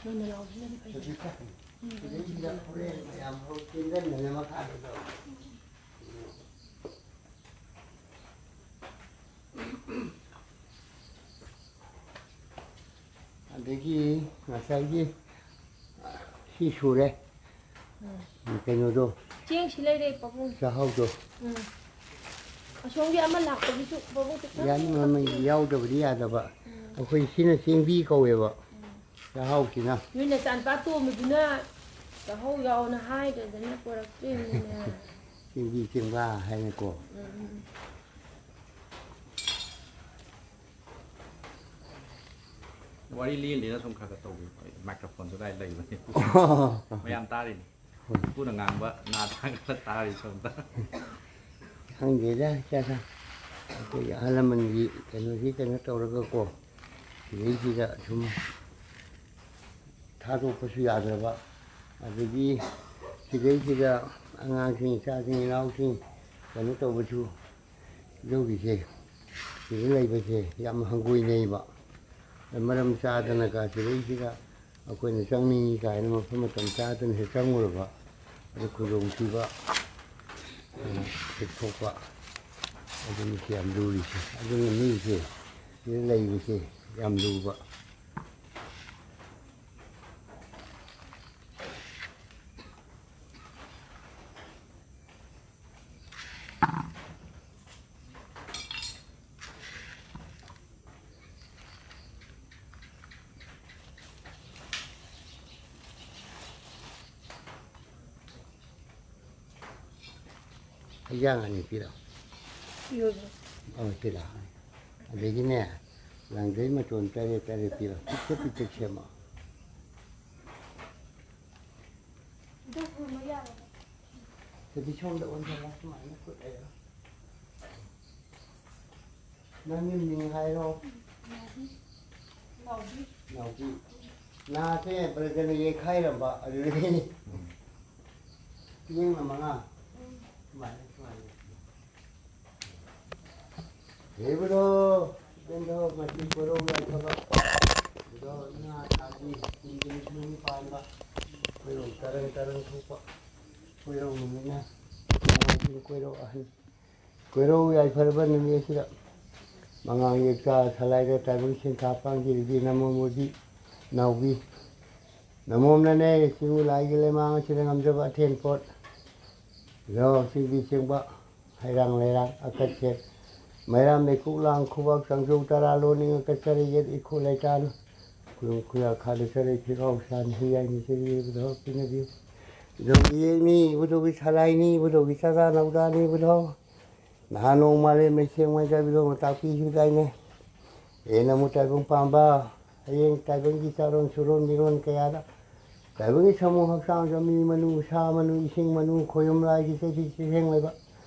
ꯉꯟꯅ ꯂꯥꯎꯕꯁꯤꯅꯗꯤ ꯐꯩ꯫ ꯍꯧꯖꯤꯛꯇ ꯎꯝ, ꯁꯤꯗꯩꯁꯤꯗ ꯍꯣꯔꯦꯟ ꯃꯌꯥꯝ ꯍꯧ ꯆꯦꯟꯖꯟꯗꯅ ꯃꯈꯥꯗ ꯇꯧ꯫ ꯑꯗꯒꯤ ꯉꯁꯥꯏꯒꯤ, ꯁꯤ ꯁꯨꯔꯦ꯫ ꯎꯝ꯫ ꯀꯩꯅꯣꯗꯣ꯫ ꯆꯦꯡꯁꯤ ꯂꯩꯔꯦ, ꯄꯥꯕꯨꯡ꯫ ꯆꯥꯛꯍꯥꯎꯗꯣ꯫ ꯎꯝ꯫ ꯑꯁꯣꯝꯒꯤ ꯑꯃ ꯂꯥꯛꯄꯒꯤꯁꯨ ꯄꯥꯕꯨꯡ ꯈꯤꯇꯪ ꯌꯥꯅꯤ, ꯃꯃꯜ ꯍꯥꯞꯄꯤꯌꯨ꯫ ꯌꯥꯎꯗꯕꯗꯤ ꯌꯥꯗꯕ꯫ ꯎꯝ꯫ ꯑꯩꯈꯣꯏ ꯁꯤꯅ ꯆꯦꯡꯕꯤ ꯀꯧꯋꯦꯕ꯫ ꯎꯝ꯫ ꯆꯥꯛꯍꯥꯎꯁꯤꯅ꯫ ꯅꯣꯏ ꯅꯆꯥꯅꯨꯄꯥ ꯇꯣꯝꯕꯗꯨꯅ ꯆꯥꯛꯍꯧ ꯌꯥꯎꯅ ꯍꯥꯏꯗꯗꯅ ꯄꯨꯔꯛꯇ꯭ꯔꯤꯕꯅꯤꯅꯦ꯫ ꯆꯦꯡꯕꯤ ꯆꯦꯡꯕꯥ ꯍꯥꯏꯅꯀꯣ꯫ ꯎꯝ, ꯎꯝ, ꯎꯝ꯫ ꯋꯥꯔꯤ ꯂꯦꯟꯗꯦꯅ ꯁꯨꯝ ꯈꯔ ꯈꯔ ꯇꯧꯕꯤꯌꯨ꯫ ꯑꯩ ꯃꯥꯏꯀ꯭ꯔꯣꯐꯣꯟꯁꯨ ꯀꯥꯏ ꯂꯩꯕꯅꯤ꯫ ꯃꯌꯥꯝ ꯇꯥꯔꯤꯅꯤ꯫ ꯍꯣꯏ꯫ ꯏꯄꯨꯅ ꯉꯥꯡꯕ ꯅꯥ ꯊꯥꯡꯒꯠꯂ ꯇꯥꯔꯤ ꯁꯣꯝꯗ꯫ ꯈꯪꯗꯦꯗ, ꯏꯆꯥ, ꯑꯩꯈꯣꯏꯒꯤ ꯑꯍꯜ ꯂꯃꯟꯒꯤ ꯀꯩꯅꯣꯁꯤ ꯀꯩꯅꯣ ꯇꯧꯔꯒꯀꯣ, ꯁꯤꯗꯩꯁꯤꯗ ꯁꯨꯝ ꯊꯥꯗꯣꯛꯄꯁꯨ ꯌꯥꯗ꯭ꯔꯕ, ꯑꯗꯒꯤ ꯁꯤꯗꯩꯁꯤꯗ ꯑꯉꯥꯡꯁꯤꯡ, ꯏꯆꯥꯁꯤꯡ, ꯏꯅꯥꯎꯁꯤꯡ ꯀꯩꯅꯣ ꯇꯧꯕꯁꯨ, ꯂꯧꯒꯤꯁꯦ, ꯁꯤꯗ ꯂꯩꯕꯁꯦ ꯌꯥꯝ ꯍꯪꯒꯣꯏꯅꯩꯕ꯫ ꯃꯔꯝ ꯆꯥꯗꯅꯒ ꯁꯤꯗꯩꯁꯤꯗ ꯑꯩꯈꯣꯏꯅ ꯆꯪꯅꯤꯡꯉꯤ ꯀꯥꯏꯅ ꯃꯐꯝ ꯃꯇꯝ ꯆꯥꯗꯅ ꯍꯦꯛ ꯆꯪꯉꯨꯔꯕ, ꯑꯗꯨ ꯈꯨꯗꯣꯡꯊꯤꯕ, ꯑ, ꯍꯦꯛ ꯊꯣꯛꯄ, ꯑꯗꯨꯅꯤ ꯁꯤ ꯌꯥꯝ ꯂꯨꯔꯤꯁꯦ꯫ ꯑꯗꯨꯅ ꯃꯤꯁꯦ ꯁꯤꯗ ꯂꯩꯕꯁꯦ ꯌꯥꯝ ꯂꯨꯕ꯫ ꯍꯩꯖꯥꯡ ꯑꯅꯤ ꯄꯤꯔꯛꯑꯣ꯫ ꯑꯧ, ꯄꯤꯔꯛꯑꯣ꯫ ꯑꯗꯒꯤꯅꯦ, ꯂꯥꯡꯖꯩ ꯃꯇꯣꯟ ꯇꯔꯦꯠ ꯇꯔꯦꯠ ꯄꯤꯔꯛꯑꯣ꯫ ꯄꯤꯛꯇꯛ ꯄꯤꯛꯇꯛ ꯁꯦꯝꯃꯣ꯫ ꯑꯗꯨꯗꯤ ꯁꯣꯝꯗ ꯑꯣꯟꯁꯤꯜꯂꯣ, ꯁꯨꯃꯥꯏꯅ ꯈꯨꯠ ꯂꯩꯔꯣ꯫ ꯅꯪꯒꯤ ꯃꯤꯡ ꯍꯥꯏꯔꯣ꯫ ꯅꯥꯎꯕꯤ꯫ ꯅꯥꯎꯕꯤ꯫ ꯅꯥꯁꯦ ꯕ꯭ꯔꯖꯅ ꯌꯩꯈꯥꯏꯔꯝꯕ ꯑꯗꯨꯗꯒꯤꯅꯤ꯫ ꯄꯤꯌꯦꯡꯅ ꯃꯉꯥ꯫ ꯁꯨꯃꯥꯏꯅ, ꯁꯨꯃꯥꯏꯅ꯫ ꯍꯦ ꯕꯨꯙꯣ, ꯏꯕꯦꯟꯗꯣ, ꯃꯁꯤ ꯀꯣꯏꯔꯧ ꯌꯥꯏꯐꯕ꯫ ꯕꯨꯙꯣ, ꯏꯉꯥ ꯊꯥꯒꯤ ꯀꯨꯟ ꯀꯨꯟꯅꯤꯊꯣꯏꯅꯤ ꯄꯥꯟꯕ꯫ ꯀꯣꯏꯔꯧ ꯇꯔꯪ ꯇꯔꯪ ꯊꯣꯛꯄ꯫ ꯀꯣꯏꯔꯧ ꯅꯨꯃꯤꯠꯅ ꯅꯣꯡꯃꯥꯏꯖꯤꯡ ꯀꯣꯏꯔꯧ ꯑꯍꯟ꯫ ꯀꯣꯏꯔꯧ ꯌꯥꯏꯐꯔꯕ ꯅꯨꯃꯤꯠ ꯑꯁꯤꯗ ꯃꯉꯥꯡ ꯌꯦꯛꯆꯥ ꯁꯂꯥꯏꯗ ꯇꯥꯏꯕꯪ ꯁꯦꯟꯊꯥ ꯄꯥꯡꯖꯔꯤꯕꯤ ꯅꯃꯣ ꯃꯣꯗꯤ ꯅꯥꯎꯕꯤ꯫ ꯅꯃꯣꯝꯅꯅꯦ ꯆꯤꯡ ꯂꯥꯏꯒꯤ ꯂꯩꯃꯥꯡ ꯑꯁꯤꯗ ꯉꯝꯖꯕ ꯑꯊꯦꯟ ꯄꯣꯠ꯫ ꯂꯣ ꯆꯤꯡꯕꯤ ꯆꯤꯡꯕ ꯍꯩꯔꯥꯡ ꯂꯩꯔꯥꯡ ꯑꯀꯠꯁꯦ ꯃꯩꯔꯥ ꯃꯩꯀꯨꯞ ꯂꯥꯡ ꯈꯨꯕꯥꯛ ꯆꯥꯡꯖꯧ ꯇꯔꯥ ꯂꯣꯟꯅꯤꯡ ꯑꯀꯠꯆꯔꯤ ꯌꯦꯠ ꯏꯈꯨ ꯂꯩꯇꯥꯟ ꯈꯨꯌꯨꯝ ꯈꯨꯌꯥ ꯈꯥꯗ ꯆꯔꯩ ꯐꯤꯒꯥꯎ ꯁꯥꯟ ꯍꯤꯌꯥꯏ ꯃꯤꯆꯦꯜ ꯌꯦꯡꯕꯗ ꯄꯤꯅꯕꯤꯌꯨ꯫ ꯏꯕꯨꯙꯧꯒꯤ ꯌꯦꯛꯅꯤ, ꯏꯕꯨꯙꯧꯒꯤ ꯁꯂꯥꯏꯅꯤ, ꯏꯕꯨꯙꯧꯒꯤ ꯆꯥꯗꯥ ꯅꯧꯗꯥꯅꯤ, ꯏꯕꯨꯙꯧ꯫ ꯅꯍꯥꯟ ꯅꯣꯡ ꯃꯥꯂꯦꯝ ꯂꯩꯁꯦꯡ ꯃꯩ ꯆꯥꯕꯤꯗꯧꯅ ꯇꯥꯛꯄꯤꯈꯤꯕꯗꯥꯏꯅꯦ? ꯑꯦ ꯅꯃꯨ ꯇꯥꯏꯕꯪ ꯄꯥꯝꯕ, ꯍꯌꯦꯡ ꯇꯥꯏꯕꯪꯒꯤ ꯆꯥꯔꯣꯟ ꯁꯨꯔꯣꯟ ꯃꯤꯔꯣꯟ ꯀꯌꯥꯗ ꯇꯥꯏꯕꯪꯒꯤ ꯁꯥꯃꯨ ꯍꯛꯆꯥꯡꯗ ꯃꯤ ꯃꯅꯨ, ꯁꯥ ꯃꯅꯨ, ꯏꯁꯤꯡ ꯃꯅꯨ, ꯈꯣꯌꯨꯝ ꯂꯥꯏꯒꯤ ꯆꯩꯊꯤ ꯆꯩꯁꯦꯡ ꯂꯩꯕ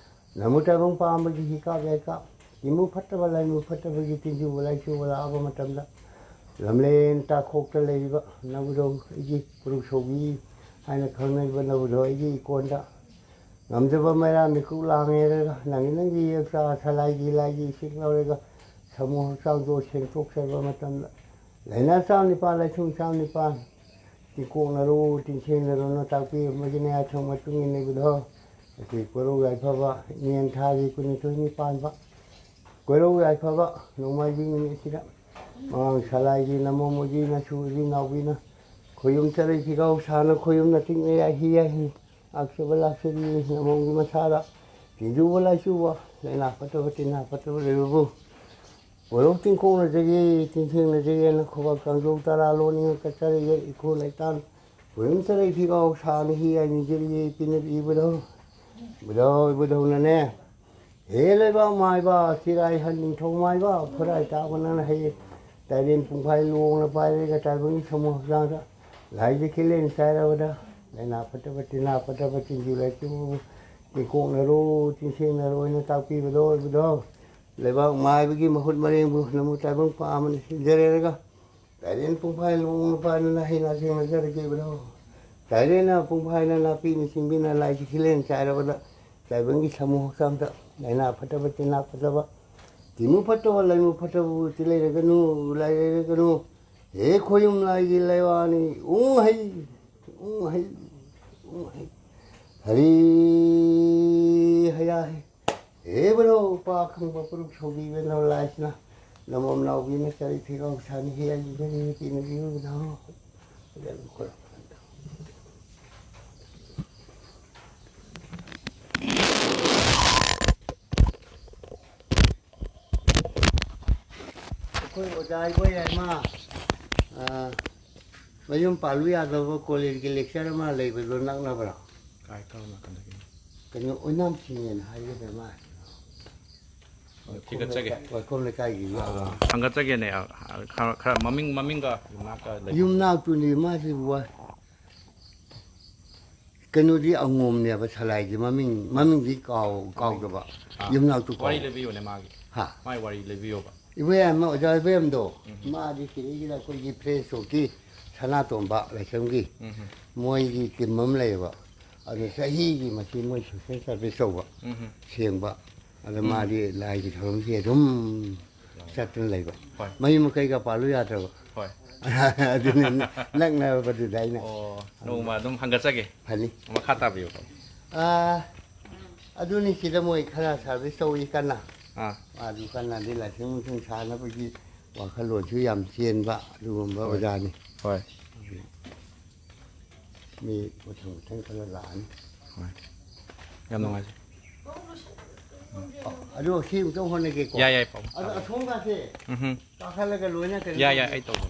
ꯅꯃꯨ ꯇꯥꯏꯕꯪ ꯄꯥꯝꯕꯒꯤ ꯍꯤꯀꯥꯞ ꯌꯥꯏꯀꯥꯞ, ꯇꯤꯟꯕꯨ ꯐꯠꯇꯕ ꯂꯥꯏꯃꯨ ꯐꯠꯇꯕꯒꯤ ꯇꯤꯟꯖꯨꯕꯨ ꯂꯥꯏꯆꯨꯕ ꯂꯥꯛꯑꯕ ꯃꯇꯝꯗ ꯂꯝꯂꯦꯟ ꯇꯥꯈꯣꯛꯇ ꯂꯩꯔꯤꯕ ꯅꯕꯨꯙꯧ ꯑꯩꯒꯤ ꯄꯨꯔꯨꯛ ꯁꯧꯕꯤ ꯍꯥꯏꯅ ꯈꯪꯅꯔꯤꯕ ꯅꯕꯨꯙꯧ ꯑꯩꯒꯤ ꯏꯀꯣꯟꯗ ꯉꯝꯖꯕ ꯃꯩꯔꯥ ꯃꯤꯀꯨꯞ ꯂꯥꯡꯉꯦꯔꯒ ꯅꯪꯒꯤ ꯅꯪꯒꯤ ꯌꯦꯛꯆꯥ ꯁꯂꯥꯏꯒꯤ ꯂꯥꯏꯒꯤ ꯏꯁꯤꯡ ꯂꯧꯔꯒ ꯁꯥꯃꯨ ꯍꯛꯆꯥꯡꯗꯣ ꯁꯦꯡꯗꯣꯛꯆꯕ ꯃꯇꯝꯗ ꯂꯥꯏꯅꯥ ꯆꯥꯝ ꯅꯤꯄꯥꯟ, ꯂꯥꯏꯊꯨꯡ ꯆꯥꯝ ꯅꯤꯄꯥꯟ ꯇꯤꯡꯀꯣꯛꯅꯔꯨ, ꯇꯤꯡꯁꯦꯡꯅꯔꯨꯅ ꯇꯥꯛꯄꯤꯔꯝꯕꯒꯤꯅꯦ ꯑꯊꯣꯡ ꯃꯇꯨꯡ ꯏꯟꯅꯕꯗꯣ꯫ ꯑꯩꯈꯣꯏ ꯀꯣꯏꯔꯧ ꯌꯥꯏꯐꯕ ꯏꯉꯦꯟ ꯊꯥꯒꯤ ꯀꯨꯟꯅꯤꯊꯣꯏꯅꯤ ꯄꯥꯟꯕ ꯀꯣꯏꯔꯧ ꯌꯥꯏꯐꯕ ꯅꯣꯡꯃꯥꯏꯖꯤꯡ ꯅꯨꯃꯤꯠꯁꯤꯗ ꯃꯉꯥꯡ ꯁꯂꯥꯏꯒꯤ ꯅꯃꯣ ꯃꯣꯏꯒꯤ ꯅꯁꯨ ꯏꯕꯤ ꯅꯥꯎꯕꯤꯅ ꯈꯣꯌꯨꯝ ꯆꯔꯩ ꯐꯤꯒꯥꯎ ꯁꯥꯅ ꯈꯣꯌꯨꯝꯅ ꯇꯤꯛꯅ ꯌꯥꯏꯍꯤ ꯌꯥꯏꯍꯤ꯫ ꯂꯥꯛꯆꯕ ꯂꯥꯛꯆꯕꯤ ꯅꯃꯣꯝꯒꯤ ꯃꯁꯥꯗ ꯇꯤꯟꯖꯨꯕ ꯂꯥꯏꯆꯨꯕ, ꯂꯥꯏꯅꯥ ꯐꯠꯇꯕ ꯇꯤꯟꯅꯥ ꯐꯠꯇꯕ ꯂꯩꯕꯕꯨ ꯀꯣꯏꯔꯧ ꯇꯤꯡꯀꯣꯛꯅꯖꯒꯦ, ꯇꯤꯟꯊꯦꯡꯅꯖꯒꯦꯅ ꯈꯨꯕꯥꯛ ꯀꯥꯡꯖꯧ ꯇꯔꯥ ꯂꯣꯟꯅꯤꯡꯉ ꯀꯠꯆꯔꯒꯦ ꯏꯈꯨ ꯂꯩꯇꯥꯟ꯫ ꯈꯣꯌꯨꯝ ꯆꯔꯩ ꯐꯤꯒꯥꯎ ꯁꯥꯅ ꯍꯤ ꯌꯥꯏꯅꯤꯖꯔꯤꯌꯦ ꯄꯤꯅꯕꯤꯕꯗꯣ꯫ ꯏꯕꯨꯙꯧ, ꯏꯕꯨꯙꯧꯅꯅꯦ, ꯍꯦ ꯂꯩꯕꯥꯛ ꯃꯥꯏꯕ, ꯆꯤꯔꯥꯏ ꯍꯟ ꯅꯤꯡꯊꯧ ꯃꯥꯏꯕ, ꯈꯨꯔꯥꯏ ꯇꯥꯕ ꯅꯪꯅ ꯍꯩꯌꯦ꯫ ꯇꯥꯏꯔꯦꯟ ꯄꯨꯡꯐꯥꯏ ꯂꯣꯡꯅ ꯄꯥꯏꯔꯒ ꯇꯥꯏꯕꯪꯒꯤ ꯁꯃꯨ ꯍꯛꯆꯥꯡꯗ ꯂꯥꯏꯁꯦ ꯈꯤꯂꯦꯟ ꯆꯥꯏꯔꯕꯗ, ꯂꯥꯏꯅꯥ ꯐꯠꯇꯕ, ꯇꯤꯟꯅꯥ ꯐꯠꯇꯕ, ꯇꯤꯟꯖꯨ ꯂꯥꯏꯆꯨ ꯇꯤꯡꯀꯣꯛꯅꯔꯣ, ꯇꯤꯡꯁꯦꯡꯅꯔꯣ ꯍꯥꯏꯅ ꯇꯥꯛꯄꯤꯕꯗꯣ, ꯏꯕꯨꯙꯧ꯫ ꯂꯩꯕꯥꯛ ꯃꯥꯏꯕꯒꯤ ꯃꯍꯨꯠ ꯃꯔꯦꯡꯕꯨ ꯅꯃꯨ ꯇꯥꯏꯕꯪ ꯄꯥꯝꯕꯅ ꯁꯤꯟꯖꯔꯦꯔꯒ, ꯇꯥꯏꯔꯦꯟ ꯄꯨꯡꯐꯥꯏ ꯂꯣꯡꯅ ꯄꯥꯏꯗꯨꯅ ꯍꯩꯅ ꯁꯤꯡꯅꯖꯔꯒꯦꯕꯗꯣ꯫ ꯇꯥꯏꯔꯦꯟꯅ ꯄꯨꯡꯐꯥꯏꯅ ꯅꯥꯄꯤꯅ ꯁꯤꯡꯕꯤꯅ ꯂꯥꯏꯁꯤ ꯈꯤꯂꯦꯟ ꯆꯥꯏꯔꯕꯗ, ꯇꯥꯏꯕꯪꯒꯤ ꯁꯃꯨ ꯍꯛꯆꯥꯡꯗ ꯂꯥꯏꯅꯥ ꯐꯠꯇꯕ, ꯇꯤꯟꯅꯥ ꯐꯠꯇꯕ, ꯇꯤꯟꯃꯨ ꯐꯠꯇꯕ, ꯂꯥꯏꯃꯨ ꯐꯠꯇꯕ ꯎꯇꯤ ꯂꯩꯔꯒꯅꯨ, ꯂꯥꯏ ꯂꯩꯔꯒꯅꯨ꯫ ꯍꯦ ꯈꯣꯌꯨꯝ ꯂꯥꯏꯒꯤ ꯂꯩꯋꯥꯅꯤ, ꯎꯪ ꯍꯩ, ꯎꯪ ꯍꯩ, ꯎꯪ ꯍꯩ꯫ ꯍꯔꯤ ꯍꯌꯥ ꯍꯦ꯫ ꯍꯦ ꯕ꯭ꯔꯣ, ꯄꯥ ꯈꯪꯕ ꯄꯨꯔꯨꯞ ꯁꯧꯕꯤꯕ ꯅꯧ ꯂꯥꯏꯁꯤꯅ ꯅꯃꯣꯝ ꯅꯥꯎꯕꯤꯅ ꯆꯔꯤ ꯐꯤꯒꯥꯎ ꯁꯥꯅꯤ ꯍꯦ ꯑꯩ ꯏꯕꯦꯟ ꯅꯨꯄꯤꯅ ꯕꯤꯌꯨ ꯅꯥꯎ꯫ ꯑꯩꯈꯣꯏ ꯑꯣꯖꯥ ꯑꯩꯈꯣꯏ ꯍꯥꯏꯃ, ꯑ, ꯃꯌꯨꯝ ꯄꯥꯜꯂꯨ ꯌꯥꯗꯕ ꯀꯣꯂꯦꯖꯀꯤ ꯂꯦꯛꯆꯔ ꯑꯃ ꯂꯩꯕꯗꯣ ꯅꯛꯅꯕ꯭ꯔꯣ? ꯀꯥꯏ, ꯀꯔꯝ ꯅꯥꯀꯟꯗꯒꯤꯅꯣ? ꯀꯩꯅꯣ, ꯑꯣꯏꯅꯥꯝ ꯆꯤꯡꯉꯦꯅ ꯍꯥꯏꯒꯗ꯭ꯔꯥ ꯃꯥ? ꯑꯣ, ꯊꯤꯒꯠꯆꯒꯦ꯫ ꯋꯥꯏꯈꯣꯝ ꯂꯩꯀꯥꯏꯒꯤ꯫ ꯑꯥ, ꯍꯪꯒꯠꯆꯒꯦꯅꯦ꯫ ꯑꯥ, ꯈꯔ, ꯈꯔ ꯃꯃꯤꯡ, ꯃꯃꯤꯡꯒ ꯌꯨꯝꯅꯥꯛꯀ ꯂꯩꯕ꯫ ꯌꯨꯝꯅꯥꯛꯇꯨꯅꯤ ꯃꯥꯁꯤ ꯋꯥ-, ꯀꯩꯅꯣꯗꯤ ꯑꯉꯣꯝꯅꯦꯕ ꯁꯂꯥꯏꯁꯦ, ꯃꯃꯤꯡ, ꯃꯃꯤꯡꯗꯤ ꯀꯥꯎ-, ꯀꯥꯎꯗꯕ꯫ ꯑꯥ, ꯌꯨꯝꯅꯥꯛꯇꯨ ꯀꯥꯎ-, ꯋꯥꯔꯤ ꯂꯤꯕꯤꯌꯨꯅꯦ ꯃꯥꯒꯤ꯫ ꯍꯥ? ꯃꯥꯒꯤ ꯋꯥꯔꯤ ꯂꯤꯕꯤꯌꯣꯕ꯫ ꯏꯕꯣꯌꯥꯏꯃ, ꯑꯣꯖꯥ ꯏꯕꯣꯌꯥꯏꯃꯗꯣ, ꯎꯝ꯫ ꯃꯥꯗꯤ ꯁꯤꯗꯩꯁꯤꯗ ꯑꯩꯈꯣꯏꯒꯤ ꯐ꯭ꯔꯦꯟꯁ ꯁꯣꯛꯀꯤ ꯁꯅꯥꯇꯣꯝꯕ ꯂꯥꯏꯁ꯭ꯔꯝꯒꯤ ꯎꯝ꯫ ꯃꯣꯏꯒꯤ ꯇꯤꯝ ꯑꯃ ꯂꯩꯌꯦꯕ꯫ ꯑꯗꯨ ꯆꯍꯤꯒꯤ ꯃꯁꯤꯡ ꯃꯣꯏ ꯁꯣꯁꯦꯜ ꯁꯥꯔꯚꯤꯁ ꯇꯧꯕ, ꯎꯝ꯫ ꯁꯦꯡꯕ꯫ ꯑꯗ ꯎꯝ꯫ ꯃꯥꯗꯤ ꯂꯥꯏꯒꯤ ꯊꯧꯔꯝꯁꯤ ꯑꯗꯨꯝ ꯆꯠꯇꯅ ꯂꯩꯕ꯫ ꯍꯣꯏ꯫ ꯃꯌꯨꯝ ꯃꯀꯩꯒ ꯄꯥꯜꯂꯨ ꯌꯥꯗ꯭ꯔꯕ꯫ ꯍꯣꯏ꯫ ꯑꯗꯨꯅ ꯅꯛꯅꯕꯗꯨꯗ ꯑꯩꯅ ꯑꯣ, ꯅꯣꯡꯃ ꯑꯗꯨꯝ ꯍꯪꯒꯠꯆꯒꯦ꯫ ꯐꯅꯤ꯫ ꯃꯈꯥ ꯇꯥꯕꯤꯌꯨ꯫ ꯑꯥ, ꯑꯗꯨꯅꯤ ꯁꯤꯗ ꯃꯣꯏ ꯈꯔ ꯁꯥꯔꯚꯤꯁ ꯇꯧꯏ ꯀꯟꯅ꯫ ꯑꯥ꯫ ꯑꯗꯨ ꯀꯟꯅꯗꯤ ꯂꯥꯏꯁꯪ ꯅꯨꯡꯁꯪ ꯁꯥꯅꯕꯒꯤ ꯋꯥꯈꯜꯂꯣꯟꯁꯨ ꯌꯥꯝ ꯆꯦꯟꯕ ꯑꯗꯨꯒꯨꯝꯕ ꯍꯣꯏ꯫ ꯑꯣꯖꯥꯅꯤ꯫ ꯍꯣꯏ꯫ ꯃꯤ ꯃꯊꯪ ꯃꯊꯪ ꯈꯔ ꯂꯥꯛꯑꯅꯤ꯫ ꯍꯣꯏ꯫ ꯌꯥꯝ ꯅꯨꯡꯉꯥꯏꯖꯩ꯫ ꯑꯣ, ꯑꯗꯨ ꯁꯤ ꯑꯃꯨꯛꯇꯪ ꯍꯣꯠꯅꯒꯦꯀꯣ꯫ ꯌꯥꯏ, ꯌꯥꯏ, ꯄꯥꯕꯨꯡ꯫ ꯑꯗꯣ ꯑꯁꯣꯝꯒꯥꯁꯦ ꯎꯝ꯫ ꯀꯥꯈꯠꯂꯒ ꯂꯣꯏꯅ ꯀꯩꯅꯣ ꯌꯥꯏ, ꯌꯥꯏ, ꯇꯧꯒꯦ꯫ ꯑꯩ ꯇꯧꯒꯦ꯫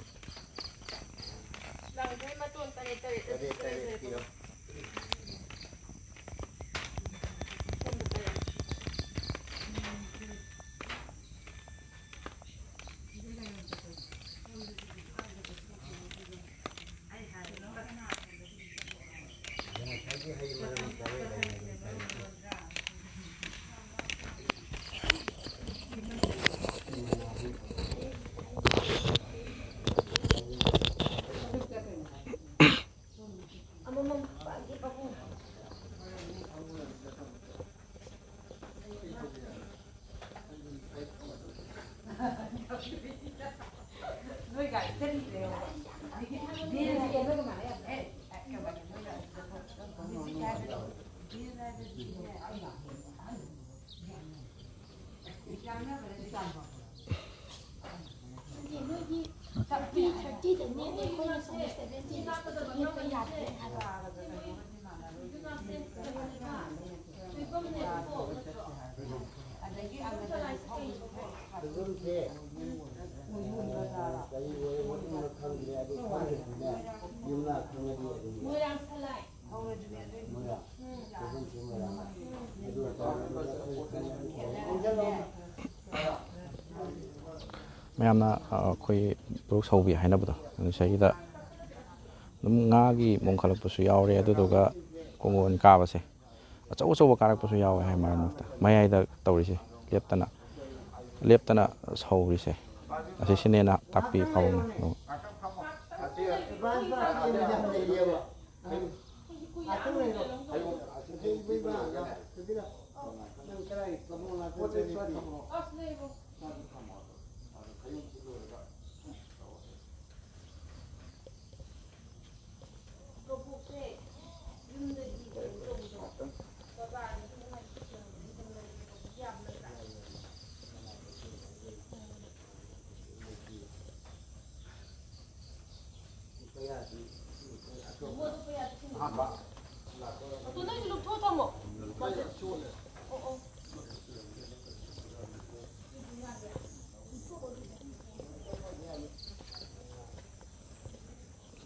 ꯂꯥꯡꯗ꯭ꯔꯤ ꯃꯇꯣꯟ ꯇꯔꯦꯠ ꯇꯔꯦꯠ ꯇꯔꯦꯠ ꯇꯔꯦꯠ ꯇꯔꯦꯠ ꯇꯔꯦꯠ꯫ ꯃꯌꯥꯝꯅ ꯑ, ꯑꯩꯈꯣꯏ ꯄꯨꯔꯨꯛ ꯁꯧꯕꯤ ꯍꯥꯏꯅꯕꯗꯣ, ꯑꯗꯨ ꯁꯤꯗꯩꯗ ꯑꯗꯨꯝ ꯉꯥꯒꯤ ꯃꯑꯣꯡ ꯈꯜꯂꯛꯄꯁꯨ ꯌꯥꯎꯔꯦ꯫ ꯑꯗꯨꯗꯨꯒ ꯀꯣꯡꯒꯣꯟ ꯀꯥꯕꯁꯦ ꯑꯆꯧ ꯑꯆꯧꯕ ꯀꯥꯔꯛꯄꯁꯨ ꯌꯥꯎꯋꯦ ꯍꯥꯏ꯫ ꯃꯔꯛ ꯃꯔꯛꯇ ꯃꯌꯥꯏꯗ ꯇꯧꯔꯤꯁꯦ, ꯂꯦꯞꯇꯅ ꯂꯦꯞꯇꯅ ꯁꯧꯔꯤꯁꯦ, ꯑꯁꯤꯁꯤꯅꯦꯅ ꯇꯥꯛꯄꯤ ꯄꯥꯕꯨꯡꯅ꯫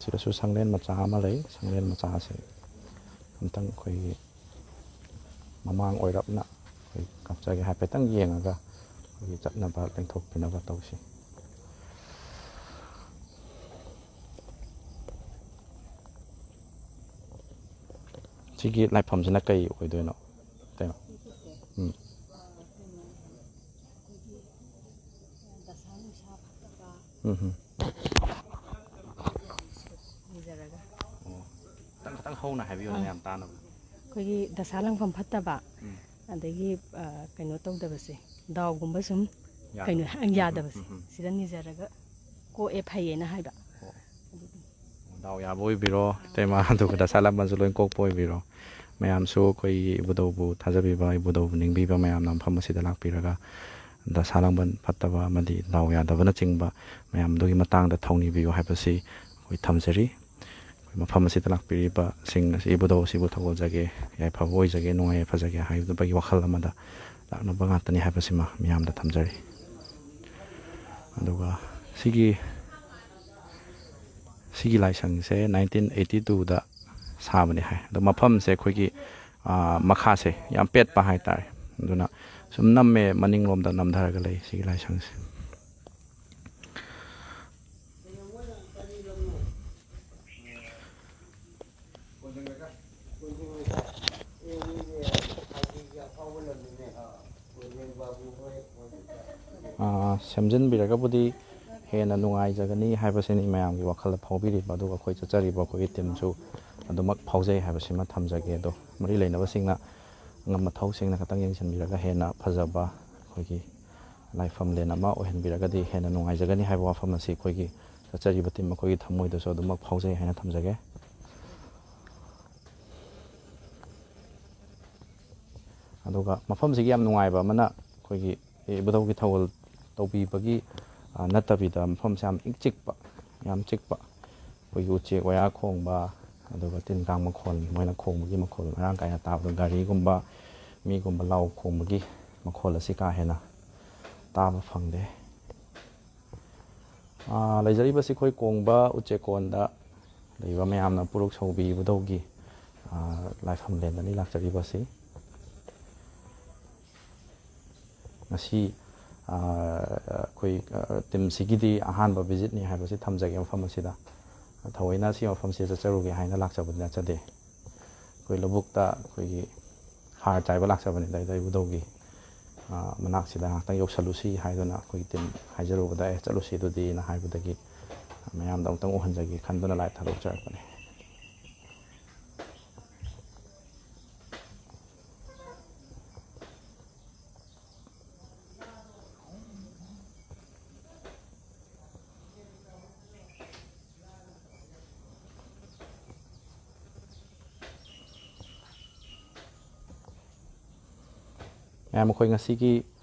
ꯁꯤꯗꯁꯨ ꯁꯪꯂꯦꯟ ꯃꯆꯥ ꯑꯃ ꯂꯩ꯫ ꯁꯪꯂꯦꯟ ꯃꯆꯥꯁꯦ ꯑꯝꯇꯪ ꯑꯩꯈꯣꯏꯒꯤ ꯃꯃꯥꯡ ꯑꯣꯏꯔꯞꯅ ꯑꯩꯈꯣꯏ ꯀꯥꯞꯆꯒꯦ꯫ ꯍꯥꯏꯐꯦꯠꯇꯪ ꯌꯦꯡꯉꯒ ꯑꯩꯈꯣꯏꯒꯤ ꯆꯠꯅꯕ ꯂꯦꯡꯊꯣꯛꯄꯤꯅꯕ ꯇꯧꯁꯤ꯫ ꯁꯤꯒꯤ ꯂꯥꯏꯐꯝꯁꯤꯅ ꯀꯩ ꯑꯣꯏꯗꯣꯏꯅꯣ? ꯀꯩꯅꯣ? ꯎꯝ꯫ ꯎꯝ ꯍꯝ꯫ ꯑꯣ꯫ ꯈꯤꯇꯪ, ꯈꯤꯇꯪ ꯍꯧꯅ ꯍꯥꯏꯕꯤꯌꯨꯅꯦ, ꯑꯥ꯫ ꯌꯥꯝ ꯇꯥꯅꯕ꯫ ꯑꯩꯈꯣꯏꯒꯤ ꯗꯁꯥ ꯂꯪꯐꯝ ꯐꯠꯇꯕ, ꯎꯝ꯫ ꯑꯗꯒꯤ, ꯑ, ꯀꯩꯅꯣ ꯇꯧꯗꯕꯁꯦ, ꯗꯥꯎꯒꯨꯝꯕ ꯁꯨꯝ ꯌꯥꯗꯕ꯫ ꯀꯩꯅꯣ, ꯑ, ꯎꯝ, ꯎꯝ, ꯌꯥꯗꯕꯁꯦ, ꯎꯝ, ꯎꯝ꯫ ꯁꯤꯗ ꯅꯤꯖꯔꯒ ꯀꯣꯛꯑꯦ, ꯐꯩꯌꯦꯅ ꯍꯥꯏꯕ꯫ ꯑꯣ꯫ ꯑꯗꯨꯗꯤ꯫ ꯗꯥꯎ ꯌꯥꯕ ꯑꯣꯏꯕꯤꯔꯣ, ꯏꯇꯩꯃ, ꯑꯗꯨꯒ ꯗꯁꯥ ꯂꯥꯡꯕꯟꯁꯨ ꯂꯣꯏ ꯀꯣꯛꯄ ꯑꯣꯏꯕꯤꯔꯣ꯫ ꯃꯌꯥꯝꯁꯨ ꯑꯩꯈꯣꯏꯒꯤ ꯏꯕꯨꯙꯧꯕꯨ ꯊꯥꯖꯕꯤꯕ, ꯏꯕꯨꯙꯧꯕꯨ ꯅꯤꯡꯕꯤꯕ ꯃꯌꯥꯝꯅ ꯃꯐꯝ ꯑꯁꯤꯗ ꯂꯥꯛꯄꯤꯔꯒ ꯗꯁꯥ ꯂꯥꯡꯕꯟ ꯐꯠꯇꯕ ꯑꯃꯗꯤ ꯗꯥꯎ ꯌꯥꯗꯕꯅꯆꯤꯡꯕ ꯃꯌꯥꯝꯗꯨꯒꯤ ꯃꯇꯥꯡꯗ ꯊꯧꯅꯤꯕꯤꯌꯨ ꯍꯥꯏꯕꯁꯤ ꯑꯩꯈꯣꯏ ꯊꯝꯖꯔꯤ꯫ ꯑꯩꯈꯣꯏ ꯃꯐꯝ ꯑꯁꯤꯗ ꯂꯥꯛꯄꯤꯔꯤꯕꯁꯤꯡ ꯑꯁꯤ ꯏꯕꯨꯙꯧ ꯑꯁꯤꯕꯨ ꯊꯧꯒꯜꯖꯒꯦ, ꯌꯥꯏꯐꯕ ꯑꯣꯏꯖꯒꯦ, ꯅꯨꯡꯉꯥꯏ ꯌꯥꯏꯐꯖꯒꯦ ꯍꯥꯏꯕꯒꯤ ꯋꯥꯈꯜ ꯑꯃꯗ ꯂꯥꯛꯅꯕ ꯉꯥꯛꯇꯅꯤ ꯍꯥꯏꯕꯁꯤꯃ ꯃꯤꯌꯥꯝꯗ ꯊꯝꯖꯔꯤ꯫ ꯑꯗꯨꯒ ꯁꯤꯒꯤ, ꯁꯤꯒꯤ ꯂꯥꯏꯁꯪꯁꯦ nineteen eighty twoꯗ ꯁꯥꯕꯅꯤ ꯍꯥꯏ꯫ ꯑꯗꯣ ꯃꯐꯝꯁꯦ ꯑꯩꯈꯣꯏꯒꯤ, ꯑꯥ, ꯃꯈꯥꯁꯦ ꯌꯥꯝ ꯄꯦꯠꯄ ꯍꯥꯏꯇꯥꯔꯦ꯫ ꯑꯗꯨꯅ ꯁꯨꯝ ꯅꯝꯃꯦ, ꯃꯅꯤꯡꯂꯣꯝꯗ ꯅꯝꯊꯔꯒ ꯂꯩ ꯁꯤꯒꯤ ꯂꯥꯏꯁꯪꯁꯦ꯫ ꯑꯥ, ꯁꯦꯝꯖꯤꯟꯕꯤꯔꯒꯕꯨꯗꯤ ꯍꯦꯟꯅ ꯅꯨꯡꯉꯥꯏꯖꯒꯅꯤ ꯍꯥꯏꯕꯁꯤꯅꯤ ꯃꯌꯥꯝꯒꯤ ꯋꯥꯈꯜꯗ ꯐꯥꯎꯕꯤꯔꯤꯕ꯫ ꯑꯗꯨꯒ ꯑꯩꯈꯣꯏ ꯆꯠꯆꯔꯤꯕ ꯑꯩꯈꯣꯏꯒꯤ ꯇꯤꯝꯁꯨ ꯑꯗꯨꯃꯛ ꯐꯥꯎꯖꯩ ꯍꯥꯏꯕꯁꯤꯃ ꯊꯝꯖꯒꯦ꯫ ꯑꯗꯣ ꯃꯔꯤ ꯂꯩꯅꯕꯁꯤꯡꯅ ꯑꯉꯝꯕ ꯊꯧꯁꯤꯡꯅ ꯈꯤꯇꯪ ꯌꯦꯡꯁꯤꯟꯕꯤꯔꯒ ꯍꯦꯟꯅ ꯐꯖꯕ ꯑꯩꯈꯣꯏꯒꯤ ꯂꯥꯏꯐꯝꯂꯦꯟ ꯑꯃ ꯑꯣꯏꯍꯟꯕꯤꯔꯒꯗꯤ ꯍꯦꯟꯅ ꯅꯨꯡꯉꯥꯏꯖꯒꯅꯤ ꯍꯥꯏꯕ ꯋꯥꯐꯝ ꯑꯁꯤ ꯑꯩꯈꯣꯏꯒꯤ ꯆꯠꯆꯔꯤꯕ ꯇꯤꯝ ꯑꯩꯈꯣꯏꯒꯤ ꯊꯃꯣꯏꯗꯁꯨ ꯑꯗꯨꯃꯛ ꯐꯥꯎꯖꯩ ꯍꯥꯏꯅ ꯊꯝꯖꯒꯦ꯫ ꯑꯗꯨꯒ ꯃꯐꯝꯁꯤꯒꯤ ꯌꯥꯝ ꯅꯨꯡꯉꯥꯏꯕ ꯑꯃꯅ, ꯑꯩꯈꯣꯏꯒꯤ ꯏꯕꯨꯙꯧꯒꯤ ꯊꯧꯒꯜ ꯇꯧꯕꯤꯕꯒꯤ, ꯑ, ꯅꯠꯇꯕꯤꯗ, ꯃꯐꯝꯁꯦ ꯌꯥꯝ ꯏꯪ ꯆꯤꯛꯄ, ꯌꯥꯝ ꯆꯤꯛꯄ꯫ ꯑꯩꯈꯣꯏꯒꯤ ꯎꯆꯦꯛ ꯋꯥꯌꯥ ꯈꯣꯡꯕ, ꯑꯗꯨꯒ ꯇꯤꯟ ꯀꯥꯡ ꯃꯈꯣꯜ, ꯃꯣꯏꯅ ꯈꯣꯡꯕꯒꯤ ꯃꯈꯣꯜ ꯃꯔꯥꯡ ꯀꯥꯏꯅ ꯇꯥꯕꯗꯣ, ꯒꯥꯔꯤꯒꯨꯝꯕ, ꯃꯤꯒꯨꯝꯕ ꯂꯥꯎ ꯈꯣꯡꯕꯒꯤ ꯃꯈꯣꯜ ꯑꯁꯤ ꯀꯥ ꯍꯦꯟꯅ ꯇꯥꯕ ꯐꯪꯗꯦ꯫ ꯑꯥ, ꯂꯩꯖꯔꯤꯕꯁꯤ ꯑꯩꯈꯣꯏ ꯀꯣꯡꯕ ꯎꯆꯦꯛꯀꯣꯟꯗ ꯂꯩꯕ ꯃꯌꯥꯝꯅ ꯄꯨꯔꯨꯛ ꯁꯧꯕꯤ ꯏꯕꯨꯙꯧꯒꯤ, ꯑꯥ, ꯂꯥꯏꯐꯝꯂꯦꯟꯗꯅꯤ ꯂꯥꯛꯆꯔꯤꯕꯁꯤ꯫ ꯉꯁꯤ, ꯑꯥ, ꯑꯩꯈꯣꯏ, ꯑꯥ, ꯇꯤꯝꯁꯤꯒꯤꯗꯤ ꯑꯍꯥꯟꯕ ꯚꯤꯖꯤꯠꯅꯤ ꯍꯥꯏꯕꯁꯤ ꯊꯝꯖꯒꯦ ꯃꯐꯝ ꯑꯁꯤꯗ꯫ ꯊꯑꯣꯏꯅ ꯁꯤ ꯃꯐꯝꯁꯤꯗ ꯆꯠꯆꯔꯨꯒꯦ ꯍꯥꯏꯅ ꯂꯥꯛꯆꯕꯗꯤ ꯅꯠꯆꯗꯦ꯫ ꯑꯩꯈꯣꯏ ꯂꯧꯕꯨꯛꯇ ꯑꯩꯈꯣꯏꯒꯤ ꯍꯥꯔ ꯆꯥꯏꯕ ꯂꯥꯛꯆꯕꯅꯤꯗ, ꯏꯕꯨꯙꯧꯒꯤ, ꯑꯥ, ꯃꯅꯥꯛꯁꯤꯗ ꯉꯥꯏꯍꯥꯛꯇꯪ ꯌꯧꯁꯜꯂꯨꯁꯤ ꯍꯥꯏꯗꯨꯅ ꯑꯩꯈꯣꯏꯒꯤ ꯇꯤꯝ ꯍꯥꯏꯖꯔꯨꯕꯗ, "ꯑꯦ, ꯆꯠꯂꯨꯁꯤ ꯑꯗꯨꯗꯤꯅ" ꯍꯥꯏꯕꯗꯒꯤ ꯃꯌꯥꯝꯗ ꯑꯃꯨꯛꯇꯪ ꯎꯍꯟꯖꯒꯦ ꯈꯟꯗꯨꯅ ꯂꯥꯏꯚ ꯊꯥꯗꯣꯛꯆꯔꯛꯄꯅꯤ꯫ ꯃꯌꯥꯝ, ꯑꯩꯈꯣꯏ ꯉꯁꯤꯒꯤ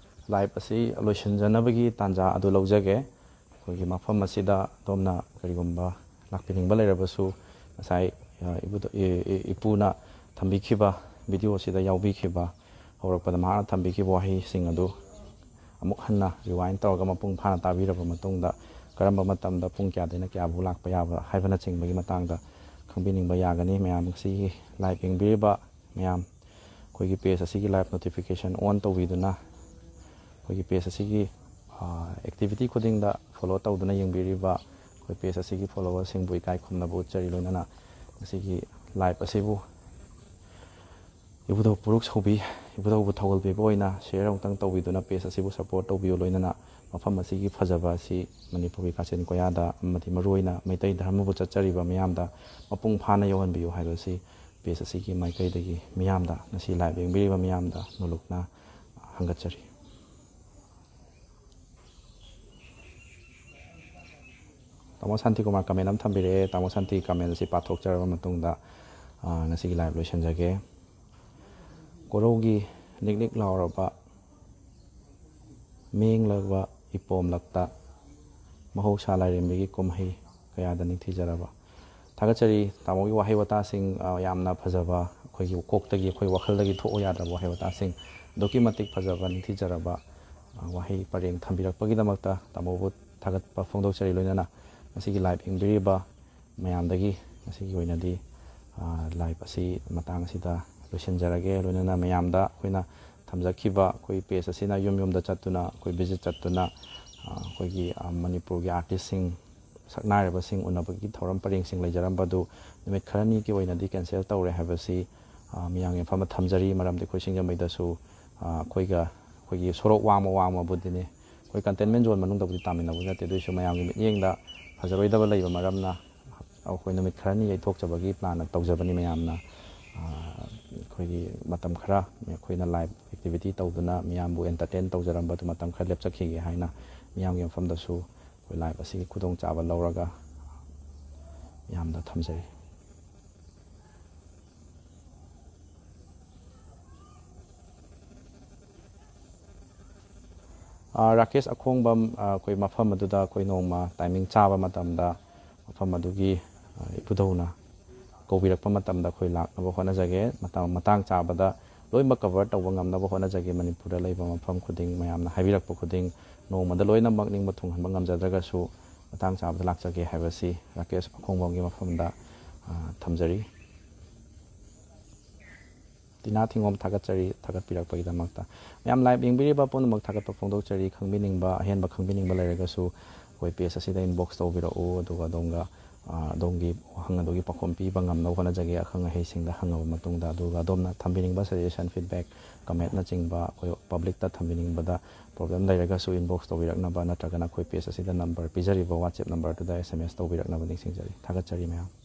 ꯂꯥꯏꯞ ꯑꯁꯤ ꯂꯣꯏꯁꯤꯟꯖꯅꯕꯒꯤ ꯇꯥꯟꯖꯥ ꯑꯗꯨ ꯂꯧꯖꯒꯦ꯫ ꯑꯩꯈꯣꯏꯒꯤ ꯃꯐꯝ ꯑꯁꯤꯗ ꯑꯗꯣꯝꯅ ꯀꯔꯤꯒꯨꯝꯕ ꯂꯥꯛꯄꯤꯅꯤꯡꯕ ꯂꯩꯔꯕꯁꯨ, ꯉꯁꯥꯏ, ꯑ, ꯏꯕꯨꯗ-, ꯏ-, ꯏ-, ꯏꯄꯨꯅ ꯊꯝꯕꯤꯈꯤꯕ, ꯚꯤꯗꯤꯑꯣ ꯑꯁꯤꯗ ꯌꯥꯎꯕꯤꯈꯤꯕ, ꯍꯧꯔꯛꯄꯗ ꯃꯍꯥꯛꯅ ꯊꯝꯕꯤꯈꯤꯕ ꯋꯥꯍꯩꯁꯤꯡ ꯑꯗꯨ ꯑꯃꯨꯛ ꯍꯟꯅ ꯔꯤꯋꯥꯏꯟ ꯇꯧꯔꯒ ꯃꯄꯨꯡ ꯐꯥꯅ ꯇꯥꯕꯤꯔꯕ ꯃꯇꯨꯡꯗ, ꯀꯔꯝꯕ ꯃꯇꯝꯗ ꯄꯨꯡ ꯀꯌꯥꯗꯩꯅ ꯀꯌꯥꯕꯨ ꯂꯥꯛꯄ ꯌꯥꯕ ꯍꯥꯏꯕꯅꯆꯤꯡꯕꯒꯤ ꯃꯇꯥꯡꯗ ꯈꯪꯕꯤꯅꯤꯡꯕ ꯌꯥꯒꯅꯤ꯫ ꯃꯌꯥꯝ, ꯉꯁꯤꯒꯤ ꯂꯥꯏꯞ ꯌꯦꯡꯕꯤꯔꯤꯕ ꯃꯌꯥꯝ, ꯑꯩꯈꯣꯏꯒꯤ ꯄꯦꯖ ꯑꯁꯤꯒꯤ ꯂꯥꯏꯞ ꯅꯣꯇꯤꯐꯤꯀꯦꯁꯟ ꯑꯣꯟ ꯇꯧꯕꯤꯗꯨꯅ, ꯑꯩꯈꯣꯏꯒꯤ ꯄꯦꯖ ꯑꯁꯤꯒꯤ, ꯑ, ꯑꯦꯛꯇꯤꯚꯤꯇꯤ ꯈꯨꯗꯤꯡꯗ ꯐꯣꯂꯣ ꯇꯧꯗꯨꯅ ꯌꯦꯡꯕꯤꯔꯤꯕ ꯑꯩꯈꯣꯏ ꯄꯦꯖ ꯑꯁꯤꯒꯤ ꯐꯣꯂꯣꯋꯔꯁꯤꯡꯕꯨ ꯏꯀꯥꯏ ꯈꯨꯝꯅꯕ ꯎꯠꯆꯔꯤ꯫ ꯂꯣꯏꯅꯅ ꯉꯁꯤꯒꯤ ꯂꯥꯏꯞ ꯑꯁꯤꯕꯨ ꯏꯕꯨꯙꯧ ꯄꯨꯔꯨꯛ ꯁꯧꯕꯤ, ꯏꯕꯨꯙꯧꯕꯨ ꯊꯧꯒꯜ ꯄꯤꯕ ꯑꯣꯏꯅ ꯁꯤꯌꯔ ꯑꯃꯨꯛꯇꯪ ꯇꯧꯕꯤꯗꯨꯅ ꯄꯦꯖ ꯑꯁꯤꯕꯨ ꯁꯄꯣꯔꯠ ꯇꯧꯕꯤꯌꯨ꯫ ꯂꯣꯏꯅꯅ ꯃꯐꯝ ꯑꯁꯤꯒꯤ ꯐꯖꯕ ꯑꯁꯤ ꯃꯅꯤꯄꯨꯔꯒꯤ ꯀꯥꯆꯤꯟ ꯀꯣꯌꯥꯗ ꯑꯃꯗꯤ ꯃꯔꯨꯑꯣꯏꯅ ꯃꯩꯇꯩ ꯙꯔꯃꯕꯨ ꯆꯠꯆꯔꯤꯕ ꯃꯤꯌꯥꯝꯗ ꯃꯄꯨꯡ ꯐꯥꯅ ꯌꯧꯍꯟꯕꯤꯌꯨ ꯍꯥꯏꯕꯁꯤ ꯄꯦꯖ ꯑꯁꯤꯒꯤ ꯃꯥꯏꯀꯩꯗꯒꯤ ꯃꯤꯌꯥꯝꯗ, ꯉꯁꯤ ꯂꯥꯏꯚ ꯌꯦꯡꯕꯤꯔꯤꯕ ꯃꯤꯌꯥꯝꯗ ꯅꯣꯂꯨꯛꯅ ꯍꯪꯒꯠꯆꯔꯤ꯫ ꯇꯥꯃꯣ ꯁꯥꯟꯇꯤꯀꯨꯃꯥꯔ ꯀꯃꯦꯟ ꯑꯃ ꯊꯝꯕꯤꯔꯛꯑꯦ꯫ ꯇꯥꯃꯣ ꯁꯥꯟꯇꯤ ꯀꯃꯦꯟ ꯑꯁꯤ ꯄꯥꯊꯣꯛꯆꯔꯕ ꯃꯇꯨꯡꯗ, ꯑ, ꯉꯁꯤꯒꯤ ꯂꯥꯏꯚ ꯂꯣꯏꯁꯤꯟꯖꯒꯦ꯫ ꯀꯣꯔꯧꯒꯤ ꯅꯤꯛ ꯅꯤꯛ ꯂꯥꯎꯔꯕ ꯃꯤꯡꯂꯕ ꯏꯄꯣꯝꯂꯛꯇ ꯃꯍꯧꯁꯥ ꯂꯥꯏꯔꯦꯝꯕꯤꯒꯤ ꯀꯨꯝꯍꯩ ꯀꯌꯥꯗ ꯅꯤꯡꯊꯤꯖꯔꯕ꯫ ꯊꯥꯒꯠꯆꯔꯤ ꯇꯥꯃꯣꯒꯤ ꯋꯥꯍꯩ ꯋꯥꯇꯥꯁꯤꯡ, ꯑ, ꯌꯥꯝꯅ ꯐꯖꯕ, ꯑꯩꯈꯣꯏꯒꯤ ꯀꯣꯛꯇꯒꯤ, ꯑꯩꯈꯣꯏ ꯋꯥꯈꯜꯗꯒꯤ ꯊꯣꯛꯑꯣ ꯌꯥꯗ꯭ꯔꯕ ꯋꯥꯍꯩ ꯋꯥꯇꯥꯁꯤꯡ, ꯑꯗꯨꯛꯀꯤ ꯃꯇꯤꯛ ꯐꯖꯕ, ꯅꯤꯡꯊꯤꯖꯔꯕ, ꯑ, ꯋꯥꯍꯩ ꯄꯔꯦꯡ ꯊꯝꯕꯤꯔꯛꯄꯒꯤꯗꯃꯛꯇ ꯇꯥꯃꯣꯕꯨ ꯊꯥꯒꯠꯄ ꯐꯣꯡꯗꯣꯛꯆꯔꯤ꯫ ꯂꯣꯏꯅꯅ ꯉꯁꯤꯒꯤ ꯂꯥꯏꯚ ꯌꯦꯡꯕꯤꯔꯤꯕ ꯃꯌꯥꯝꯗꯒꯤ ꯉꯁꯤꯒꯤ ꯑꯣꯏꯅꯗꯤ, ꯑ, ꯂꯥꯏꯚ ꯑꯁꯤ ꯃꯇꯥꯡ ꯑꯁꯤꯗ ꯂꯣꯏꯁꯤꯟꯖꯔꯒꯦ꯫ ꯂꯣꯏꯅꯅ ꯃꯌꯥꯝꯗ ꯑꯩꯈꯣꯏꯅ ꯊꯝꯖꯈꯤꯕ ꯑꯩꯈꯣꯏ ꯄꯦꯖ ꯑꯁꯤꯅ ꯌꯨꯝ ꯌꯨꯝꯗ ꯆꯠꯇꯨꯅ, ꯑꯩꯈꯣꯏ ꯚꯤꯖꯤꯠ ꯆꯠꯇꯨꯅ, ꯑ, ꯑꯩꯈꯣꯏꯒꯤ, ꯑ, ꯃꯅꯤꯄꯨꯔꯒꯤ ꯑꯥꯔꯇꯤꯁꯁꯤꯡ, ꯁꯛꯅꯥꯏꯔꯕꯁꯤꯡ ꯎꯅꯕꯒꯤ ꯊꯧꯔꯝ ꯄꯔꯦꯡꯁꯤꯡ ꯂꯩꯖꯔꯝꯕꯗꯨ ꯅꯨꯃꯤꯠ ꯈꯔꯅꯤꯒꯤ ꯑꯣꯏꯅꯗꯤ ꯀꯦꯟꯁꯦꯜ ꯇꯧꯔꯦ ꯍꯥꯏꯕꯁꯤ, ꯑ, ꯃꯤꯌꯥꯝꯒꯤ ꯃꯐꯝꯗ ꯊꯝꯖꯔꯤ꯫ ꯃꯔꯝꯗꯤ ꯑꯩꯈꯣꯏ ꯁꯤꯡꯖꯃꯩꯗꯁꯨ, ꯑ, ꯑꯩꯈꯣꯏꯒ, ꯑꯩꯈꯣꯏꯒꯤ ꯁꯣꯔꯣꯛ ꯋꯥꯡꯃ ꯋꯥꯡꯃꯕꯨꯗꯤꯅꯦ, ꯑꯩꯈꯣꯏ ꯀꯟꯇꯦꯟꯃꯦꯟ ꯖꯣꯟ ꯃꯅꯨꯡꯗꯕꯨꯗꯤ ꯇꯥꯃꯤꯟꯅꯕ ꯅꯠꯇꯦ, ꯑꯗꯨꯑꯣꯏꯁꯨ ꯃꯌꯥꯝꯒꯤ ꯃꯤꯠꯌꯦꯡꯗ ꯐꯖꯔꯣꯏꯗꯕ ꯂꯩꯕ ꯃꯔꯝꯅ ꯑꯩꯈꯣꯏ ꯅꯨꯃꯤꯠ ꯈꯔꯅꯤ ꯌꯩꯊꯣꯛꯆꯕꯒꯤ ꯄ꯭ꯂꯥꯟ ꯇꯧꯖꯕꯅꯤ꯫ ꯃꯌꯥꯝꯅ, ꯑ, ꯑꯩꯈꯣꯏꯒꯤ ꯃꯇꯝ ꯈꯔ ꯑꯩꯈꯣꯏꯅ ꯂꯥꯏꯚ ꯑꯦꯛꯇꯤꯚꯤꯇꯤ ꯇꯧꯗꯨꯅ ꯃꯤꯌꯥꯝꯕꯨ ꯑꯦꯟꯇꯔꯇꯦꯟ ꯇꯧꯖꯔꯝꯕꯗꯨ ꯃꯇꯝ ꯈꯔ ꯂꯦꯞꯆꯈꯤꯒꯦ ꯍꯥꯏꯅ ꯃꯤꯌꯥꯝꯒꯤ ꯃꯐꯝꯗꯁꯨ ꯑꯩꯈꯣꯏ ꯂꯥꯏꯚ ꯑꯁꯤꯒꯤ ꯈꯨꯗꯣꯡꯆꯥꯕ ꯂꯧꯔꯒ ꯌꯥꯝꯅ ꯊꯝꯖꯔꯤ꯫ ꯑ, ꯔꯥꯀꯦꯁ ꯑꯈꯣꯡꯕꯝ, ꯑ, ꯑꯩꯈꯣꯏ ꯃꯐꯝ ꯑꯗꯨꯗ ꯑꯩꯈꯣꯏ ꯅꯣꯡꯃ timing ꯆꯥꯕ ꯃꯇꯝꯗ ꯃꯐꯝ ꯑꯗꯨꯒꯤ, ꯑ, ꯏꯄꯨꯙꯧꯅ ꯀꯧꯕꯤꯔꯛꯄ ꯃꯇꯝꯗ ꯑꯩꯈꯣꯏ ꯂꯥꯛꯅꯕ ꯍꯣꯠꯅꯖꯒꯦ꯫ ꯃꯇꯝ, ꯃꯇꯥꯡ ꯆꯥꯕꯗ ꯂꯣꯏꯅꯃꯛ cover ꯇꯧꯕ ꯉꯝꯅꯕ ꯍꯣꯠꯅꯖꯒꯦ꯫ ꯃꯅꯤꯄꯨꯔꯗ ꯂꯩꯕ ꯃꯐꯝ ꯈꯨꯗꯤꯡ, ꯃꯌꯥꯝꯅ ꯍꯥꯏꯕꯤꯔꯛꯄ ꯈꯨꯗꯤꯡ ꯅꯣꯡꯃꯗ ꯂꯣꯏꯅꯃꯛ ꯅꯤꯡꯕ ꯊꯨꯡꯍꯟꯕ ꯉꯝꯖꯗ꯭ꯔꯒꯁꯨ ꯃꯇꯥꯡ ꯆꯥꯕꯗ ꯂꯥꯛꯆꯒꯦ ꯍꯥꯏꯕꯁꯤ ꯔꯥꯀꯦꯁ ꯑꯈꯣꯡꯕꯝꯒꯤ ꯃꯐꯝꯗ, ꯑ, ꯊꯝꯖꯔꯤ꯫ ꯇꯤꯅꯥ ꯊꯤꯉꯣꯝ, ꯊꯥꯒꯠꯆꯔꯤ ꯊꯥꯒꯠꯄꯤꯔꯛꯄꯒꯤꯗꯃꯛꯇ꯫ ꯃꯌꯥꯝ live ꯌꯦꯡꯕꯤꯔꯤꯕ ꯄꯨꯝꯅꯃꯛ ꯊꯥꯒꯠꯄ ꯐꯣꯡꯗꯣꯛꯆꯔꯤ꯫ ꯈꯪꯕꯤꯅꯤꯡꯕ, ꯑꯍꯦꯟꯕ ꯈꯪꯕꯤꯅꯤꯡꯕ ꯂꯩꯔꯒꯁꯨ ꯑꯩꯈꯣꯏ page ꯑꯁꯤꯗ inbox ꯇꯧꯕꯤꯔꯛꯎ, ꯑꯗꯨꯒ ꯑꯗꯣꯝꯒ, ꯑ, ꯑꯗꯣꯝꯒꯤ ꯋꯥꯍꯪ ꯑꯗꯨꯒꯤ ꯄꯥꯎꯈꯨꯝ ꯄꯤꯕ ꯉꯝꯅꯕ ꯍꯣꯠꯅꯖꯒꯦ ꯑꯈꯪ ꯑꯍꯩꯁꯤꯡꯗ ꯍꯪꯉꯕ ꯃꯇꯨꯡꯗ꯫ ꯑꯗꯨꯒ ꯑꯗꯣꯝꯅ ꯊꯝꯕꯤꯅꯤꯡꯕ suggestion, feedback, commentꯅꯆꯤꯡꯕ ꯑꯩꯈꯣꯏ publicꯇ ꯊꯝꯕꯤꯅꯤꯡꯕꯗ problem ꯂꯩꯔꯒꯁꯨ inbox ꯇꯧꯕꯤꯔꯛꯅꯕ, ꯅꯠꯇ꯭ꯔꯒꯅ ꯑꯩꯈꯣꯏ page ꯑꯁꯤꯗ number ꯄꯤꯖꯔꯤꯕ WhatsApp numberꯗꯨꯗ SMS ꯇꯧꯕꯤꯔꯛꯅꯕ ꯅꯤꯡꯁꯤꯡꯖꯔꯤ꯫ ꯊꯥꯒꯠꯆꯔꯤ ꯃꯌꯥꯝ꯫